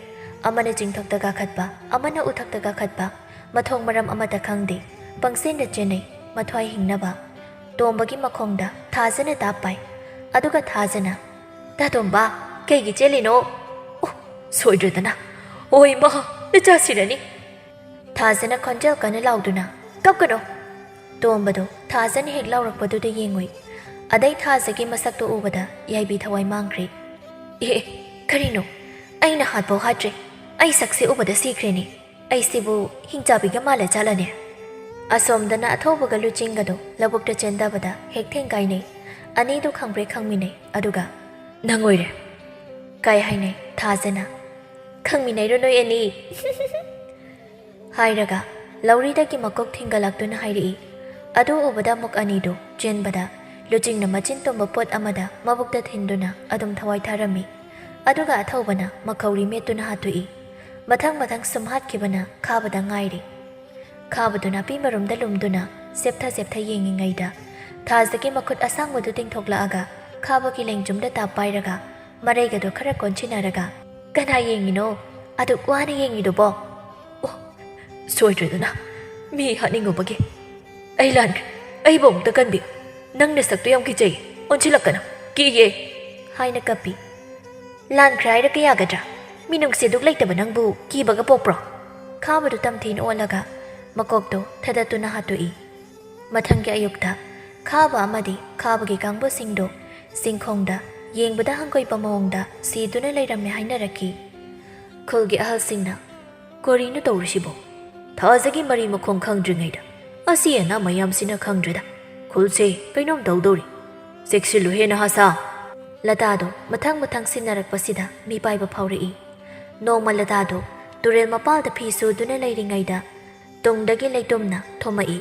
ꯑꯃꯅ ꯆꯤꯡꯊꯛꯇ ꯀꯥꯈꯠꯄ, ꯑꯃꯅ ꯎꯊꯛꯇ ꯀꯥꯈꯠꯄ, ꯃꯊꯣꯡ ꯃꯔꯝ ꯑꯃꯠꯇ ꯈꯪꯗꯦ꯫ ꯄꯪꯆꯦꯟꯗ ꯆꯦꯟꯅꯩ, ꯃꯊ꯭ꯋꯥꯏ ꯍꯤꯡꯅꯕ꯫ ꯇꯣꯝꯕꯒꯤ ꯃꯈꯣꯡꯗ ꯊꯥꯖꯅ ꯇꯥꯞ ꯄꯥꯏ꯫ ꯑꯗꯨꯒ ꯊꯥꯖꯅ, "ꯇꯥ ꯇꯣꯝꯕ, ꯀꯩꯒꯤ ꯆꯦꯜꯂꯤꯅꯣ? ꯑꯣ, ꯁꯣꯏꯗ꯭ꯔꯗꯅ꯫ ꯑꯣ ꯏꯃꯥ, ꯅꯆꯥ ꯁꯤꯔꯅꯤ!" ꯊꯥꯖꯅ ꯈꯣꯟꯖꯦꯜ ꯀꯟꯅ ꯂꯥꯎꯗꯨꯅ, "ꯀꯞꯀꯅꯣ!" ꯇꯣꯝꯕꯗꯣ ꯊꯥꯖꯅ ꯍꯦꯛ ꯂꯥꯎꯔꯛꯄꯗꯨꯗ ꯌꯦꯡꯉꯨꯏ꯫ ꯑꯗꯩ ꯊꯥꯖꯒꯤ ꯃꯁꯛꯇꯣ ꯎꯕꯗ ꯌꯥꯏꯕꯤ ꯊꯋꯥꯏ ꯃꯥꯡꯈ꯭ꯔꯦ꯫ "ꯑꯦ, ꯑꯦ, ꯀꯔꯤꯅꯣ? ꯑꯩꯅ ꯍꯥꯠꯄꯧ ꯍꯥꯠꯇ꯭ꯔꯦ꯫ ꯑꯩ ꯁꯛꯁꯦ ꯎꯕꯗ ꯁꯤꯈ꯭ꯔꯦꯅꯦ꯫ ꯑꯩꯁꯤꯕꯨ ꯍꯤꯡꯆꯥꯕꯤꯒ ꯃꯥꯜꯂ ꯆꯠꯂꯅꯦ?" ꯑꯁꯣꯝꯗꯅ ꯑꯊꯧꯕꯒ ꯂꯨꯆꯤꯡꯒꯗꯣ ꯂꯧꯕꯨꯛꯇ ꯆꯦꯟꯗꯕꯗ ꯍꯦꯛ ꯊꯦꯡꯒꯥꯏꯅꯩ꯫ ꯑꯅꯤꯗꯨ ꯈꯪꯕ꯭ꯔꯦ ꯈꯪꯃꯤꯟꯅꯩ꯫ ꯑꯗꯨꯒ, "ꯅꯪ ꯑꯣꯏꯔꯦ!" ꯀꯥꯏ ꯍꯥꯏꯅꯩ ꯊꯥꯖꯅ꯫ "ꯈꯪꯃꯤꯟꯅꯩꯔꯣ ꯅꯣꯏ ꯑꯅꯤ?" ꯍꯥꯏꯔꯒ ꯂꯧꯔꯤꯗꯒꯤ ꯃꯀꯣꯛ ꯊꯤꯡꯒꯠꯂꯛꯇꯨꯅ ꯍꯥꯏꯔꯛꯏ꯫ ꯑꯗꯨ ꯎꯕꯗ ꯑꯃꯨꯛ ꯑꯅꯤꯗꯨ ꯆꯦꯟꯕꯗ ꯂꯨꯆꯤꯡꯅ ꯃꯆꯤꯟ ꯇꯨꯝꯕ ꯄꯣꯠ ꯑꯃꯗ ꯃꯕꯨꯛꯇ ꯊꯤꯟꯗꯨꯅ ꯑꯗꯨꯝ ꯊꯋꯥꯏ ꯊꯥꯔꯝꯃꯤ꯫ ꯑꯗꯨꯒ ꯑꯊꯧꯕꯅ ꯃꯈꯧꯔꯤ ꯃꯦꯠꯇꯨꯅ ꯍꯥꯠꯇꯣꯛꯏ꯫ ꯃꯊꯪ ꯃꯊꯪ ꯁꯨꯝ ꯍꯥꯠꯈꯤꯕꯅ ꯈꯥꯕꯗ ꯉꯥꯏꯔꯤ꯫ ꯈꯥꯕꯗꯨ ꯅꯥꯄꯤ ꯃꯔꯨꯝꯗ ꯂꯨꯝꯗꯨꯅ ꯆꯦꯞꯊ ꯆꯦꯞꯊ ꯌꯦꯡꯉꯤꯉꯩꯗ ꯊꯥꯖꯒꯤ ꯃꯈꯨꯠ ꯑꯁꯥꯡꯕꯗꯨ ꯇꯤꯡꯊꯣꯛꯂꯛꯑꯒ ꯈꯥꯕꯒꯤ ꯂꯦꯡꯖꯨꯝꯗ ꯇꯥꯞ ꯄꯥꯏꯔꯒ ꯃꯔꯩꯒꯗꯣ ꯈꯔ ꯀꯣꯟꯁꯤꯟꯅꯔꯒ, "ꯀꯅꯥ ꯌꯦꯡꯉꯤꯅꯣ? ꯑꯗꯨꯛ ꯋꯥꯅ ꯌꯦꯡꯉꯤꯗꯨꯕꯣ?" "ꯑꯣ, ꯁꯣꯏꯗ꯭ꯔꯦꯗꯅ, ꯃꯤ ꯍꯥꯠꯅꯤꯡꯉꯨꯕꯒꯤ꯫ ꯑꯩ ꯂꯥꯟꯈ꯭ꯔꯦ, ꯑꯩꯕꯨ ꯑꯃꯨꯛꯇ ꯀꯟꯕꯤꯌꯨ꯫ ꯅꯪ ꯅꯁꯛꯇꯨ ꯌꯥꯝ ꯀꯤꯖꯩ, ꯑꯣꯟꯁꯤꯜꯂꯛꯀꯅꯨ, ꯀꯤꯌꯦ!" ꯍꯥꯏꯅ ꯀꯞꯄꯤ꯫ "ꯂꯥꯟꯈ꯭ꯔꯦ ꯍꯥꯏꯔꯒ ꯌꯥꯒꯗ꯭ꯔꯥ? ꯃꯤꯅꯨꯡꯁꯤ ꯑꯗꯨꯛ ꯂꯩꯇꯕ ꯅꯪꯕꯨ ꯀꯤꯕꯒ ꯄꯣꯛꯄ꯭ꯔꯣ?" ꯈꯥꯕꯗꯨ ꯇꯝꯊꯤꯅ ꯑꯣꯜꯂꯒ ꯃꯀꯣꯛꯇꯣ ꯊꯗꯠꯇꯨꯅ ꯍꯥꯠꯇꯣꯛꯏ꯫ ꯃꯊꯪꯒꯤ ꯑꯌꯨꯛꯇ ꯈꯥꯕ ꯑꯃꯗꯤ ꯈꯥꯕꯒꯤ ꯀꯥꯡꯕꯨꯁꯤꯡꯗꯨ ꯆꯤꯡꯈꯣꯡꯗ ꯌꯦꯡꯕꯗ ꯍꯪꯒꯣꯏꯕ ꯃꯑꯣꯡꯗ ꯁꯤꯗꯨꯅ ꯂꯩꯔꯝꯃꯦ ꯍꯥꯏꯅꯔꯛꯈꯤ꯫ ꯈꯨꯜꯒꯤ ꯑꯍꯜꯁꯤꯡꯅ, "ꯀꯔꯤꯅꯣ ꯇꯧꯔꯤꯁꯤꯕꯣ? ꯊꯥꯖꯒꯤ ꯃꯔꯤ ꯃꯈꯣꯡ ꯈꯪꯗ꯭ꯔꯤꯉꯩꯗ ꯑꯁꯤ ꯑꯅꯥ ꯃꯌꯥꯝꯁꯤꯅ ꯈꯪꯗ꯭ꯔꯦꯗ꯫ ꯈꯨꯜꯁꯦ ꯀꯩꯅꯣꯝ ꯇꯧꯗꯧꯔꯤ꯫ ꯆꯦꯛꯁꯤꯜꯂꯨꯍꯦ ꯅꯍꯥꯁꯥ!" ꯂꯇꯥꯗꯣ ꯃꯊꯪ ꯃꯊꯪ ꯁꯤꯟꯅꯔꯛꯄꯁꯤꯗ ꯃꯤꯄꯥꯏꯕ ꯐꯥꯎꯔꯛꯏ꯫ ꯅꯣꯡꯃ ꯂꯇꯥꯗꯣ ꯇꯨꯔꯦꯜ ꯃꯄꯥꯜꯗ ꯐꯤ ꯁꯨꯗꯨꯅ ꯂꯩꯔꯤꯉꯩꯗ ꯇꯨꯡꯗꯒꯤ ꯂꯩꯇꯨꯝꯅ ꯊꯣꯝꯃꯛꯏ꯫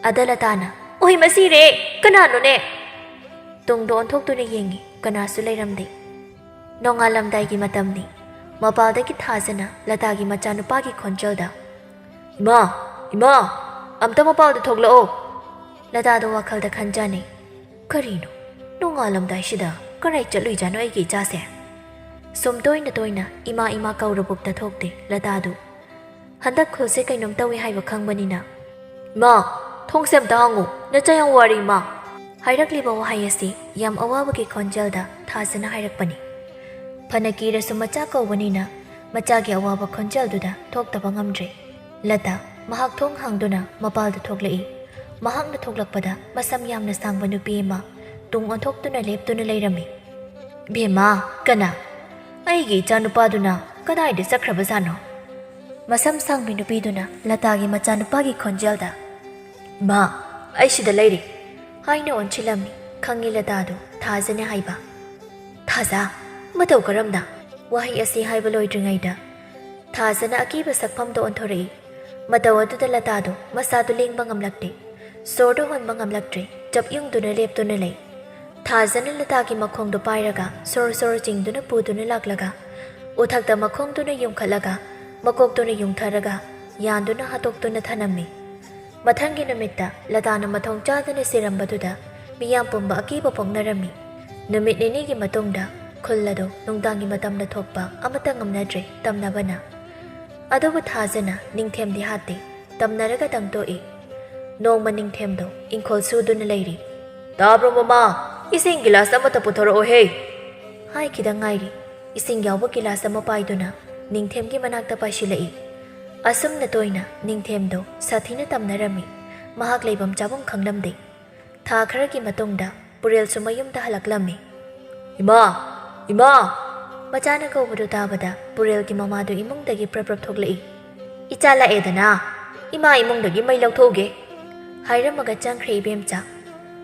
ꯑꯗ ꯂꯇꯥꯅ, "ꯑꯣꯏ ꯃꯁꯤꯔꯦ! ꯀꯅꯥꯅꯣꯅꯦ?" ꯇꯨꯡꯗ ꯑꯣꯟꯊꯣꯛꯇꯨꯅ ꯌꯦꯡꯉꯤ, ꯀꯅꯥꯁꯨ ꯂꯩꯔꯝꯗꯦ꯫ ꯅꯣꯡꯉꯥꯜꯂꯝꯗꯥꯏꯒꯤ ꯃꯇꯝꯅꯤ꯫ ꯃꯄꯥꯜꯗꯒꯤ ꯊꯥꯖꯅ ꯂꯇꯥꯒꯤ ꯃꯆꯥꯅꯨꯄꯥꯒꯤ ꯈꯣꯟꯖꯦꯜꯗ, "ꯏꯃꯥ! ꯏꯃꯥ! ꯑꯝꯇ ꯃꯄꯥꯜꯗ ꯊꯣꯛꯂꯛꯑꯣ!" ꯂꯇꯥꯗꯣ ꯋꯥꯈꯜꯗ ꯈꯟꯖꯥꯅꯩ, "ꯀꯔꯤꯅꯣ? ꯅꯣꯡꯉꯥꯜꯂꯝꯗꯥꯏꯁꯤꯗ ꯀꯔꯥꯏ ꯆꯠꯂꯨꯏꯖꯥꯠꯅꯣ ꯑꯩꯒꯤ ꯏꯆꯥꯁꯦ?" ꯁꯨꯝ ꯇꯣꯏꯅ ꯇꯣꯏꯅ "ꯏꯃꯥ, ꯏꯃꯥ" ꯀꯧꯔꯕꯨꯛꯇ ꯊꯣꯛꯇꯦ ꯂꯇꯥꯗꯨ꯫ ꯍꯟꯗꯛ ꯈꯨꯜꯁꯦ ꯀꯩꯅꯣꯝ ꯇꯧꯏ ꯍꯥꯏꯕ ꯈꯪꯕꯅꯤꯅ, "ꯏꯃꯥ, ꯊꯣꯡꯁꯦ ꯑꯝꯇ ꯍꯥꯡꯉꯨ, ꯅꯆꯥ ꯌꯥꯝ ꯋꯥꯔꯤ, ꯏꯃꯥ!" ꯍꯥꯏꯔꯛꯂꯤꯕ ꯋꯥꯍꯩ ꯑꯁꯤ ꯌꯥꯝ ꯑꯋꯥꯕꯒꯤ ꯈꯣꯟꯖꯦꯜꯗ ꯊꯥꯖꯅ ꯍꯥꯏꯔꯛꯄꯅꯤ꯫ ꯐꯅ ꯀꯤꯔꯁꯨ ꯃꯆꯥ ꯀꯧꯕꯅꯤꯅ ꯃꯆꯥꯒꯤ ꯑꯋꯥꯕ ꯈꯣꯟꯖꯦꯜꯗꯨꯗ ꯊꯣꯛꯇꯕ ꯉꯝꯗ꯭ꯔꯦ꯫ ꯂꯇꯥ ꯃꯍꯥꯛ ꯊꯣꯡ ꯍꯥꯡꯗꯨꯅ ꯃꯄꯥꯜꯗ ꯊꯣꯛꯂꯛꯏ꯫ ꯃꯍꯥꯛꯅ ꯊꯣꯛꯂꯛꯄꯗ ꯃꯁꯝ ꯌꯥꯝꯅ ꯁꯥꯡꯕ ꯅꯨꯄꯤ ꯑꯃ ꯇꯨꯡ ꯑꯣꯟꯊꯣꯛꯇꯨꯅ ꯂꯦꯞꯇꯨꯅ ꯂꯩꯔꯝꯃꯤ꯫ "ꯏꯕꯦꯝꯃ, ꯀꯅꯥ? ꯑꯩꯒꯤ ꯏꯆꯥꯅꯨꯄꯥꯗꯨꯅ ꯀꯗꯥꯏꯗ ꯆꯠꯈ꯭ꯔꯕꯖꯥꯠꯅꯣ?" ꯃꯁꯝ ꯁꯥꯡꯕꯤ ꯅꯨꯄꯤꯗꯨꯅ ꯂꯇꯥꯒꯤ ꯃꯆꯥꯅꯨꯄꯥꯒꯤ ꯈꯣꯟꯖꯦꯜꯗ, "ꯏꯃꯥ, ꯑꯩ ꯁꯤꯗ ꯂꯩꯔꯤ" ꯍꯥꯏꯅ ꯑꯣꯟꯁꯤꯜꯂꯝꯃꯤ꯫ ꯈꯪꯉꯤ ꯂꯇꯥꯗꯨ ꯊꯥꯖꯅ ꯍꯥꯏꯕ꯫ "ꯊꯥꯖ, ꯃꯇꯧ ꯀꯔꯝꯅ?" ꯋꯥꯍꯩ ꯑꯁꯤ ꯍꯥꯏꯕ ꯂꯣꯏꯗ꯭ꯔꯤꯉꯩꯗ ꯊꯥꯖꯅ ꯑꯀꯤꯕ ꯁꯛꯐꯝꯗ ꯑꯣꯟꯊꯣꯔꯛꯏ꯫ ꯃꯇꯧ ꯑꯗꯨꯗ ꯂꯇꯥꯗꯨ ꯃꯁꯥꯗꯨ ꯂꯦꯡꯕ ꯉꯝꯂꯛꯇꯦ꯫ ꯁꯣꯔꯗꯨ ꯍꯣꯟꯕ ꯉꯝꯂꯛꯇ꯭ꯔꯦ꯫ ꯆꯞ ꯌꯨꯡꯗꯨꯅ ꯂꯦꯞꯇꯨꯅ ꯂꯩ꯫ ꯊꯥꯖꯅ ꯂꯇꯥꯒꯤ ꯃꯈꯣꯡꯗꯨ ꯄꯥꯏꯔꯒ ꯁꯣꯔ ꯁꯣꯔ ꯆꯤꯡꯗꯨꯅ ꯄꯨꯗꯨꯅ ꯂꯥꯛꯂꯒ ꯎꯊꯛꯇ ꯃꯈꯣꯡꯗꯨꯅ ꯌꯨꯡꯈꯠꯂꯒ ꯃꯀꯣꯛꯇꯨꯅ ꯌꯨꯡꯊꯔꯒ ꯌꯥꯟꯗꯨꯅ ꯍꯥꯠꯇꯣꯛꯇꯨꯅ ꯊꯅꯝꯃꯤ꯫ ꯃꯊꯪꯒꯤ ꯅꯨꯃꯤꯠꯇ ꯂꯇꯥꯅ ꯃꯊꯣꯡ ꯆꯥꯗꯅ ꯁꯤꯔꯝꯕꯗꯨꯗ ꯃꯤꯌꯥꯝ ꯄꯨꯝꯕ ꯑꯀꯤꯕ ꯄꯣꯛꯅꯔꯝꯃꯤ꯫ ꯅꯨꯃꯤꯠ ꯅꯤꯅꯤꯒꯤ ꯃꯇꯨꯡꯗ ꯈꯨꯜ ꯑꯗꯨ ꯅꯨꯡꯗꯥꯡꯒꯤ ꯃꯇꯝꯗ ꯊꯣꯛꯄ ꯑꯃꯠꯇ ꯉꯝꯅꯗ꯭ꯔꯦ ꯇꯝꯅꯕꯅ꯫ ꯑꯗꯨꯕꯨ ꯊꯥꯖꯅ ꯅꯤꯡꯊꯦꯝꯗꯤ ꯍꯥꯠꯇꯦ꯫ ꯇꯝꯅꯔꯒ ꯇꯪꯇꯣꯛꯏ꯫ ꯅꯣꯡꯃ ꯅꯤꯡꯊꯦꯝꯗꯣ ꯏꯪꯈꯣꯜ ꯁꯨꯗꯨꯅ ꯂꯩꯔꯤ꯫ "ꯇꯥꯕ꯭ꯔꯣ ꯃꯃꯥ? ꯏꯁꯤꯡ ꯒꯤꯂꯥꯁ ꯑꯃꯠꯇ ꯄꯨꯊꯣꯔꯛꯑꯣꯍꯦ!" ꯍꯥꯏꯈꯤꯗ ꯉꯥꯏꯔꯤ꯫ ꯏꯁꯤꯡ ꯌꯥꯎꯕ ꯒꯤꯂꯥꯁ ꯑꯃ ꯄꯥꯏꯗꯨꯅ ꯅꯤꯡꯊꯦꯝꯒꯤ ꯃꯅꯥꯛꯇ ꯄꯥꯏꯁꯤꯜꯂꯛꯏ꯫ ꯑꯁꯨꯝꯅ ꯇꯣꯏꯅ ꯅꯤꯡꯊꯦꯝꯗꯣ ꯁꯥꯊꯤꯅ ꯇꯝꯅꯔꯝꯃꯤ꯫ ꯃꯍꯥꯛ ꯂꯩꯐꯝ ꯆꯥꯐꯝ ꯈꯪꯂꯝꯗꯦ꯫ ꯊꯥ ꯈꯔꯒꯤ ꯃꯇꯨꯡꯗ ꯄꯨꯔꯦꯜꯁꯨ ꯃꯌꯨꯝꯗ ꯍꯜꯂꯛꯂꯝꯃꯤ꯫ "ꯏꯃꯥ! ꯏꯃꯥ!" ꯃꯆꯥꯅ ꯀꯧꯕꯗꯨ ꯇꯥꯕꯗ ꯄꯨꯔꯦꯜꯒꯤ ꯃꯃꯥꯗꯨ ꯏꯃꯨꯡꯗꯒꯤ ꯄ꯭ꯔꯞ ꯄ꯭ꯔꯞ ꯊꯣꯛꯂꯛꯏ꯫ "ꯏꯆꯥ ꯂꯥꯛꯑꯦꯗꯅ, ꯏꯃꯥ ꯏꯃꯨꯡꯗꯒꯤ ꯃꯩ ꯂꯧꯊꯣꯛꯎꯒꯦ" ꯍꯥꯏꯔꯝꯃꯒ ꯆꯪꯈ꯭ꯔꯦ ꯏꯕꯦꯝꯆꯥ꯫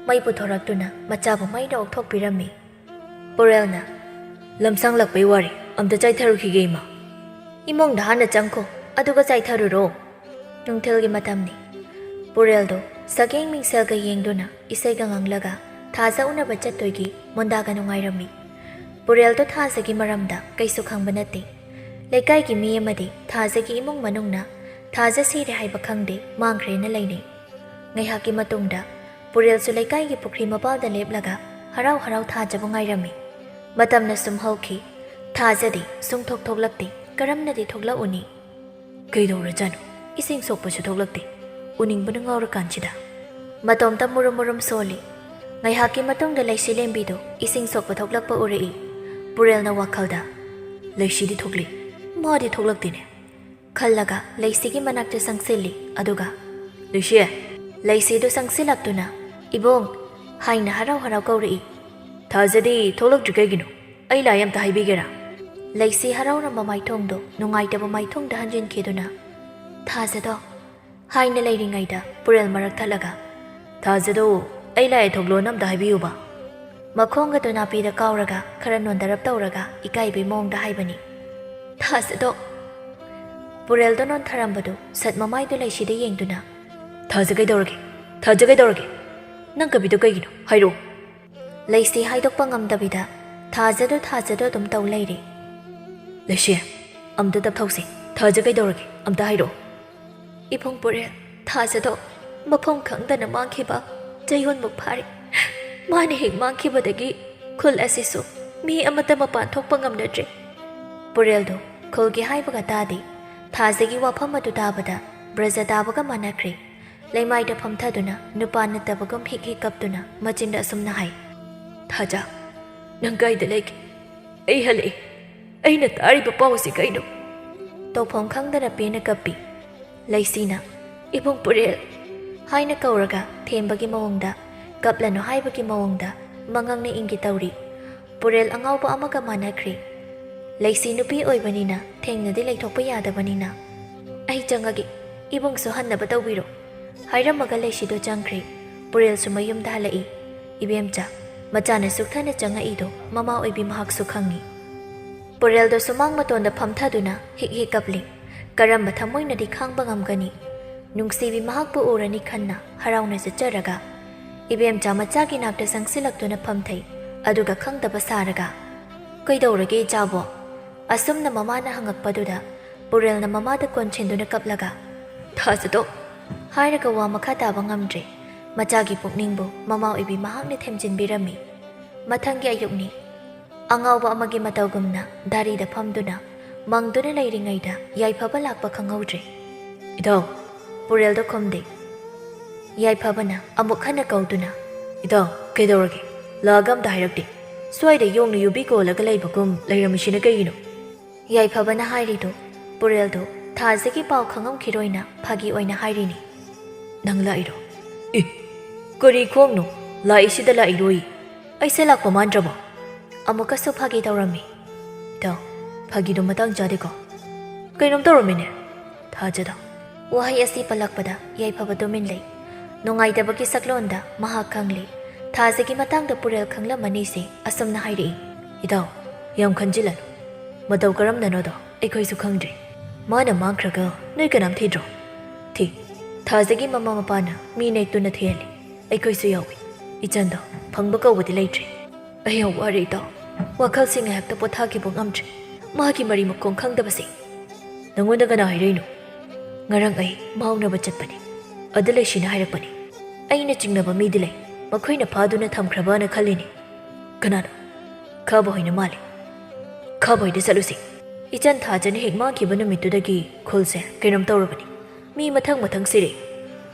ꯃꯩ ꯄꯨꯊꯣꯔꯛꯇꯨꯅ ꯃꯆꯥꯕꯨ ꯃꯩꯅ ꯑꯣꯛꯊꯣꯛꯄꯤꯔꯝꯃꯤ꯫ ꯄꯨꯔꯦꯜꯅ, "ꯂꯝꯁꯪꯂꯛꯄꯩ ꯋꯥꯔꯤ, ꯑꯝꯇ ꯆꯥꯏꯊꯔꯨꯈꯤꯒꯦ ꯏꯃꯥ꯫ ꯏꯃꯨꯡꯗ ꯍꯥꯟꯅ ꯆꯪꯈꯣ, ꯑꯗꯨꯒ ꯆꯥꯏꯊꯔꯨꯔꯣ"꯫ ꯅꯨꯡꯊꯤꯜꯒꯤ ꯃꯇꯝꯅꯤ꯫ ꯄꯨꯔꯦꯜꯗꯣ ꯁꯛꯌꯦꯡ ꯃꯤꯡꯁꯦꯜꯒ ꯌꯦꯡꯗꯨꯅ ꯏꯁꯩꯒ ꯉꯥꯡꯂꯒ ꯊꯥꯖ ꯎꯅꯕ ꯆꯠꯇꯣꯏꯒꯤ ꯃꯣꯟꯗꯥꯒ ꯅꯨꯡꯉꯥꯏꯔꯝꯃꯤ꯫ ꯄꯨꯔꯦꯜꯗꯣ ꯊꯥꯖꯒꯤ ꯃꯔꯝꯗ ꯀꯩꯁꯨ ꯈꯪꯕ ꯅꯠꯇꯦ꯫ ꯂꯩꯀꯥꯏꯒꯤ ꯃꯤ ꯑꯃꯗꯤ ꯊꯥꯖꯒꯤ ꯏꯃꯨꯡ ꯃꯅꯨꯡꯅ ꯊꯥꯖ ꯁꯤꯔꯦ ꯍꯥꯏꯕ ꯈꯪꯗꯦ, ꯃꯥꯡꯈ꯭ꯔꯦꯅ ꯂꯩꯅꯩ꯫ ꯉꯥꯏꯍꯥꯛꯀꯤ ꯃꯇꯨꯡꯗ ꯄꯨꯔꯦꯜꯁꯨ ꯂꯩꯀꯥꯏꯒꯤ ꯄꯨꯈ꯭ꯔꯤ ꯃꯄꯥꯜꯗ ꯂꯦꯞꯂꯒ ꯍꯔꯥꯎ ꯍꯔꯥꯎ ꯊꯥꯖꯕꯨ ꯉꯥꯏꯔꯝꯃꯤ꯫ ꯃꯇꯝꯅ ꯁꯨꯝ ꯍꯧꯈꯤ꯫ ꯊꯥꯖꯗꯤ ꯁꯨꯡꯊꯣꯛ ꯊꯣꯛꯂꯛꯇꯦ꯫ ꯀꯔꯝꯅꯗꯤ ꯊꯣꯛꯂꯛꯎꯅꯤ? ꯀꯩꯗꯧꯔꯖꯥꯠꯅꯣ? ꯏꯁꯤꯡ ꯁꯣꯛꯄꯁꯨ ꯊꯣꯛꯂꯛꯇꯦ꯫ ꯎꯅꯤꯡꯕꯅ ꯉꯥꯎꯔꯀꯥꯟꯁꯤꯗ꯫ ꯃꯇꯣꯝꯇ ꯃꯨꯔꯨꯝ ꯃꯨꯔꯨꯝ ꯁꯣꯜꯂꯤ꯫ ꯉꯥꯏꯍꯥꯛꯀꯤ ꯃꯇꯨꯡꯗ ꯂꯩꯁꯤ ꯂꯦꯝꯕꯤꯗꯨ ꯏꯁꯤꯡ ꯁꯣꯛꯄ ꯊꯣꯛꯂꯛꯄ ꯎꯔꯛꯏ꯫ ꯄꯨꯔꯦꯜꯅ ꯋꯥꯈꯜꯗ, "ꯂꯩꯁꯤꯗꯤ ꯊꯣꯛꯂꯤ, ꯃꯥꯗꯤ ꯊꯣꯛꯂꯛꯇꯦꯅꯦ" ꯈꯜꯂꯒ ꯂꯩꯁꯤꯒꯤ ꯃꯅꯥꯛꯇ ꯆꯪꯁꯤꯜꯂꯤ꯫ ꯑꯗꯨꯒ, "ꯂꯩꯁꯤ!" ꯂꯩꯁꯤꯗꯨ ꯆꯪꯁꯤꯜꯂꯛꯇꯨꯅ, "ꯏꯕꯨꯡ" ꯍꯥꯏꯅ ꯍꯔꯥꯎ ꯍꯔꯥꯎ ꯀꯧꯔꯛꯏ꯫ "ꯊꯥꯖꯗꯤ ꯊꯣꯛꯂꯛꯇ꯭ꯔꯤ ꯀꯩꯒꯤꯅꯣ? ꯑꯩ ꯂꯥꯏ ꯑꯝꯇ ꯍꯥꯏꯕꯤꯒꯦꯔꯥ?" ꯂꯩꯁꯤ ꯍꯔꯥꯎꯔꯝꯕ ꯃꯥꯏꯊꯣꯡꯗꯣ ꯅꯨꯡꯉꯥꯏꯇꯕ ꯃꯥꯏꯊꯣꯡꯗ ꯍꯟꯖꯤꯟꯈꯤꯗꯨꯅ, "ꯊꯥꯖꯗꯣ" ꯍꯥꯏꯅ ꯂꯩꯔꯤꯉꯩꯗ ꯄꯨꯔꯦꯜ ꯃꯔꯛ ꯊꯠꯂꯒ, "ꯊꯥꯖꯗꯣ, ꯑꯩ ꯂꯥꯏ ꯊꯣꯛꯂꯣꯅ ꯑꯝꯇ ꯍꯥꯏꯕꯤꯌꯨꯕ" ꯃꯈꯣꯡꯒꯗꯨ ꯅꯥꯄꯤꯗ ꯀꯥꯎꯔꯒ ꯈꯔ ꯅꯣꯟꯗꯔꯞ ꯇꯧꯔꯒ ꯏꯀꯥꯏꯕꯩ ꯃꯑꯣꯡꯗ ꯍꯥꯏꯕꯅꯤ꯫ "ꯊꯥꯖꯗꯣ!" ꯄꯨꯔꯦꯜꯗꯣ ꯅꯣꯟꯊꯔꯝꯕꯗꯨ ꯁꯠ ꯃꯃꯥꯏꯗꯨ ꯂꯩꯁꯤꯗ ꯌꯦꯡꯗꯨꯅ, "ꯊꯥꯖ ꯀꯩꯗꯧꯔꯒꯦ? ꯊꯥꯖ ꯀꯩꯗꯧꯔꯒꯦ? ꯅꯪ ꯀꯞꯄꯤꯗꯣ ꯀꯩꯒꯤꯅꯣ? ꯍꯥꯏꯔꯛꯑꯣ!" ꯂꯩꯁꯤ ꯍꯥꯏꯗꯣꯛꯄ ꯉꯝꯗꯕꯤꯗ ꯊꯥꯖꯗꯣ ꯊꯥꯖꯗꯣ ꯑꯗꯨꯝ ꯇꯧ ꯂꯩꯔꯦ꯫ "ꯂꯩꯁꯤ, ꯑꯝꯇ ꯇꯞꯊꯧꯁꯤ꯫ ꯊꯥꯖ ꯀꯩꯗꯧꯔꯒꯦ? ꯑꯝꯇ ꯍꯥꯏꯔꯛꯑꯣ!" "ꯏꯕꯨꯡ ꯄꯨꯔꯦꯜ, ꯊꯥꯖꯗꯣ ꯃꯐꯝ ꯈꯪꯗꯅ ꯃꯥꯡꯈꯤꯕ ꯆꯌꯣꯜꯃꯨꯛ ꯐꯥꯔꯦ꯫ ꯃꯥꯅ ꯍꯦꯛ ꯃꯥꯡꯈꯤꯕꯗꯒꯤ ꯈꯨꯜ ꯑꯁꯤꯁꯨ ꯃꯤ ꯑꯃꯠꯇ ꯃꯄꯥꯟ ꯊꯣꯛꯄ ꯉꯝꯅꯗ꯭ꯔꯦ꯫" ꯄꯨꯔꯦꯜꯗꯣ ꯈꯨꯜꯒꯤ ꯍꯥꯏꯕꯒ ꯇꯥꯗꯦ꯫ ꯊꯥꯖꯒꯤ ꯋꯥꯐꯝ ꯑꯗꯨ ꯇꯥꯕꯗ ꯕ꯭ꯔꯖ ꯇꯥꯕꯒ ꯃꯥꯟꯅꯈ꯭ꯔꯦ꯫ ꯂꯩꯃꯥꯏꯗ ꯐꯝꯊꯗꯨꯅ ꯅꯨꯄꯥ ꯅꯠꯇꯕꯒꯨꯝ ꯍꯤꯛ ꯍꯤꯛ ꯀꯞꯇꯨꯅ ꯃꯆꯤꯟꯗ ꯑꯁꯨꯝꯅ ꯍꯥꯏ, "ꯊꯥꯖ, ꯅꯪ ꯀꯥꯏꯗ ꯂꯩꯒꯦ? ꯑꯩ ꯍꯜꯂꯛꯑꯦ꯫ ꯑꯩꯅ ꯇꯥꯔꯤꯕ ꯄꯥꯎꯁꯤ ꯀꯩꯅꯣ?" ꯇꯧꯐꯝ ꯈꯪꯗꯅ ꯄꯦꯟꯅ ꯀꯞꯄꯤ꯫ ꯂꯩꯁꯤꯅ, "ꯏꯕꯨꯡ ꯄꯨꯔꯦꯜ" ꯍꯥꯏꯅ ꯀꯧꯔꯒ ꯊꯦꯝꯕꯒꯤ ꯃꯑꯣꯡꯗ, ꯀꯞꯂꯅꯨ ꯍꯥꯏꯕꯒꯤ ꯃꯑꯣꯡꯗ ꯃꯉꯛꯅ ꯏꯪꯒꯦ ꯇꯧꯔꯤ꯫ ꯄꯨꯔꯦꯜ ꯑꯉꯥꯎꯕ ꯑꯃꯒ ꯃꯥꯟꯅꯈ꯭ꯔꯦ꯫ ꯂꯩꯁꯤ ꯅꯨꯄꯤ ꯑꯣꯏꯕꯅꯤꯅ ꯊꯦꯡꯅꯗꯤ ꯂꯩꯊꯣꯛꯄ ꯌꯥꯗꯕꯅꯤꯅ, "ꯑꯩ ꯆꯪꯉꯒꯦ, ꯏꯕꯨꯡꯁꯨ ꯍꯟꯅꯕ ꯇꯧꯕꯤꯔꯣ" ꯍꯥꯏꯔꯝꯃꯒ ꯂꯩꯁꯤꯗꯣ ꯆꯪꯈ꯭ꯔꯦ꯫ ꯄꯨꯔꯦꯜꯁꯨ ꯃꯌꯨꯝꯗ ꯍꯜꯂꯛꯏ꯫ ꯏꯕꯦꯝꯆꯥ, ꯃꯆꯥꯅ ꯁꯨꯛꯊꯅ ꯆꯪꯉꯛꯏꯗꯣ ꯃꯃꯥ ꯑꯣꯏꯕꯤ ꯃꯍꯥꯛꯁꯨ ꯈꯪꯉꯤ꯫ ꯄꯨꯔꯦꯜꯗꯣ ꯁꯨꯃꯥꯡ ꯃꯇꯣꯟꯗ ꯐꯝꯊꯗꯨꯅ ꯍꯤꯛ ꯍꯤꯛ ꯀꯞꯂꯤ꯫ ꯀꯔꯝꯕ ꯊꯃꯣꯏꯅꯗꯤ ꯈꯥꯡꯕ ꯉꯝꯒꯅꯤ? ꯅꯨꯡꯁꯤꯕꯤ ꯃꯍꯥꯛꯄꯨ ꯎꯔꯅꯤ ꯈꯟꯅ ꯍꯔꯥꯎꯅ ꯆꯠꯆꯔꯒ ꯏꯕꯦꯝꯆꯥ ꯃꯆꯥꯒꯤ ꯅꯥꯛꯇ ꯆꯪꯁꯤꯜꯂꯛꯇꯨꯅ ꯐꯝꯊꯩ꯫ ꯑꯗꯨꯒ ꯈꯪꯗꯕ ꯁꯥꯔꯒ, "ꯀꯩꯗꯧꯔꯒꯦ ꯏꯆꯥꯕꯣ?" ꯑꯁꯨꯝꯅ ꯃꯃꯥꯅ ꯍꯪꯉꯛꯄꯗꯨꯗ ꯄꯨꯔꯦꯜꯅ ꯃꯃꯥꯗ ꯀꯣꯟꯁꯤꯟꯗꯨꯅ ꯀꯞꯂꯒ, "ꯊꯥꯖꯗꯣ!" ꯍꯥꯏꯔꯒ ꯋꯥ ꯃꯈꯥ ꯇꯥꯕ ꯉꯝꯗ꯭ꯔꯦ꯫ ꯃꯆꯥꯒꯤ ꯄꯨꯛꯅꯤꯡꯕꯨ ꯃꯃꯥ ꯑꯣꯏꯕꯤ ꯃꯍꯥꯛꯅ ꯊꯦꯝꯖꯤꯟꯕꯤꯔꯝꯃꯤ꯫ ꯃꯊꯪꯒꯤ ꯑꯌꯨꯛꯅꯤ꯫ ꯑꯉꯥꯎꯕ ꯑꯃꯒꯤ ꯃꯇꯧꯒꯨꯝꯅ ꯗꯥꯔꯤꯗ ꯐꯝꯗꯨꯅ ꯃꯪꯗꯨꯅ ꯂꯩꯔꯤꯉꯩꯗ ꯌꯥꯏꯐꯕ ꯂꯥꯛꯄ ꯈꯪꯍꯧꯗ꯭ꯔꯦ꯫ "ꯏꯙꯧ!" ꯄꯨꯔꯦꯜꯗꯣ ꯈꯨꯝꯗꯦ꯫ ꯌꯥꯏꯐꯕꯅ ꯑꯃꯨꯛ ꯍꯟꯅ ꯀꯧꯗꯨꯅ, "ꯏꯙꯧ, ꯀꯩꯗꯧꯔꯒꯦ? ꯂꯥꯛꯑꯒ ꯑꯝꯇ ꯍꯥꯏꯔꯛꯇꯦ꯫ ꯁ꯭ꯋꯥꯏꯗ ꯌꯣꯡꯅ ꯌꯨꯕꯤ ꯀꯣꯜꯂꯒ ꯂꯩꯕꯒꯨꯝ ꯂꯩꯔꯝꯃꯤꯁꯤꯅ ꯀꯩꯒꯤꯅꯣ?" ꯌꯥꯏꯐꯕꯅ ꯍꯥꯏꯔꯤꯗꯨ ꯄꯨꯔꯦꯜꯗꯨ ꯊꯥꯖꯒꯤ ꯄꯥꯎ ꯈꯪꯉꯝꯈꯤꯔꯣꯏꯅ ꯐꯥꯒꯤ ꯑꯣꯏꯅ ꯍꯥꯏꯔꯤꯅꯤ꯫ "ꯅꯪ ꯂꯥꯛꯏꯔꯣ?" "ꯑꯦ, ꯀꯔꯤ ꯈꯣꯡꯅꯣ? ꯂꯥꯛꯏꯁꯤꯗ ꯂꯥꯛꯏꯔꯣꯏ꯫ ꯑꯩꯁꯦ ꯂꯥꯛꯄ ꯃꯥꯟꯗ꯭ꯔꯕꯣ?" ꯑꯃꯨꯛꯀꯁꯨ ꯐꯥꯒꯤ ꯇꯧꯔꯝꯃꯤ꯫ "ꯏꯙꯧ, ꯐꯥꯒꯤꯗꯣ ꯃꯇꯥꯡ ꯆꯥꯗꯦꯀꯣ꯫ ꯀꯩꯅꯣꯝ ꯇꯧꯔꯝꯃꯤꯅꯦ, ꯊꯥꯖꯗ꯫" ꯋꯥꯍꯩ ꯑꯁꯤ ꯄꯜꯂꯛꯄꯗ ꯌꯥꯏꯐꯕ ꯇꯨꯃꯤꯟ ꯂꯩ꯫ ꯅꯨꯡꯉꯥꯏꯇꯕꯒꯤ ꯁꯛꯂꯣꯟꯗ ꯃꯍꯥꯛ ꯈꯪꯂꯦ꯫ ꯊꯥꯖꯒꯤ ꯃꯇꯥꯡꯗ ꯄꯨꯔꯦꯜ ꯈꯪꯂꯝꯃꯅꯤꯁꯦ ꯑꯁꯨꯝꯅ ꯍꯥꯏꯔꯛꯏ꯫ "ꯏꯙꯧ, ꯌꯥꯝ ꯈꯟꯖꯤꯜꯂꯅꯨ꯫ ꯃꯇꯧ ꯀꯔꯝꯅꯅꯣꯗꯣ ꯑꯩꯈꯣꯏꯁꯨ ꯈꯪꯗ꯭ꯔꯤ꯫ ꯃꯥꯅ ꯃꯥꯡꯈ꯭ꯔꯒ ꯅꯣꯏ ꯀꯅꯥꯝ ꯊꯤꯗ꯭ꯔꯣ? ꯊꯤ꯫ ꯊꯥꯖꯒꯤ ꯃꯃꯥ ꯃꯄꯥꯅ ꯃꯤ ꯅꯦꯛꯇꯨꯅ ꯊꯤꯍꯜꯂꯤ꯫ ꯑꯩꯈꯣꯏꯁꯨ ꯌꯥꯎꯏ꯫ ꯏꯆꯟꯗꯣ ꯐꯪꯕ ꯀꯧꯕꯗꯤ ꯂꯩꯇ꯭ꯔꯦ꯫ ꯑꯩ ꯌꯥꯝ ꯋꯥꯔꯦ ꯏꯇꯥꯎ꯫ ꯋꯥꯈꯜꯁꯦ ꯉꯥꯏꯍꯥꯛꯇ ꯄꯣꯊꯥꯈꯤꯕ ꯉꯝꯗ꯭ꯔꯦ꯫ ꯃꯥꯒꯤ ꯃꯔꯤ ꯃꯈꯣꯡ ꯈꯪꯗꯕꯁꯦ꯫ ꯅꯉꯣꯟꯗ ꯀꯅꯥ ꯍꯥꯏꯔꯛꯏꯅꯣ? ꯉꯔꯥꯡ ꯑꯩ ꯃꯥ ꯎꯅꯕ ꯆꯠꯄꯅꯦ꯫ ꯑꯗ ꯂꯩꯁꯤꯅ ꯍꯥꯏꯔꯛꯄꯅꯦ꯫ ꯑꯩꯅ ꯆꯤꯡꯅꯕ ꯃꯤꯗꯤ ꯂꯩ꯫ ꯃꯈꯣꯏꯅ ꯐꯥꯗꯨꯅ ꯊꯝꯈ꯭ꯔꯕꯅ ꯈꯜꯂꯤꯅꯦ꯫ ꯀꯅꯥꯅꯣ? ꯈꯥꯕ ꯍꯣꯏꯅ ꯃꯥꯜꯂꯦ꯫ ꯈꯥꯕ ꯍꯣꯏꯗ ꯆꯠꯂꯨꯁꯤ꯫ ꯏꯆꯟ ꯊꯥꯖꯅ ꯍꯦꯛ ꯃꯥꯡꯈꯤꯕ ꯅꯨꯃꯤꯠꯇꯨꯗꯒꯤ ꯈꯨꯜꯁꯦ ꯀꯩꯅꯣꯝ ꯇꯧꯔꯕꯅꯤ꯫ ꯃꯤ ꯃꯊꯪ ꯃꯊꯪ ꯁꯤꯔꯦ꯫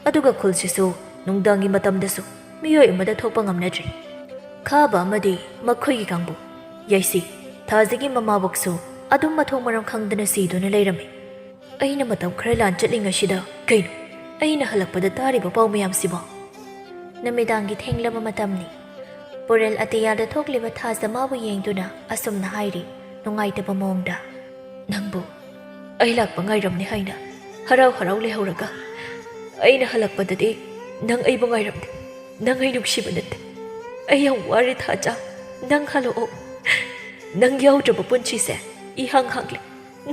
ꯑꯗꯨꯒ ꯈꯨꯜꯁꯤꯁꯨ ꯅꯨꯡꯗꯥꯡꯒꯤ ꯃꯇꯝꯗꯁꯨ ꯃꯤꯑꯣꯏ ꯑꯃꯗ ꯊꯣꯛꯄ ꯉꯝꯅꯗ꯭ꯔꯦ꯫ ꯈꯥꯕ ꯑꯃꯗꯤ ꯃꯈꯣꯏꯒꯤ ꯀꯥꯡꯕꯨ, ꯌꯥꯏꯁꯤ, ꯊꯥꯖꯒꯤ ꯃꯃꯥꯕꯣꯛꯁꯨ ꯑꯗꯨꯝ ꯃꯊꯣꯡ ꯃꯔꯝ ꯈꯪꯗꯅ ꯁꯤꯗꯨꯅ ꯂꯩꯔꯝꯃꯤ꯫ ꯑꯩꯅ ꯃꯇꯝ ꯈꯔ ꯂꯥꯟ ꯆꯠꯂꯤꯉꯩꯁꯤꯗ ꯀꯩꯅꯣ ꯑꯩꯅ ꯍꯜꯂꯛꯄꯗ ꯇꯥꯔꯤꯕ ꯄꯥꯎ ꯃꯌꯥꯝꯁꯤꯕꯣ? ꯅꯨꯃꯤꯗꯥꯡꯒꯤ ꯊꯦꯡꯂꯕ ꯃꯇꯝꯅꯤ꯫ ꯄꯨꯔꯦꯜ ꯑꯇꯤꯌꯥꯗ ꯊꯣꯛꯂꯤꯕ ꯊꯥꯖ ꯃꯥꯕꯨ ꯌꯦꯡꯗꯨꯅ ꯑꯁꯨꯝꯅ ꯍꯥꯏꯔꯤ, ꯅꯨꯡꯉꯥꯏꯇꯕ ꯃꯑꯣꯡꯗ꯫ ꯅꯪꯕꯨ ꯑꯩ ꯂꯥꯛꯄ ꯉꯥꯏꯔꯝꯅꯤ ꯍꯥꯏꯅ ꯍꯔꯥꯎ ꯍꯔꯥꯎ ꯂꯩꯍꯧꯔꯒ, ꯑꯩꯅ ꯍꯜꯂꯛꯄꯗꯗꯤ ꯅꯪ ꯑꯩꯕꯨ ꯉꯥꯏꯔꯝꯗꯦ꯫ ꯅꯪ ꯑꯩ ꯅꯨꯡꯁꯤꯕ ꯅꯠꯇꯦ꯫ ꯑꯩ ꯌꯥꯝ ꯋꯥꯔꯦ ꯊꯥꯖ꯫ ꯅꯪ ꯍꯜꯂꯛꯑꯣ꯫ ꯅꯪ ꯌꯥꯎꯗ꯭ꯔꯕ ꯄꯨꯟꯁꯤꯁꯦ ꯏꯍꯥꯡ ꯍꯥꯡꯂꯦ꯫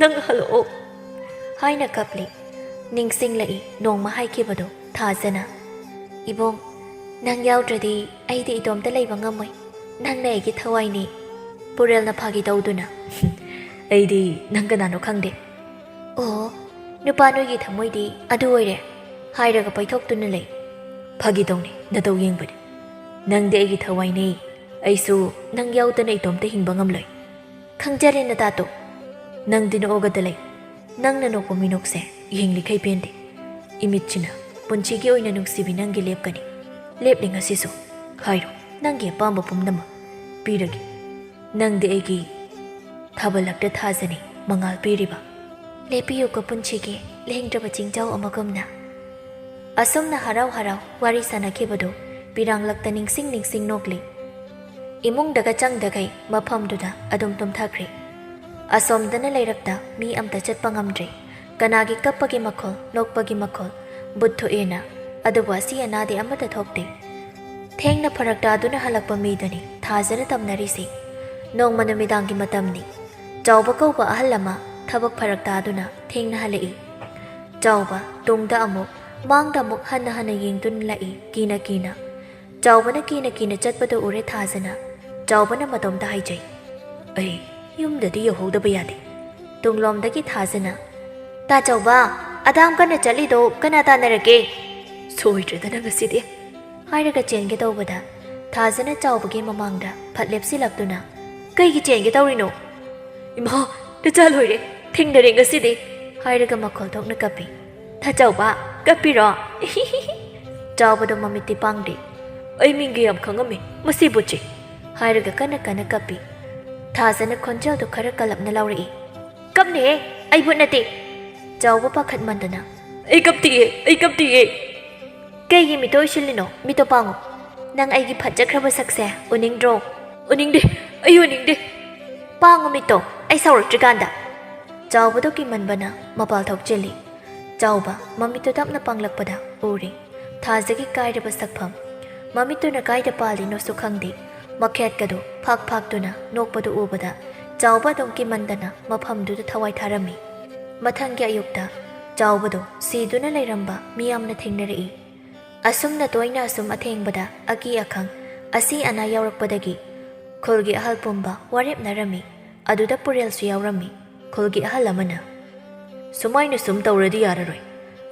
ꯅꯪ ꯍꯜꯂꯛꯑꯣ꯫ ꯍꯥꯏꯅ ꯀꯞꯂꯤ꯫ ꯅꯤꯡꯁꯤꯡꯂꯛꯏ ꯅꯣꯡꯃ ꯍꯥꯏꯈꯤꯕꯗꯣ ꯊꯥꯖꯅ꯫ ꯏꯕꯨꯡ, ꯅꯪ ꯌꯥꯎꯗ꯭ꯔꯗꯤ ꯑꯩꯗꯤ ꯏꯇꯣꯝꯇ ꯂꯩꯕ ꯉꯝꯃꯣꯏ꯫ ꯅꯪꯅ ꯑꯩꯒꯤ ꯊꯋꯥꯏꯅꯤ꯫ ꯄꯨꯔꯦꯜꯅ ꯐꯥꯒꯤ ꯇꯧꯗꯨꯅ꯫ ꯑꯩꯗꯤ ꯅꯪ ꯀꯅꯥꯅꯣ ꯈꯪꯗꯦ꯫ ꯑꯣ, ꯅꯨꯄꯥ ꯅꯣꯏꯒꯤ ꯊꯃꯣꯏꯗꯤ ꯑꯗꯨ ꯑꯣꯏꯔꯦ ꯍꯥꯏꯔꯒ ꯄꯩꯊꯣꯛꯇꯨꯅ ꯂꯩ꯫ ꯐꯥꯒꯤ ꯇꯧꯅꯤ, ꯅꯇꯧ ꯌꯦꯡꯕꯅꯤ꯫ ꯅꯪꯗꯤ ꯑꯩꯒꯤ ꯊꯋꯥꯏꯅꯤ꯫ ꯑꯩꯁꯨ ꯅꯪ ꯌꯥꯎꯗꯅ ꯏꯇꯣꯝꯇ ꯍꯤꯡꯕ ꯉꯝꯂꯣꯏ꯫ ꯈꯪꯖꯔꯦ ꯅꯇꯥꯇꯣ꯫ ꯅꯪꯗꯤ ꯅꯣꯛꯑꯒꯗ ꯂꯩ꯫ ꯅꯪꯅ ꯅꯣꯛꯄ ꯃꯤꯅꯣꯛꯁꯦ ꯌꯦꯡꯂꯤꯈꯩ ꯄꯦꯟꯗꯦ꯫ ꯏꯃꯤꯠꯁꯤꯅ ꯄꯨꯟꯁꯤꯒꯤ ꯑꯣꯏꯅ ꯅꯨꯡꯁꯤꯕꯤ ꯅꯪꯒꯤ ꯂꯦꯞꯀꯅꯤ꯫ ꯂꯦꯞꯂꯤ ꯉꯁꯤꯁꯨ꯫ ꯍꯥꯏꯔꯣ, ꯅꯪꯒꯤ ꯑꯄꯥꯝꯕ ꯄꯨꯝꯅꯃꯛ ꯄꯤꯔꯒꯦ꯫ ꯅꯪꯗꯤ ꯑꯩꯒꯤ ꯊꯥꯕꯜꯂꯛꯇ ꯊꯥꯖꯅꯤ ꯃꯉꯥꯜ ꯄꯤꯔꯤꯕ꯫ ꯂꯦꯞꯄꯤꯌꯨꯀꯣ ꯄꯨꯟꯁꯤꯒꯤ ꯂꯦꯡꯗ꯭ꯔꯕ ꯆꯤꯡꯖꯥꯎ ꯑꯃꯒꯨꯝꯅ꯫ ꯑꯁꯨꯝꯅ ꯍꯔꯥꯎ ꯍꯔꯥꯎ ꯋꯥꯔꯤ ꯁꯥꯟꯅꯈꯤꯕꯗꯨ ꯄꯤꯔꯥꯡꯂꯛꯇ ꯅꯤꯡꯁꯤꯡ ꯅꯤꯡꯁꯤꯡ ꯅꯣꯛꯂꯤ꯫ ꯏꯃꯨꯡꯗꯒ ꯆꯪꯗꯈꯩ ꯃꯐꯝꯗꯨꯗ ꯑꯗꯨꯝ ꯇꯨꯝꯊꯈ꯭ꯔꯦ꯫ ꯑꯁꯣꯝꯗꯅ ꯂꯩꯔꯛꯇ ꯃꯤ ꯑꯝꯇ ꯆꯠꯄ ꯉꯝꯗ꯭ꯔꯦ꯫ ꯀꯅꯥꯒꯤ ꯀꯞꯄꯒꯤ ꯃꯈꯣꯜ, ꯅꯣꯛꯄꯒꯤ ꯃꯈꯣꯜ, ꯕꯨꯠ ꯊꯣꯛꯑꯦꯅ꯫ ꯑꯗꯨꯕꯨ ꯑꯁꯤ ꯑꯅꯥꯗꯤ ꯑꯃꯠꯇ ꯊꯣꯛꯇꯦ꯫ ꯊꯦꯡꯅ ꯐꯔꯛ ꯇꯥꯗꯨꯅ ꯍꯜꯂꯛꯄ ꯃꯤꯗꯨꯅꯤ ꯊꯥꯖꯅ ꯇꯝꯅꯔꯤꯁꯤ꯫ ꯅꯣꯡꯃ ꯅꯨꯃꯤꯗꯥꯡꯒꯤ ꯃꯇꯝꯅꯤ꯫ ꯆꯥꯎꯕ ꯀꯧꯕ ꯑꯍꯜ ꯑꯃ ꯊꯕꯛ ꯐꯔꯛ ꯇꯥꯗꯨꯅ ꯊꯦꯡꯅ ꯍꯜꯂꯛꯏ꯫ ꯆꯥꯎꯕ ꯇꯨꯡꯗ ꯑꯃꯨꯛ ꯃꯥꯡꯗ ꯑꯃꯨꯛ ꯍꯟꯅ ꯍꯟꯅ ꯌꯦꯡꯗꯨꯅ ꯂꯥꯛꯏ, ꯀꯤꯅ ꯀꯤꯅ꯫ ꯆꯥꯎꯕꯅ ꯀꯤꯅ ꯀꯤꯅ ꯆꯠꯄꯗꯨ ꯎꯔꯦ ꯊꯥꯖꯅ꯫ ꯆꯥꯎꯕꯅ ꯃꯇꯣꯝꯇ ꯍꯥꯏꯖꯩ, "ꯑꯩ ꯌꯨꯝꯗꯗꯤ ꯌꯧꯍꯧꯗꯕ ꯌꯥꯗꯦ"꯫ ꯇꯨꯡꯂꯣꯝꯗꯒꯤ ꯊꯥꯖꯅ, "ꯇꯥ ꯆꯥꯎꯕ, ꯑꯗꯥꯝ ꯀꯟꯅ ꯆꯠꯂꯤꯗꯣ ꯀꯅꯥ ꯇꯥꯟꯅꯔꯒꯦ? ꯁꯣꯏꯗ꯭ꯔꯗꯅ ꯉꯁꯤꯗꯤ"꯫ ꯍꯥꯏꯔꯒ ꯆꯦꯟꯒꯦ ꯇꯧꯕꯗ ꯊꯥꯖꯅ ꯆꯥꯎꯕꯒꯤ ꯃꯃꯥꯡꯗ ꯐꯠ ꯂꯦꯞꯁꯤꯜꯂꯛꯇꯨꯅ, "ꯀꯩꯒꯤ ꯆꯦꯟꯒꯦ ꯇꯧꯔꯤꯅꯣ?" "ꯏꯃꯥ, ꯅꯆꯥ ꯂꯣꯏꯔꯦ, ꯊꯦꯡꯅꯔꯦ ꯉꯁꯤꯗꯤ"꯫ ꯍꯥꯏꯔꯒ ꯃꯈꯣꯜ ꯊꯣꯛꯅ ꯀꯞꯄꯤ꯫ "ꯊꯥ ꯆꯥꯎꯕ, ꯀꯞꯄꯤꯔꯣ?" ꯆꯥꯎꯕꯗꯣ ꯃꯃꯤꯠꯇꯤ ꯄꯥꯡꯗꯦ꯫ "ꯑꯩ ꯃꯤꯡꯒ ꯌꯥꯝ ꯈꯪꯉꯝꯃꯤ ꯃꯁꯤ ꯕꯨꯠꯁꯦ"꯫ ꯍꯥꯏꯔꯒ ꯀꯟꯅ ꯀꯟꯅ ꯀꯞꯄꯤ꯫ ꯊꯥꯖꯅ ꯈꯣꯟꯖꯦꯜꯗꯨ ꯈꯔ ꯀꯜꯂꯞꯅ ꯂꯧꯔꯛꯏ꯫ "ꯀꯞꯅꯦꯍꯦ, ꯑꯩ ꯕꯨꯠ ꯅꯠꯇꯦ"꯫ ꯆꯥꯎꯕ ꯄꯥꯈꯠꯃꯟꯗꯅ, "ꯑꯩ ꯀꯞꯇꯤꯌꯦ, ꯑꯩ ꯀꯞꯇꯤꯌꯦ"꯫ "ꯀꯩꯒꯤ ꯃꯤꯠꯇꯣ ꯎꯏꯁꯤꯜꯂꯤꯅꯣ? ꯃꯤꯠꯇꯣ ꯄꯥꯡꯉꯣ꯫ ꯅꯪ ꯑꯩꯒꯤ ꯐꯖꯈ꯭ꯔꯕ ꯁꯛꯁꯦ ꯎꯅꯤꯡꯗ꯭ꯔꯣ?" "ꯎꯅꯤꯡꯗꯦ, ꯑꯩ ꯎꯅꯤꯡꯗꯦ"꯫ "ꯄꯥꯡꯉꯣ ꯃꯤꯠꯇꯣ, ꯑꯩ ꯁꯥꯎꯔꯛꯇ꯭ꯔꯤꯀꯥꯟꯗ"꯫ ꯆꯥꯎꯕꯗꯣ ꯀꯤꯃꯟꯕꯅ ꯃꯄꯥꯜ ꯊꯣꯛꯆꯤꯜꯂꯤ꯫ ꯆꯥꯎꯕ ꯃꯃꯤꯠꯇꯨ ꯇꯞꯅ ꯄꯥꯡꯂꯛꯄꯗ ꯎꯔꯦ ꯊꯥꯖꯒꯤ ꯀꯥꯏꯔꯕ ꯁꯛꯐꯝ꯫ ꯃꯃꯤꯠꯇꯨꯅ ꯀꯥꯏꯗ ꯄꯥꯜꯂꯤꯅꯣꯁꯨ ꯈꯪꯗꯦ꯫ ꯃꯈꯦꯠꯀꯗꯨ ꯐꯥꯛ ꯐꯥꯛꯇꯨꯅ ꯅꯣꯛꯄꯗꯨ ꯎꯕꯗ ꯆꯥꯎꯕ ꯑꯗꯨꯝ ꯀꯤꯃꯟꯗꯅ ꯃꯐꯝꯗꯨꯗ ꯊꯋꯥꯏ ꯊꯥꯔꯝꯃꯤ꯫ ꯃꯊꯪꯒꯤ ꯑꯌꯨꯛꯇ ꯆꯥꯎꯕꯗꯨ ꯁꯤꯗꯨꯅ ꯂꯩꯔꯝꯕ ꯃꯤꯌꯥꯝꯅ ꯊꯦꯡꯅꯔꯛꯏ꯫ ꯑꯁꯨꯝꯅ ꯇꯣꯏꯅ ꯑꯁꯨꯝ ꯑꯊꯦꯡꯕꯗ ꯑꯀꯤ ꯑꯈꯪ, ꯑꯁꯤ ꯑꯅꯥ ꯌꯥꯎꯔꯛꯄꯗꯒꯤ ꯈꯨꯜꯒꯤ ꯑꯍꯜ ꯄꯨꯝꯕ ꯋꯥꯔꯦꯞꯅꯔꯝꯃꯤ꯫ ꯑꯗꯨꯗ ꯄꯨꯔꯦꯜꯁꯨ ꯌꯥꯎꯔꯝꯃꯤ꯫ ꯈꯨꯜꯒꯤ ꯑꯍꯜ ꯑꯃꯅ, "ꯁꯨꯃꯥꯏꯅ ꯁꯨꯝ ꯇꯧꯔꯗꯤ ꯌꯥꯔꯔꯣꯏ꯫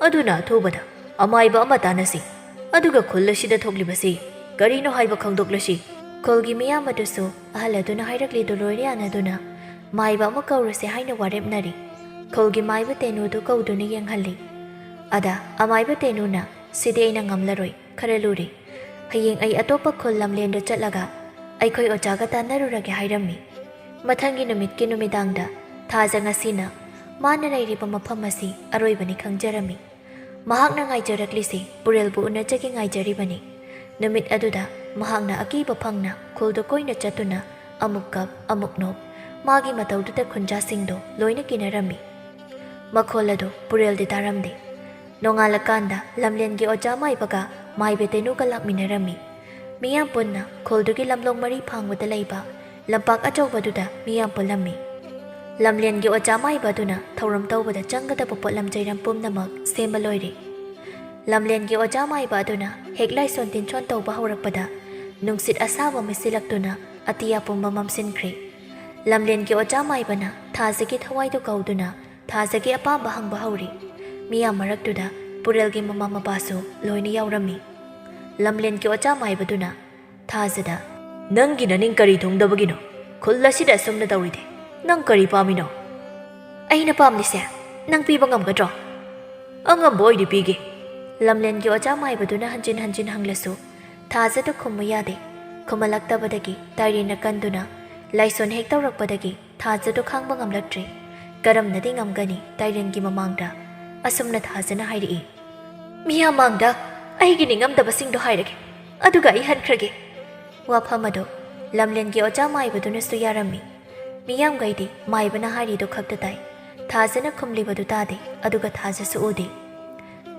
ꯑꯗꯨꯅ ꯑꯊꯨꯕꯗ ꯑꯃꯥꯏꯕ ꯑꯃ ꯇꯥꯟꯅꯁꯤ꯫ ꯑꯗꯨꯒ ꯈꯨꯜ ꯑꯁꯤꯗ ꯊꯣꯛꯂꯤꯕꯁꯤ ꯀꯔꯤꯅꯣ ꯍꯥꯏꯕ ꯈꯪꯗꯣꯛꯂꯁꯤ"꯫ ꯈꯨꯜꯒꯤ ꯃꯤꯌꯥꯝ ꯑꯗꯨꯁꯨ ꯑꯍꯜ ꯑꯗꯨꯅ ꯍꯥꯏꯔꯛꯂꯤꯗꯨ ꯂꯣꯏꯅ ꯌꯥꯅꯗꯨꯅ ꯃꯥꯏꯕ ꯑꯃ ꯀꯧꯔꯁꯦ ꯍꯥꯏꯅ ꯋꯥꯔꯦꯞꯅꯔꯤ꯫ ꯈꯨꯜꯒꯤ ꯃꯥꯏꯕ ꯇꯦꯅꯨꯗꯨ ꯀꯧꯗꯨꯅ ꯌꯦꯡꯍꯜꯂꯤ꯫ ꯑꯗ ꯑꯃꯥꯏꯕ ꯇꯦꯅꯨꯅ, "ꯁꯤꯗꯤ ꯑꯩꯅ ꯉꯝꯂꯔꯣꯏ, ꯈꯔ ꯂꯨꯔꯦ꯫ ꯍꯌꯦꯡ ꯑꯩ ꯑꯇꯣꯞꯄ ꯈꯨꯜ ꯂꯝꯂꯦꯟꯗ ꯆꯠꯂꯒ ꯑꯩꯈꯣꯏ ꯑꯣꯖꯥꯒ ꯇꯥꯟꯅꯔꯨꯔꯒꯦ" ꯍꯥꯏꯔꯝꯃꯤ꯫ ꯃꯊꯪꯒꯤ ꯅꯨꯃꯤꯠꯀꯤ ꯅꯨꯃꯤꯗꯥꯡꯗ ꯊꯥꯖ ꯉꯁꯤꯅ ꯃꯥꯅ ꯂꯩꯔꯤꯕ ꯃꯐꯝ ꯑꯁꯤ ꯑꯔꯣꯏꯕꯅꯤ ꯈꯪꯖꯔꯝꯃꯤ꯫ ꯃꯍꯥꯛꯅ ꯉꯥꯏꯖꯔꯛꯂꯤꯁꯤ ꯄꯨꯔꯦꯜꯕꯨ ꯎꯅꯖꯒꯦ ꯉꯥꯏꯖꯔꯤꯕꯅꯤ꯫ ꯅꯨꯃꯤꯠ ꯑꯗꯨꯗ ꯃꯍꯥꯛꯅ ꯑꯀꯤꯕ ꯐꯪꯅ ꯈꯨꯜꯗꯨ ꯀꯣꯏꯅ ꯆꯠꯇꯨꯅ ꯑꯃꯨꯛ ꯀꯞ, ꯑꯃꯨꯛ ꯅꯣꯛ꯫ ꯃꯥꯒꯤ ꯃꯇꯧꯗꯨꯗ ꯈꯨꯟꯖꯥꯁꯤꯡꯗꯣ ꯂꯣꯏꯅ ꯀꯤꯅꯔꯝꯃꯤ꯫ ꯃꯈꯣꯜ ꯑꯗꯨ ꯄꯨꯔꯦꯜꯗꯤ ꯇꯥꯔꯝꯗꯦ꯫ ꯅꯣꯡꯉꯥꯜꯂꯀꯥꯟꯗ ꯂꯝꯂꯦꯟꯒꯤ ꯑꯣꯖꯥ ꯃꯥꯏꯕꯒ ꯃꯥꯏꯕ ꯇꯦꯅꯨꯒ ꯂꯥꯛꯃꯤꯟꯅꯔꯝꯃꯤ꯫ ꯃꯤꯌꯥꯝ ꯄꯨꯟꯅ ꯈꯨꯜꯗꯨꯒꯤ ꯂꯝꯂꯣꯡ ꯃꯔꯤ ꯐꯥꯡꯕꯗ ꯂꯩꯕ ꯂꯝꯄꯥꯛ ꯑꯆꯧꯕꯗꯨꯗ ꯃꯤꯌꯥꯝ ꯄꯨꯜꯂꯝꯃꯤ꯫ ꯂꯝꯂꯦꯟꯒꯤ ꯑꯣꯖꯥ ꯃꯥꯏꯕ ꯑꯗꯨꯅ ꯊꯧꯔꯝ ꯇꯧꯕꯗ ꯆꯪꯒꯗꯕ ꯄꯣꯠꯂꯝ ꯆꯩꯔꯝ ꯄꯨꯝꯅꯃꯛ ꯁꯦꯝꯕ ꯂꯣꯏꯔꯦ꯫ ꯂꯝꯂꯦꯟꯒꯤ ꯑꯣꯖꯥ ꯃꯥꯏꯕ ꯑꯗꯨꯅ ꯍꯦꯛ ꯂꯥꯏꯁꯣꯟ ꯇꯤꯟꯁꯣꯟ ꯇꯧꯕ ꯍꯧꯔꯛꯄꯗ, ꯅꯨꯡꯁꯤꯠ ꯑꯁꯥꯕ ꯃꯤꯁꯤꯜꯂꯛꯇꯨꯅ ꯑꯇꯤꯌꯥ ꯄꯨꯝꯕ ꯃꯝꯁꯤꯟꯈ꯭ꯔꯦ꯫ ꯂꯝꯂꯦꯟꯒꯤ ꯑꯣꯖꯥ ꯃꯥꯏꯕꯅ ꯊꯥꯖꯒꯤ ꯊꯋꯥꯏꯗꯨ ꯀꯧꯗꯨꯅ ꯊꯥꯖꯒꯤ ꯑꯄꯥꯝꯕ ꯍꯪꯕ ꯍꯧꯔꯤ꯫ ꯃꯤꯌꯥꯝ ꯃꯔꯛꯇꯨꯗ ꯄꯨꯔꯦꯜꯒꯤ ꯃꯃꯥ ꯃꯄꯥꯁꯨ ꯂꯣꯏꯅ ꯌꯥꯎꯔꯝꯃꯤ꯫ ꯂꯝꯂꯦꯟꯒꯤ ꯑꯣꯖꯥ ꯃꯥꯏꯕꯗꯨꯅ ꯊꯥꯖꯗ, "ꯅꯪꯒꯤ ꯅꯅꯤꯡ ꯀꯔꯤ ꯊꯨꯡꯗꯕꯒꯤꯅꯣ? ꯈꯨꯜ ꯑꯁꯤꯗ ꯑꯁꯨꯝꯅ ꯇꯧꯔꯤꯗꯤ? ꯅꯪ ꯀꯔꯤ ꯄꯥꯝꯃꯤꯅꯣ?" "ꯑꯩꯅ ꯄꯥꯝꯂꯤꯁꯦ ꯅꯪ ꯄꯤꯕ ꯉꯝꯒꯗ꯭ꯔꯣ?" "ꯑꯉꯝꯕ ꯑꯣꯏꯗꯤ ꯄꯤꯒꯦ꯫" ꯂꯝꯂꯦꯟꯒꯤ ꯑꯣꯖꯥ ꯃꯥꯏꯕꯗꯨꯅ ꯍꯟꯖꯤꯟ ꯍꯟꯖꯤꯟ ꯍꯪꯂꯁꯨ ꯊꯥꯖꯗ ꯈꯨꯝꯃꯨ ꯌꯥꯗꯦ꯫ ꯈꯨꯝꯍꯜꯂꯛꯇꯕꯗꯒꯤ ꯇꯥꯏꯔꯦꯟꯅ ꯀꯟꯗꯨꯅ ꯂꯥꯏꯁꯣꯟ ꯍꯦꯛ ꯇꯧꯔꯛꯄꯗꯒꯤ ꯊꯥꯖꯗꯨ ꯈꯥꯡꯕ ꯉꯝꯂꯛꯇ꯭ꯔꯦ꯫ ꯀꯔꯝꯅꯗꯤ ꯉꯝꯒꯅꯤ ꯇꯥꯏꯔꯦꯟꯒꯤ ꯃꯃꯥꯡꯗ? ꯑꯁꯨꯝꯅ ꯊꯥꯖꯅ ꯍꯥꯏꯔꯛꯏ, "ꯃꯤꯌꯥꯝ ꯃꯥꯡꯗ ꯑꯩꯒꯤ ꯅꯤꯡꯉꯝꯗꯕꯁꯤꯡꯗꯣ ꯍꯥꯏꯔꯒꯦ, ꯑꯗꯨꯒ ꯑꯩ ꯍꯟꯈ꯭ꯔꯒꯦ꯫" ꯋꯥꯐꯝ ꯑꯗꯨ ꯂꯝꯂꯦꯟꯒꯤ ꯑꯣꯖꯥ ꯃꯥꯏꯕꯗꯨꯅꯁꯨ ꯌꯥꯔꯝꯃꯤ꯫ ꯃꯤꯌꯥꯝꯈꯩꯗꯤ ꯃꯥꯏꯕꯅ ꯍꯥꯏꯔꯤꯗꯨ ꯈꯛꯇ ꯇꯥꯏ꯫ ꯊꯥꯖꯅ ꯈꯨꯝꯂꯤꯕꯗꯨ ꯇꯥꯗꯦ, ꯑꯗꯨꯒ ꯊꯥꯖꯁꯨ ꯎꯗꯦ꯫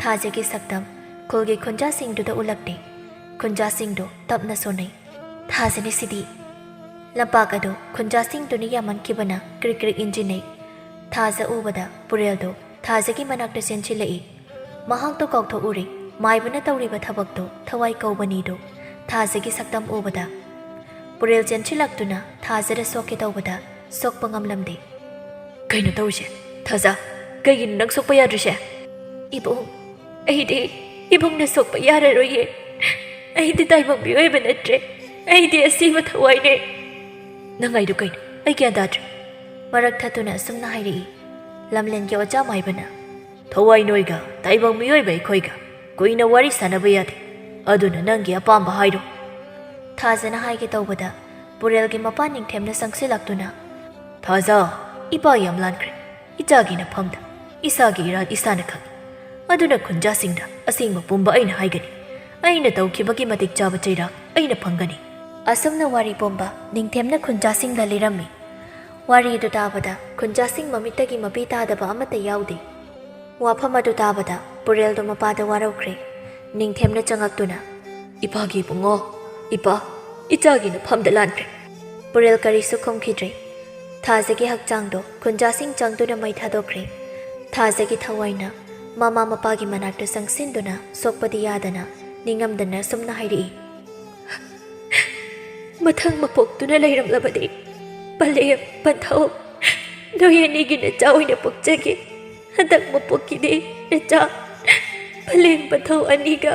ꯊꯥꯖꯒꯤ ꯁꯛꯇꯝ ꯈꯨꯜꯒꯤ ꯈꯨꯟꯖꯥꯁꯤꯡꯗꯨꯗ ꯎꯠꯂꯛꯇꯦ꯫ ꯈꯨꯟꯖꯥꯁꯤꯡꯗꯨ ꯇꯞꯅ ꯁꯣꯟꯅꯩ꯫ "ꯊꯥꯖꯅꯤ ꯁꯤꯗꯤ!" ꯂꯝꯄꯥꯛ ꯑꯗꯨ ꯈꯨꯟꯖꯥꯁꯤꯡꯗꯨꯅ ꯌꯥꯝꯃꯟꯈꯤꯕꯅ ꯀ꯭ꯔꯤꯛ ꯀ꯭ꯔꯤꯛ ꯏꯟꯖꯤꯟꯅꯩ꯫ ꯊꯥꯖ ꯎꯕꯗ ꯄꯨꯔꯦꯜꯗꯨ ꯊꯥꯖꯒꯤ ꯃꯅꯥꯛꯇ ꯆꯦꯟꯁꯤꯜꯂꯛꯏ꯫ ꯃꯍꯥꯛꯇꯣ ꯀꯥꯎꯊꯣꯛꯎꯔꯦ꯫ ꯃꯥꯏꯕꯅ ꯇꯧꯔꯤꯕ ꯊꯕꯛꯇꯣ ꯊꯋꯥꯏ ꯀꯧꯕꯅꯤꯗꯣ꯫ ꯊꯥꯖꯒꯤ ꯁꯛꯇꯝ ꯎꯕꯗ ꯄꯨꯔꯦꯜ ꯆꯦꯟꯁꯤꯜꯂꯛꯇꯨꯅ ꯊꯥꯖꯗ ꯁꯣꯛꯀꯦ ꯇꯧꯕꯗ ꯁꯣꯛꯄ ꯉꯝꯂꯝꯗꯦ꯫ "ꯀꯩꯅꯣ ꯇꯧꯔꯤꯁꯦ? ꯊꯥꯖ, ꯀꯩꯒꯤꯅꯣ ꯅꯪ ꯁꯣꯛꯄ ꯌꯥꯗ꯭ꯔꯤꯁꯦ?" "ꯏꯕꯨꯡ, ꯑꯩꯗꯤ ꯏꯕꯨꯡꯅ ꯁꯣꯛꯄ ꯌꯥꯔꯔꯣꯏꯌꯦ꯫ ꯑꯩꯗꯤ ꯇꯥꯏꯕꯪ ꯃꯤꯑꯣꯏꯕ ꯅꯠꯇ꯭ꯔꯦ꯫ ꯑꯩꯗꯤ ꯑꯁꯤꯕ ꯊꯋꯥꯏꯅꯦ꯫" "ꯅꯪ ꯍꯥꯏꯗꯣ ꯀꯩꯅꯣ? ꯑꯩ ꯒ꯭ꯌꯥꯟ ꯇꯥꯗ꯭ꯔꯦ꯫" ꯃꯔꯛ ꯊꯠꯇꯨꯅ ꯑꯁꯨꯝꯅ ꯍꯥꯏꯔꯛꯏ꯫ ꯂꯝꯂꯦꯟꯒꯤ ꯑꯣꯖꯥ ꯃꯥꯏꯕꯅ, "ꯊꯋꯥꯏ ꯅꯣꯏꯒ ꯇꯥꯏꯕꯪ ꯃꯤꯑꯣꯏꯕ ꯑꯩꯈꯣꯏꯒ ꯀꯨꯏꯅ ꯋꯥꯔꯤ ꯁꯥꯟꯅꯕ ꯌꯥꯗꯦ꯫ ꯑꯗꯨꯅ ꯅꯪꯒꯤ ꯑꯄꯥꯝꯕ ꯍꯥꯏꯔꯣ꯫" ꯊꯥꯖꯅ ꯍꯥꯏꯒꯦ ꯇꯧꯕꯗ ꯄꯨꯔꯦꯜꯒꯤ ꯃꯄꯥ ꯅꯤꯡꯊꯦꯝꯅ ꯆꯪꯁꯤꯜꯂꯛꯇꯨꯅ, "ꯊꯥꯖ, ꯏꯄꯥ ꯌꯥꯝ ꯂꯥꯟꯈ꯭ꯔꯦ꯫ ꯏꯆꯥꯒꯤ ꯅꯐꯝꯗ ꯏꯁꯥꯒꯤ ꯏꯔꯥꯜ ꯏꯁꯥꯅ ꯈꯪꯏ꯫ ꯑꯗꯨꯅ ꯈꯨꯟꯖꯥꯁꯤꯡꯗ ꯑꯁꯦꯡꯕ ꯄꯨꯝꯕ ꯑꯩꯅ ꯍꯥꯏꯒꯅꯤ꯫ ꯑꯩꯅ ꯇꯧꯈꯤꯕꯒꯤ ꯃꯇꯤꯛ ꯆꯥꯕ ꯆꯩꯔꯥꯛ ꯑꯩꯅ ꯐꯪꯒꯅꯤ꯫" ꯑꯁꯨꯝꯅ ꯋꯥꯔꯤ ꯄꯨꯝꯕ ꯅꯤꯡꯊꯦꯝꯅ ꯈꯨꯟꯖꯥꯁꯤꯡꯗ ꯂꯤꯔꯝꯃꯤ꯫ ꯋꯥꯔꯤꯗꯨ ꯇꯥꯕꯗ ꯈꯨꯟꯖꯥꯁꯤꯡ ꯃꯃꯤꯠꯇꯒꯤ ꯃꯄꯤ ꯇꯥꯗꯕ ꯑꯃꯠꯇ ꯌꯥꯎꯗꯦ꯫ ꯋꯥꯐꯝ ꯑꯗꯨ ꯇꯥꯕꯗ ꯄꯨꯔꯦꯜꯗꯣ ꯃꯄꯥꯗ ꯋꯥꯔꯧꯈ꯭ꯔꯦ꯫ ꯅꯤꯡꯊꯦꯝꯅ ꯆꯪꯉꯛꯇꯨꯅ, "ꯏꯄꯥꯒꯤ ꯏꯕꯨꯡꯉꯣ, ꯏꯄꯥ, ꯏꯆꯥꯒꯤ ꯅꯐꯝꯗ ꯂꯥꯟꯈ꯭ꯔꯦ꯫" ꯄꯨꯔꯦꯜ ꯀꯔꯤꯁꯨ ꯈꯨꯝꯈꯤꯗ꯭ꯔꯦ꯫ ꯊꯥꯖꯒꯤ ꯍꯛꯆꯥꯡꯗꯣ ꯈꯨꯟꯖꯥꯁꯤꯡ ꯆꯪꯗꯨꯅ ꯃꯩ ꯊꯥꯗꯣꯛꯈ꯭ꯔꯦ꯫ ꯊꯥꯖꯒꯤ ꯊꯋꯥꯏꯅ ꯃꯃꯥ ꯃꯄꯥꯒꯤ ꯃꯅꯥꯛꯇ ꯆꯪꯁꯤꯟꯗꯨꯅ ꯁꯣꯛꯄꯗꯤ ꯌꯥꯗꯅ ꯅꯤꯡꯉꯝꯗꯅ ꯑꯁꯨꯝꯅ ꯍꯥꯏꯔꯛꯏ, "ꯃꯊꯪ ꯃꯄꯣꯛꯇꯨꯅ ꯂꯩꯔꯝꯂꯕꯗꯤ ꯄꯂꯦꯝ, ꯄꯟꯊꯧ, ꯅꯣꯏ ꯑꯅꯤꯒꯤ ꯅꯆꯥ ꯑꯣꯏꯅ ꯄꯣꯛꯆꯒꯦ꯫ ꯍꯟꯗꯛ ꯃꯄꯣꯛꯀꯤꯗꯤ ꯅꯆꯥ ꯄꯂꯦꯝ, ꯄꯟꯊꯧ ꯑꯅꯤꯒ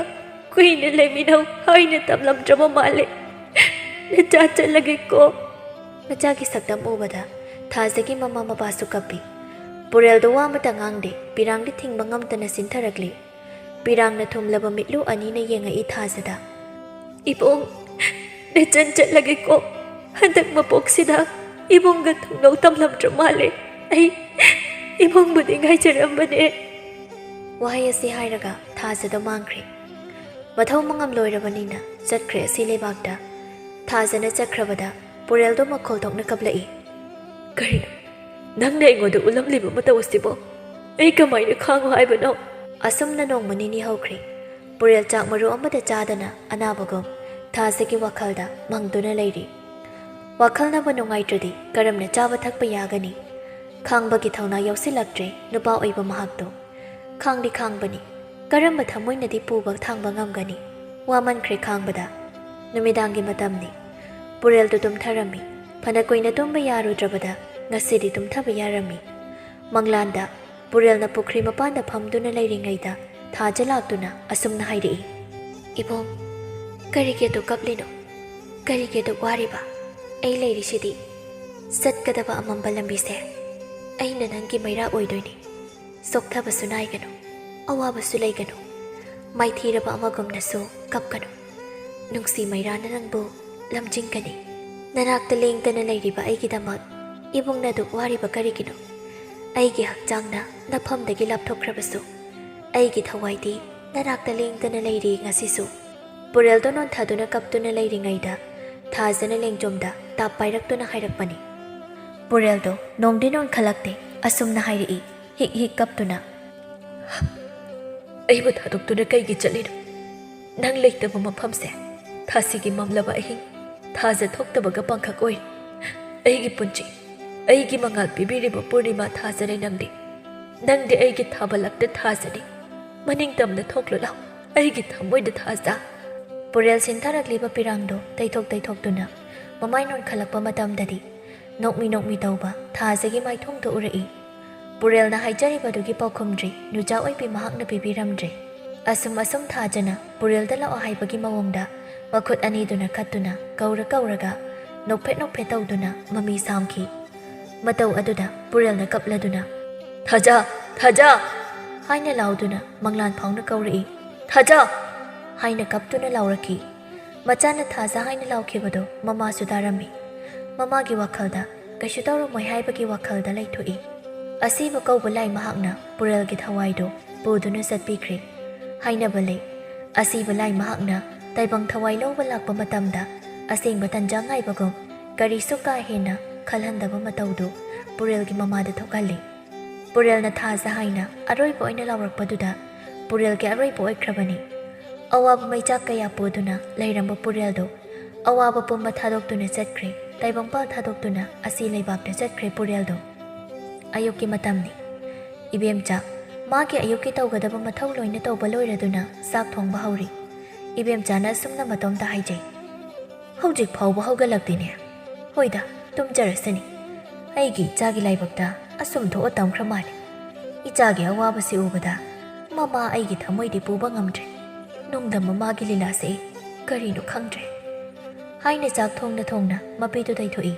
ꯀꯨꯏꯅ ꯂꯩꯃꯤꯟꯅꯧ ꯍꯥꯏꯅ ꯇꯝꯂꯝꯗ꯭ꯔꯕ ꯃꯥꯜꯂꯦ꯫ ꯅꯆꯥ ꯆꯠꯂꯒꯦꯀꯣ꯫" ꯃꯆꯥꯒꯤ ꯁꯛꯇꯝ ꯎꯕꯗ ꯊꯥꯖꯒꯤ ꯃꯃꯥ ꯃꯄꯥꯁꯨ ꯀꯞꯄꯤ꯫ ꯄꯨꯔꯦꯜꯗꯣ ꯋꯥ ꯑꯃꯇ ꯉꯥꯡꯗꯦ, ꯄꯤꯔꯥꯡꯗꯤ ꯊꯤꯡꯕ ꯉꯝꯗꯅ ꯆꯤꯟꯊꯔꯛꯂꯤ꯫ ꯄꯤꯔꯥꯡꯅ ꯊꯨꯝꯂꯕ ꯃꯤꯠꯂꯨ ꯑꯅꯤꯅ ꯌꯦꯡꯉꯛꯏ ꯊꯥꯖꯗ꯫ "ꯏꯕꯨꯡ, ꯅꯆꯟ ꯆꯠꯂꯒꯦꯀꯣ꯫ ꯍꯟꯗꯛ ꯃꯄꯣꯛꯁꯤꯗ ꯏꯕꯨꯡꯒ ꯊꯨꯡꯅꯧ ꯇꯝꯂꯝꯗ꯭ꯔ ꯃꯥꯜꯂꯦ꯫ ꯑꯩ ꯏꯕꯨꯡꯕꯨꯗꯤ ꯉꯥꯏꯖꯔꯝꯕꯅꯦ꯫" ꯋꯥꯍꯩ ꯑꯁꯤ ꯍꯥꯏꯔꯒ ꯊꯥꯖꯗꯣ ꯃꯥꯡꯈ꯭ꯔꯦ꯫ ꯃꯊꯧ ꯃꯉꯝ ꯂꯣꯏꯔꯕꯅꯤꯅ ꯆꯠꯈ꯭ꯔꯦ ꯑꯁꯤ ꯂꯩꯕꯥꯛꯇ꯫ ꯊꯥꯖꯅ ꯆꯠꯈ꯭ꯔꯕꯗ ꯄꯨꯔꯦꯜꯗꯣ ꯃꯈꯣꯜ ꯊꯣꯛꯅ ꯀꯞꯂꯛꯏ꯫ "ꯀꯔꯤꯅꯣ ꯅꯪꯅ ꯑꯩꯉꯣꯟꯗ ꯎꯠꯂꯝꯂꯤꯕ ꯃꯇꯧ ꯑꯁꯤꯕꯣ? ꯑꯩ ꯀꯃꯥꯏꯅ ꯈꯥꯡꯉꯨ ꯍꯥꯏꯕꯅꯣ?" ꯑꯁꯨꯝꯅ ꯅꯣꯡꯃ ꯅꯤꯅꯤ ꯍꯧꯈ꯭ꯔꯦ꯫ ꯄꯨꯔꯦꯜ ꯆꯥꯛ ꯃꯔꯨ ꯑꯃꯇ ꯆꯥꯗꯅ ꯑꯅꯥꯕꯒꯨꯝ ꯊꯥꯖꯒꯤ ꯋꯥꯈꯜꯗ ꯃꯪꯗꯨꯅ ꯂꯩꯔꯤ꯫ ꯋꯥꯈꯜꯅꯕꯨ ꯅꯨꯡꯉꯥꯏꯇ꯭ꯔꯗꯤ ꯀꯔꯝꯅ ꯆꯥꯕ ꯊꯛꯄ ꯌꯥꯒꯅꯤ? ꯈꯥꯡꯕꯒꯤ ꯊꯧꯅꯥ ꯌꯥꯎꯁꯤꯜꯂꯛꯇ꯭ꯔꯦ ꯅꯨꯄꯥ ꯑꯣꯏꯕ ꯃꯍꯥꯛꯇꯣ꯫ ꯈꯥꯡꯗꯤ ꯈꯥꯡꯕꯅꯤ, ꯀꯔꯝꯕ ꯊꯃꯣꯏꯅꯗꯤ ꯄꯨꯕ ꯊꯥꯡꯕ ꯉꯝꯒꯅꯤ? ꯋꯥꯃꯟꯈ꯭ꯔꯦ ꯈꯥꯡꯕꯗ꯫ ꯅꯨꯃꯤꯗꯥꯡꯒꯤ ꯃꯇꯝꯅꯤ꯫ ꯄꯨꯔꯦꯜꯗꯨ ꯇꯨꯝꯊꯔꯝꯃꯤ꯫ ꯐꯅ ꯀꯨꯏꯅ ꯇꯨꯝꯕ ꯌꯥꯔꯨꯗ꯭ꯔꯕꯗ ꯉꯁꯤꯗꯤ ꯇꯨꯝꯊꯕ ꯌꯥꯔꯝꯃꯤ꯫ ꯃꯪꯂꯥꯟꯗ ꯄꯨꯔꯦꯜꯅ ꯄꯨꯈ꯭ꯔꯤ ꯃꯄꯥꯟꯗ ꯐꯝꯗꯨꯅ ꯂꯩꯔꯤꯉꯩꯗ ꯊꯥꯖ ꯂꯥꯛꯇꯨꯅ ꯑꯁꯨꯝꯅ ꯍꯥꯏꯔꯛꯏ, "ꯏꯕꯨꯡ, ꯀꯔꯤꯒꯤ ꯑꯗꯨꯛ ꯀꯞꯂꯤꯅꯣ? ꯀꯔꯤꯒꯤ ꯑꯗꯨꯛ ꯋꯥꯔꯤꯕ? ꯑꯩ ꯂꯩꯔꯤꯁꯤꯗꯤ꯫ ꯆꯠꯀꯗꯕ ꯑꯃꯝꯕ ꯂꯝꯕꯤꯁꯦ ꯑꯩꯅ ꯅꯪꯒꯤ ꯃꯩꯔꯥ ꯑꯣꯏꯗꯣꯏꯅꯤ꯫ ꯆꯣꯛꯊꯕꯁꯨ ꯅꯥꯏꯒꯅꯨ, ꯑꯋꯥꯕꯁꯨ ꯂꯩꯒꯅꯨ, ꯃꯥꯏꯊꯤꯔꯕ ꯑꯃꯒꯨꯝꯅꯁꯨ ꯀꯞꯀꯅꯨ꯫ ꯅꯨꯡꯁꯤ ꯃꯩꯔꯥꯅ ꯅꯪꯕꯨ ꯂꯝꯖꯤꯡꯒꯅꯤ꯫ ꯅꯅꯥꯛꯇ ꯂꯦꯡꯗꯅ ꯂꯩꯔꯤꯕ ꯑꯩꯒꯤꯗꯃꯛ ꯏꯕꯨꯡꯅ ꯑꯗꯨꯛ ꯋꯥꯔꯤꯕ ꯀꯔꯤꯒꯤꯅꯣ? ꯑꯩꯒꯤ ꯍꯛꯆꯥꯡꯅ ꯅꯐꯝꯗꯒꯤ ꯂꯥꯞꯊꯣꯛꯈ꯭ꯔꯕꯁꯨ, ꯑꯩꯒꯤ ꯊꯋꯥꯏꯗꯤ ꯅꯅꯥꯛꯇ ꯂꯦꯡꯗꯅ ꯂꯩꯔꯤ ꯉꯁꯤꯁꯨ꯫" ꯄꯨꯔꯦꯜꯗꯣ ꯅꯣꯟꯊꯗꯨꯅ ꯀꯞꯇꯨꯅ ꯂꯩꯔꯤꯉꯩꯗ ꯊꯥꯖꯅ ꯂꯦꯡꯖꯣꯝꯗ ꯇꯥꯞ ꯄꯥꯏꯔꯛꯇꯨꯅ ꯍꯥꯏꯔꯛꯄꯅꯤ꯫ ꯄꯨꯔꯦꯜꯗꯣ ꯅꯣꯡꯗꯤ ꯅꯣꯟꯈꯠꯂꯛꯇꯦ, ꯑꯁꯨꯝꯅ ꯍꯥꯏꯔꯛꯏ, ꯍꯤꯛ ꯍꯤꯛ ꯀꯞꯇꯨꯅ, "ꯑꯩꯕꯨ ꯊꯥꯗꯣꯛꯇꯨꯅ ꯀꯩꯒꯤ ꯆꯠꯂꯤꯅꯣ? ꯅꯪ ꯂꯩꯇꯕ ꯃꯐꯝꯁꯦ ꯊꯥꯁꯤꯒꯤ ꯃꯝꯂꯕ ꯑꯍꯤꯡ, ꯊꯥꯖ ꯊꯣꯛꯇꯕꯒ ꯄꯥꯡꯈꯛ ꯑꯣꯏꯔꯦ꯫ ꯑꯩꯒꯤ ꯄꯨꯟꯁꯤ ꯑꯩꯒꯤ ꯃꯉꯥꯜ ꯄꯤꯕꯤꯔꯤꯕ ꯄꯨꯔꯅꯤꯃꯥ ꯊꯥꯖꯔꯦ ꯅꯪꯗꯤ꯫ ꯅꯪꯗꯤ ꯑꯩꯒꯤ ꯊꯥꯕꯜꯂꯛꯇ ꯊꯥꯖꯅꯤ꯫ ꯃꯅꯤꯡ ꯇꯝꯅ ꯊꯣꯛꯂꯨ ꯂꯥꯎ, ꯑꯩꯒꯤ ꯊꯃꯣꯏꯗ ꯊꯥꯖ꯫ ꯄꯨꯔꯦꯜ ꯁꯤꯟꯊꯔꯛꯂꯤꯕ ꯄꯤꯔꯥꯡꯗꯣ ꯇꯩꯊꯣꯛ ꯇꯩꯊꯣꯛꯇꯨꯅ ꯃꯃꯥꯏ ꯅꯣꯟꯈꯠꯂꯛꯄ ꯃꯇꯝꯗꯗꯤ ꯅꯣꯛꯃꯤ ꯅꯣꯛꯃꯤ ꯇꯧꯕ ꯊꯥꯖꯒꯤ ꯃꯥꯏꯊꯣꯡꯗꯣ ꯎꯔꯛꯏ꯫ ꯄꯨꯔꯦꯜꯅ ꯍꯥꯏꯖꯔꯤꯕꯗꯨꯒꯤ ꯄꯥꯎꯈꯨꯝꯗ꯭ꯔꯤ ꯅꯨꯆꯥ ꯑꯣꯏꯕꯤ ꯃꯍꯥꯛꯅ ꯄꯤꯕꯤꯔꯝꯗ꯭ꯔꯦ꯫ ꯑꯁꯨꯝ ꯑꯁꯨꯝ ꯊꯥꯖꯅ ꯄꯨꯔꯦꯜꯗ ꯂꯥꯛꯑꯣ ꯍꯥꯏꯕꯒꯤ ꯃꯑꯣꯡꯗ ꯃꯈꯨꯠ ꯑꯅꯤꯗꯨꯅ ꯈꯠꯇꯨꯅ ꯀꯧꯔ ꯀꯧꯔꯒ ꯅꯣꯛꯐꯦꯠ ꯅꯣꯛꯐꯦꯠ ꯇꯧꯗꯨꯅ ꯃꯃꯤ ꯁꯥꯝꯈꯤ꯫ ꯃꯇꯧ ꯑꯗꯨꯗ ꯄꯨꯔꯦꯜꯅ ꯀꯞꯂꯗꯨꯅ, "ꯊꯥꯖ! ꯊꯥꯖ!" ꯍꯥꯏꯅ ꯂꯥꯎꯗꯨꯅ ꯃꯪꯂꯥꯟ ꯐꯥꯎꯅ ꯀꯧꯔꯛꯏ꯫ "ꯊꯥꯖ!" ꯍꯥꯏꯅ ꯀꯞꯇꯨꯅ ꯂꯥꯎꯔꯛꯈꯤ꯫ ꯃꯆꯥꯅ "ꯊꯥꯖ" ꯍꯥꯏꯅ ꯂꯥꯎꯈꯤꯕꯗꯨ ꯃꯃꯥꯁꯨ ꯇꯥꯔꯝꯃꯤ꯫ ꯃꯃꯥꯒꯤ ꯋꯥꯈꯜꯗ ꯀꯩꯁꯨ ꯇꯧꯔꯝꯃꯣꯏ ꯍꯥꯏꯕꯒꯤ ꯋꯥꯈꯜꯗ ꯂꯩꯊꯣꯛꯏ꯫ ꯑꯁꯤꯕ ꯀꯧꯕ ꯂꯥꯏ ꯃꯍꯥꯛꯅ ꯄꯨꯔꯦꯜꯒꯤ ꯊꯋꯥꯏꯗꯨ ꯄꯨꯗꯨꯅ ꯆꯠꯄꯤꯈ꯭ꯔꯦ꯫ ꯍꯥꯏꯅꯕ ꯂꯩ, ꯑꯁꯤꯕ ꯂꯥꯏ ꯃꯍꯥꯛꯅ ꯇꯥꯏꯕꯪ ꯊꯋꯥꯏ ꯂꯧꯕ ꯂꯥꯛꯄ ꯃꯇꯝꯗ ꯑꯁꯦꯡꯕ ꯇꯟꯖꯥ ꯉꯥꯏꯕꯒꯨꯝ ꯀꯔꯤꯁꯨ ꯀꯥ ꯍꯦꯟꯅ ꯈꯜꯍꯟꯗꯕ ꯃꯇꯧꯗꯨ ꯄꯨꯔꯦꯜꯒꯤ ꯃꯃꯥꯗ ꯊꯣꯛꯍꯜꯂꯤ꯫ ꯄꯨꯔꯦꯜꯅ "ꯊꯥꯖ" ꯍꯥꯏꯅ ꯑꯔꯣꯏꯕ ꯑꯣꯏꯅ ꯂꯥꯎꯔꯛꯄꯗꯨꯗ ꯄꯨꯔꯦꯜꯒꯤ ꯑꯔꯣꯏꯕ ꯑꯣꯏꯈ꯭ꯔꯕꯅꯤ꯫ ꯑꯋꯥꯕ ꯃꯩꯆꯥꯛ ꯀꯌꯥ ꯄꯨꯗꯨꯅ ꯂꯩꯔꯝꯕ ꯄꯨꯔꯦꯜꯗꯨ ꯑꯋꯥꯕ ꯄꯨꯝꯕ ꯊꯥꯗꯣꯛꯇꯨꯅ ꯆꯠꯈ꯭ꯔꯦ꯫ ꯇꯥꯏꯕꯪꯄꯥꯜ ꯊꯥꯗꯣꯛꯇꯨꯅ ꯑꯁꯤ ꯂꯩꯕꯥꯛꯇ ꯆꯠꯈ꯭ꯔꯦ ꯄꯨꯔꯦꯜꯗꯨ꯫ ꯑꯌꯨꯛꯀꯤ ꯃꯇꯝꯅꯤ꯫ ꯏꯕꯦꯝꯆꯥ, ꯃꯥꯒꯤ ꯑꯌꯨꯛꯀꯤ ꯇꯧꯒꯗꯕ ꯃꯊꯧ ꯂꯣꯏꯅ ꯇꯧꯕ ꯂꯣꯏꯔꯗꯨꯅ ꯆꯥꯛ ꯊꯣꯡꯕ ꯍꯧꯔꯤ꯫ ꯏꯕꯦꯝꯆꯥꯅ ꯑꯁꯨꯝꯅ ꯃꯇꯣꯝꯇ ꯍꯥꯏꯖꯩ, "ꯍꯧꯖꯤꯛ ꯐꯥꯎꯕ ꯍꯧꯒꯠꯂꯛꯇꯦꯅꯦ꯫ ꯍꯣꯏꯗ, ꯇꯨꯝꯖꯔꯁꯅꯤ꯫ ꯑꯩꯒꯤ ꯏꯆꯥꯒꯤ ꯂꯥꯏꯕꯛꯇ ꯑꯁꯨꯝ ꯊꯣꯛꯑ ꯇꯝꯈ꯭ꯔ ꯃꯥꯜꯂꯦ꯫ ꯏꯆꯥꯒꯤ ꯑꯋꯥꯕꯁꯤ ꯎꯕꯗ ꯃꯃꯥ ꯑꯩꯒꯤ ꯊꯃꯣꯏꯗꯤ ꯄꯨꯕ ꯉꯝꯗ꯭ꯔꯦ꯫ ꯅꯨꯡꯗꯝ ꯃꯃꯥꯒꯤ ꯂꯤꯂꯥꯁꯦ ꯀꯔꯤꯅꯣ ꯈꯪꯗ꯭ꯔꯦ"꯫ ꯍꯥꯏꯅ ꯆꯥꯛ ꯊꯣꯡꯅ ꯊꯣꯡꯅ ꯃꯄꯤꯗꯨ ꯇꯩꯊꯣꯛꯏ꯫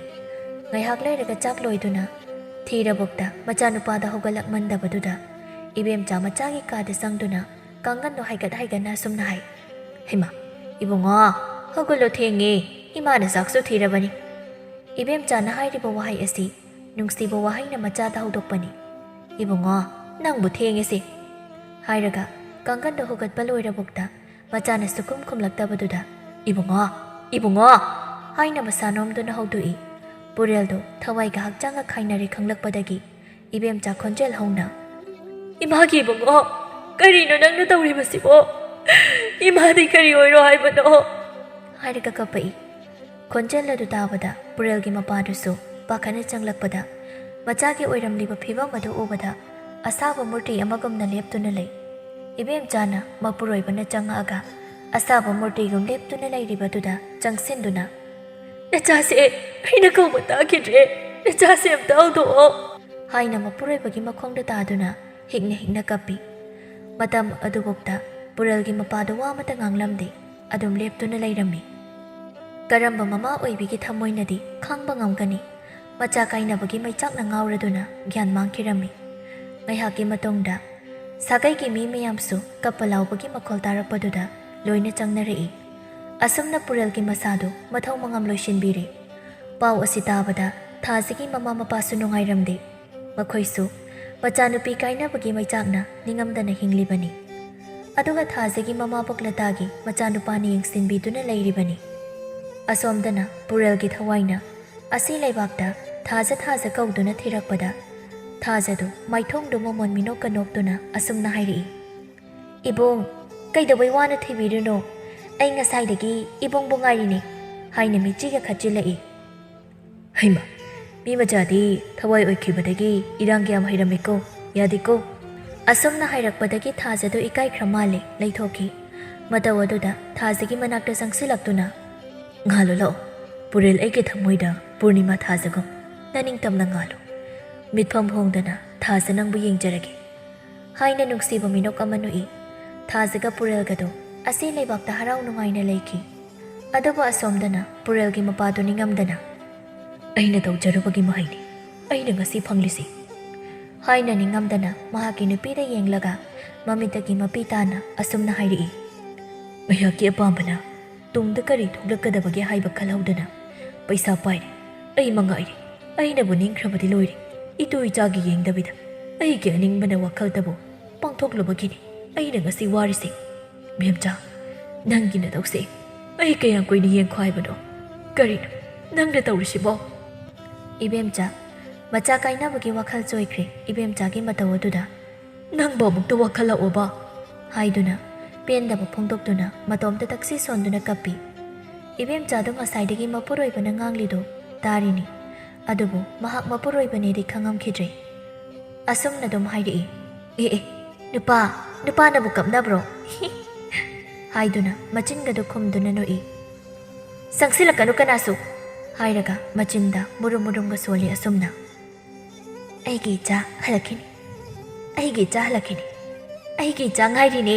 ꯉꯥꯏꯍꯥꯛ ꯂꯩꯔꯒ ꯆꯥꯛ ꯂꯣꯏꯗꯨꯅ ꯊꯤꯔꯕꯨꯛꯇ ꯃꯆꯥꯅꯨꯄꯥꯗ ꯍꯧꯒꯠꯂꯛꯃꯟꯗꯕꯗꯨꯗ ꯏꯕꯦꯝꯆꯥ ꯃꯆꯥꯒꯤ ꯀꯥꯗ ꯆꯪꯗꯨꯅ ꯀꯥꯡꯒꯟꯗꯣ ꯍꯥꯏꯒꯠ ꯍꯥꯏꯒꯠꯅ ꯑꯁꯨꯝꯅ ꯍꯥꯏ, "ꯍꯩꯃꯥ, ꯏꯕꯨꯡꯉꯣ, ꯍꯧꯒꯠꯂꯣ, ꯊꯦꯡꯉꯦ, ꯏꯃꯥꯅ ꯆꯥꯛꯁꯨ ꯊꯤꯔꯕꯅꯤ"꯫ ꯏꯕꯦꯝꯆꯥꯅ ꯍꯥꯏꯔꯤꯕ ꯋꯥꯍꯩ ꯑꯁꯤ ꯅꯨꯡꯁꯤꯕ ꯋꯥꯍꯩꯅ ꯃꯆꯥꯗ ꯍꯧꯗꯣꯛꯄꯅꯤ꯫ "ꯏꯕꯨꯡꯉꯣ, ꯅꯪꯕꯨ ꯊꯦꯡꯉꯦꯁꯦ"꯫ ꯍꯥꯏꯔꯒ ꯀꯥꯡꯒꯟꯗꯣ ꯍꯨꯒꯠꯄ ꯂꯣꯏꯔꯕꯨꯛꯇ ꯃꯆꯥꯅ ꯁꯨꯈꯨꯝ ꯈꯨꯝꯂꯛꯇꯕꯗꯨꯗ, "ꯏꯕꯨꯡꯉꯣ, ꯏꯕꯨꯡꯉꯣ" ꯍꯥꯏꯅ ꯃꯁꯥ ꯅꯣꯝꯗꯨꯅ ꯍꯧꯗꯣꯛꯏ꯫ ꯄꯨꯔꯦꯜꯗꯣ ꯊꯋꯥꯏꯒ ꯍꯛꯆꯥꯡꯒ ꯈꯥꯏꯅꯔꯦ ꯈꯪꯂꯛꯄꯗꯒꯤ ꯏꯕꯦꯝꯆꯥ ꯈꯣꯟꯖꯦꯜ ꯍꯧꯅ, "ꯏꯃꯥꯒꯤ ꯏꯕꯨꯡꯉꯣ, ꯀꯔꯤꯅꯣ ꯅꯪꯅ ꯇꯧꯔꯤꯕꯁꯤꯕꯣ? ꯏꯃꯥꯗꯤ ꯀꯔꯤ ꯑꯣꯏꯔꯣ ꯍꯥꯏꯕꯅꯣ?" ꯍꯥꯏꯔꯒ ꯀꯞꯄꯛꯏ꯫ ꯈꯣꯟꯖꯦꯜ ꯑꯗꯨ ꯇꯥꯕꯗ ꯄꯨꯔꯦꯜꯒꯤ ꯃꯄꯥꯗꯨꯁꯨ ꯄꯥꯈꯠꯅ ꯆꯪꯂꯛꯄꯗ ꯃꯆꯥꯒꯤ ꯑꯣꯏꯔꯝꯂꯤꯕ ꯐꯤꯕꯝ ꯑꯗꯨ ꯎꯕꯗ ꯑꯁꯥꯕ ꯃꯨꯔꯇꯤ ꯑꯃꯒꯨꯝꯅ ꯂꯦꯞꯇꯨꯅ ꯂꯩ꯫ ꯏꯕꯦꯝꯆꯥꯅ ꯃꯄꯨꯔꯣꯏꯕꯅ ꯆꯪꯉꯛꯑꯒ ꯑꯁꯥꯕ ꯃꯨꯔꯇꯤꯒꯨꯝ ꯂꯦꯞꯇꯨꯅ ꯂꯩꯔꯤꯕꯗꯨꯗ ꯆꯪꯁꯤꯟꯗꯨꯅ, "ꯅꯆꯥꯁꯦ ꯑꯩꯅ ꯀꯧꯕ ꯇꯥꯈꯤꯗ꯭ꯔꯦ, ꯅꯆꯥꯁꯦ ꯑꯝꯇ ꯍꯧꯗꯣꯛꯑꯣ" ꯍꯥꯏꯅ ꯃꯄꯨꯔꯣꯏꯕꯒꯤ ꯃꯈꯣꯡꯗ ꯇꯥꯗꯨꯅ ꯍꯤꯛꯅ ꯍꯤꯛꯅ ꯀꯞꯄꯤ꯫ ꯃꯇꯝ ꯑꯗꯨꯐꯥꯎꯗ ꯄꯨꯔꯦꯜꯒꯤ ꯃꯄꯥꯗꯨ ꯋꯥ ꯑꯃꯠꯇ ꯉꯥꯡꯂꯝꯗꯦ, ꯑꯗꯨꯝ ꯂꯦꯞꯇꯨꯅ ꯂꯩꯔꯝꯃꯤ꯫ ꯀꯔꯝꯕ ꯃꯃꯥ ꯑꯣꯏꯕꯤꯒꯤ ꯊꯃꯣꯏꯅꯗꯤ ꯈꯥꯡꯕ ꯉꯝꯒꯅꯤ? ꯃꯆꯥ ꯀꯥꯏꯅꯕꯒꯤ ꯃꯩꯆꯥꯛꯅ ꯉꯥꯎꯔꯗꯨꯅ ꯒ꯭ꯌꯥꯟ ꯃꯥꯡꯈꯤꯔꯝꯃꯤ꯫ ꯉꯥꯏꯍꯥꯛꯀꯤ ꯃꯇꯨꯡꯗ ꯁꯥꯒꯩꯒꯤ ꯃꯤ ꯃꯌꯥꯝꯁꯨ ꯀꯞꯄ ꯂꯥꯎꯕꯒꯤ ꯃꯈꯣꯜ ꯇꯥꯔꯛꯄꯗꯨꯗ ꯂꯣꯏꯅ ꯆꯪꯅꯔꯛꯏ꯫ ꯑꯁꯨꯝꯅ ꯄꯨꯔꯦꯜꯒꯤ ꯃꯁꯥꯗꯨ ꯃꯊꯧ ꯃꯉꯝ ꯂꯣꯏꯁꯤꯟꯕꯤꯔꯦ꯫ ꯄꯥꯎ ꯑꯁꯤ ꯇꯥꯕꯗ ꯊꯥꯖꯒꯤ ꯃꯃꯥ ꯃꯄꯥꯁꯨ ꯅꯨꯡꯉꯥꯏꯔꯝꯗꯦ꯫ ꯃꯈꯣꯏꯁꯨ ꯃꯆꯥꯅꯨꯄꯤ ꯀꯥꯏꯅꯕꯒꯤ ꯃꯩꯆꯥꯛꯅ ꯅꯤꯡꯉꯝꯗꯅ ꯍꯤꯡꯂꯤꯕꯅꯤ꯫ ꯑꯗꯨꯒ ꯊꯥꯖꯒꯤ ꯃꯃꯥ ꯄꯣꯛꯂꯇꯥꯒꯤ ꯃꯆꯥꯅꯨꯄꯥꯅ ꯌꯦꯡꯁꯤꯟꯕꯤꯗꯨꯅ ꯂꯩꯔꯤꯕꯅꯤ꯫ ꯑꯁꯣꯝꯗꯅ ꯄꯨꯔꯦꯜꯒꯤ ꯊꯋꯥꯏꯅ ꯑꯁꯤ ꯂꯩꯕꯥꯛꯇ ꯊꯥꯖ ꯊꯥꯖ ꯀꯧꯗꯨꯅ ꯊꯤꯔꯛꯄꯗ, ꯊꯥꯖꯗꯨ ꯃꯥꯏꯊꯣꯡꯗꯨ ꯃꯃꯣꯟ ꯃꯤꯅꯣꯛꯀ ꯅꯣꯛꯇꯨꯅ ꯑꯁꯨꯝꯅ ꯍꯥꯏꯔꯛꯏ, "ꯏꯕꯨꯡ, ꯀꯩꯗꯧꯕꯩ ꯋꯥꯅ ꯊꯤꯕꯤꯔꯤꯅꯣ? ꯑꯩ ꯉꯁꯥꯏꯗꯒꯤ ꯏꯕꯨꯡꯕꯨ ꯉꯥꯏꯔꯤꯅꯦ" ꯍꯥꯏꯅ ꯃꯤꯠꯆꯤꯒ ꯈꯠꯆꯤꯜꯂꯛꯏ꯫ "ꯍꯩꯃ, ꯃꯤ ꯃꯆꯥꯗꯤ ꯊꯋꯥꯏ ꯑꯣꯏꯈꯤꯕꯗꯒꯤ ꯏꯔꯥꯡ ꯀꯌꯥꯝ ꯍꯩꯔꯝꯃꯤꯀꯣ, ꯌꯥꯗꯦꯀꯣ"꯫ ꯑꯁꯨꯝꯅ ꯍꯥꯏꯔꯛꯄꯗꯒꯤ ꯊꯥꯖꯗꯨ ꯏꯀꯥꯏꯈ꯭ꯔ ꯃꯥꯜꯂꯦ, ꯂꯩꯊꯣꯛꯈꯤ꯫ ꯃꯇꯧ ꯑꯗꯨꯗ ꯊꯥꯖꯒꯤ ꯃꯅꯥꯛꯇ ꯆꯪꯁꯤꯜꯂꯛꯇꯨꯅ, "ꯉꯥꯜꯂꯣ ꯂꯥꯛꯑꯣ, ꯄꯨꯔꯦꯜ ꯑꯩꯒꯤ ꯊꯃꯣꯏꯗ ꯄꯨꯔꯅꯤꯃꯥ ꯊꯥꯖꯒꯨꯝ ꯅꯅꯤꯡꯇꯝꯅ ꯉꯥꯜꯂꯨ꯫ ꯃꯤꯠꯐꯝ ꯍꯣꯡꯗꯅ ꯊꯥꯖ ꯅꯪꯕꯨ ꯌꯦꯡꯖꯔꯒꯦ" ꯍꯥꯏꯅ ꯅꯨꯡꯁꯤꯕ ꯃꯤꯅꯣꯛ ꯑꯃ ꯅꯣꯛꯏ꯫ ꯊꯥꯖꯒ ꯄꯨꯔꯦꯜꯒꯗꯣ ꯑꯁꯤ ꯂꯩꯕꯥꯛꯇ ꯍꯔꯥꯎ ꯅꯨꯡꯉꯥꯏꯅ ꯂꯩꯈꯤ꯫ ꯑꯗꯨꯕꯨ ꯑꯁꯣꯝꯗꯅ ꯄꯨꯔꯦꯜꯒꯤ ꯃꯄꯥꯗꯨ ꯅꯤꯡꯉꯝꯗꯅ, "ꯑꯩꯅ ꯇꯧꯖꯔꯨꯕꯒꯤ ꯃꯍꯩꯅꯤ ꯑꯩꯅ ꯉꯁꯤ ꯐꯪꯂꯤꯁꯤ" ꯍꯥꯏꯅ ꯅꯤꯡꯉꯝꯗꯅ ꯃꯍꯥꯛꯀꯤ ꯅꯨꯄꯤꯗ ꯌꯦꯡꯂꯒ ꯃꯃꯤꯠꯇꯒꯤ ꯃꯄꯤ ꯇꯥꯅ ꯑꯁꯨꯝꯅ ꯍꯥꯏꯔꯛꯏ, "ꯃꯍꯥꯛꯀꯤ ꯑꯄꯥꯝꯕꯅ ꯇꯨꯡꯗ ꯀꯔꯤ ꯊꯣꯛꯂꯛꯀꯗꯕꯒꯦ ꯍꯥꯏꯕ ꯈꯜꯍꯧꯗꯅ ꯄꯩꯁꯥ ꯄꯥꯏꯔꯦ, ꯑꯩ ꯃꯉꯥꯏꯔꯦ, ꯑꯩꯅꯕꯨ ꯅꯤꯡꯈ꯭ꯔꯕꯗꯤ ꯂꯣꯏꯔꯦ, ꯏꯇꯨ ꯏꯆꯥꯒꯤ ꯌꯦꯡꯗꯕꯤꯗ ꯑꯩꯒꯤ ꯑꯅꯤꯡꯕꯅ ꯋꯥꯈꯜꯗꯕꯨ ꯄꯥꯡꯊꯣꯛꯂꯨꯕꯒꯤꯅꯤ ꯑꯩꯅ ꯉꯁꯤ ꯋꯥꯔꯤꯁꯦ꯫ ꯃꯦꯝꯆꯥ, ꯅꯪꯒꯤ ꯅꯇꯧꯁꯦ ꯑꯩ ꯀꯌꯥꯝ ꯀꯨꯏꯅ ꯌꯦꯡꯈꯣ ꯍꯥꯏꯕꯅꯣ? ꯀꯔꯤꯅꯣ ꯅꯪꯅ ꯇꯧꯔꯤꯁꯤꯕꯣ?" ꯏꯕꯦꯝꯆꯥ, ꯃꯆꯥ ꯀꯥꯏꯅꯕꯒꯤ ꯋꯥꯈꯜ ꯆꯣꯏꯈ꯭ꯔꯦ ꯏꯕꯦꯝꯆꯥꯒꯤ ꯃꯇꯧ ꯑꯗꯨꯗ꯫ "ꯅꯪꯕꯨ ꯑꯃꯨꯛꯇ ꯋꯥꯈꯜ ꯂꯥꯛꯑꯣꯕ" ꯍꯥꯏꯗꯨꯅ ꯄꯦꯟꯗꯕ ꯐꯣꯡꯗꯣꯛꯇꯨꯅ ꯃꯇꯣꯝꯇ ꯇꯛꯁꯤ ꯁꯣꯟꯗꯨꯅ ꯀꯞꯄꯤ꯫ ꯏꯕꯦꯝꯆꯥꯗꯨ ꯉꯁꯥꯏꯗꯒꯤ ꯃꯄꯨꯔꯣꯏꯕꯅ ꯉꯥꯡꯂꯤꯗꯨ ꯇꯥꯔꯤꯅꯤ꯫ ꯑꯗꯨꯕꯨ ꯃꯍꯥꯛ ꯃꯄꯨꯔꯣꯏꯕꯅꯦꯗꯤ ꯈꯪꯉꯝꯈꯤꯗ꯭ꯔꯦ꯫ ꯑꯁꯨꯝꯅ ꯑꯗꯨꯝ ꯍꯥꯏꯔꯛꯏ, "ꯑꯦ ꯑꯦ, ꯅꯨꯄꯥ, ꯅꯨꯄꯥꯅꯕꯨ ꯀꯞꯅꯕ꯭ꯔꯣ?" ꯍꯥꯏꯗꯨꯅ ꯃꯆꯤꯟꯒꯗꯨ ꯈꯨꯝꯗꯨꯅ ꯅꯣꯛꯏ꯫ "ꯆꯪꯁꯤꯜꯂꯛꯀꯅꯨ ꯀꯅꯥꯁꯨ!" ꯍꯥꯏꯔꯒ ꯃꯆꯤꯟꯗ ꯃꯨꯔꯨꯝ ꯃꯨꯔꯨꯝꯒ ꯁꯣꯜꯂꯤ ꯑꯁꯨꯝꯅ꯫ "ꯑꯩꯒꯤ ꯏꯆꯥ ꯍꯜꯂꯛꯈꯤꯅꯤ, ꯑꯩꯒꯤ ꯏꯆꯥ ꯍꯜꯂꯛꯈꯤꯅꯤ, ꯑꯩꯒꯤ ꯏꯆꯥ ꯉꯥꯏꯔꯤꯅꯦ!"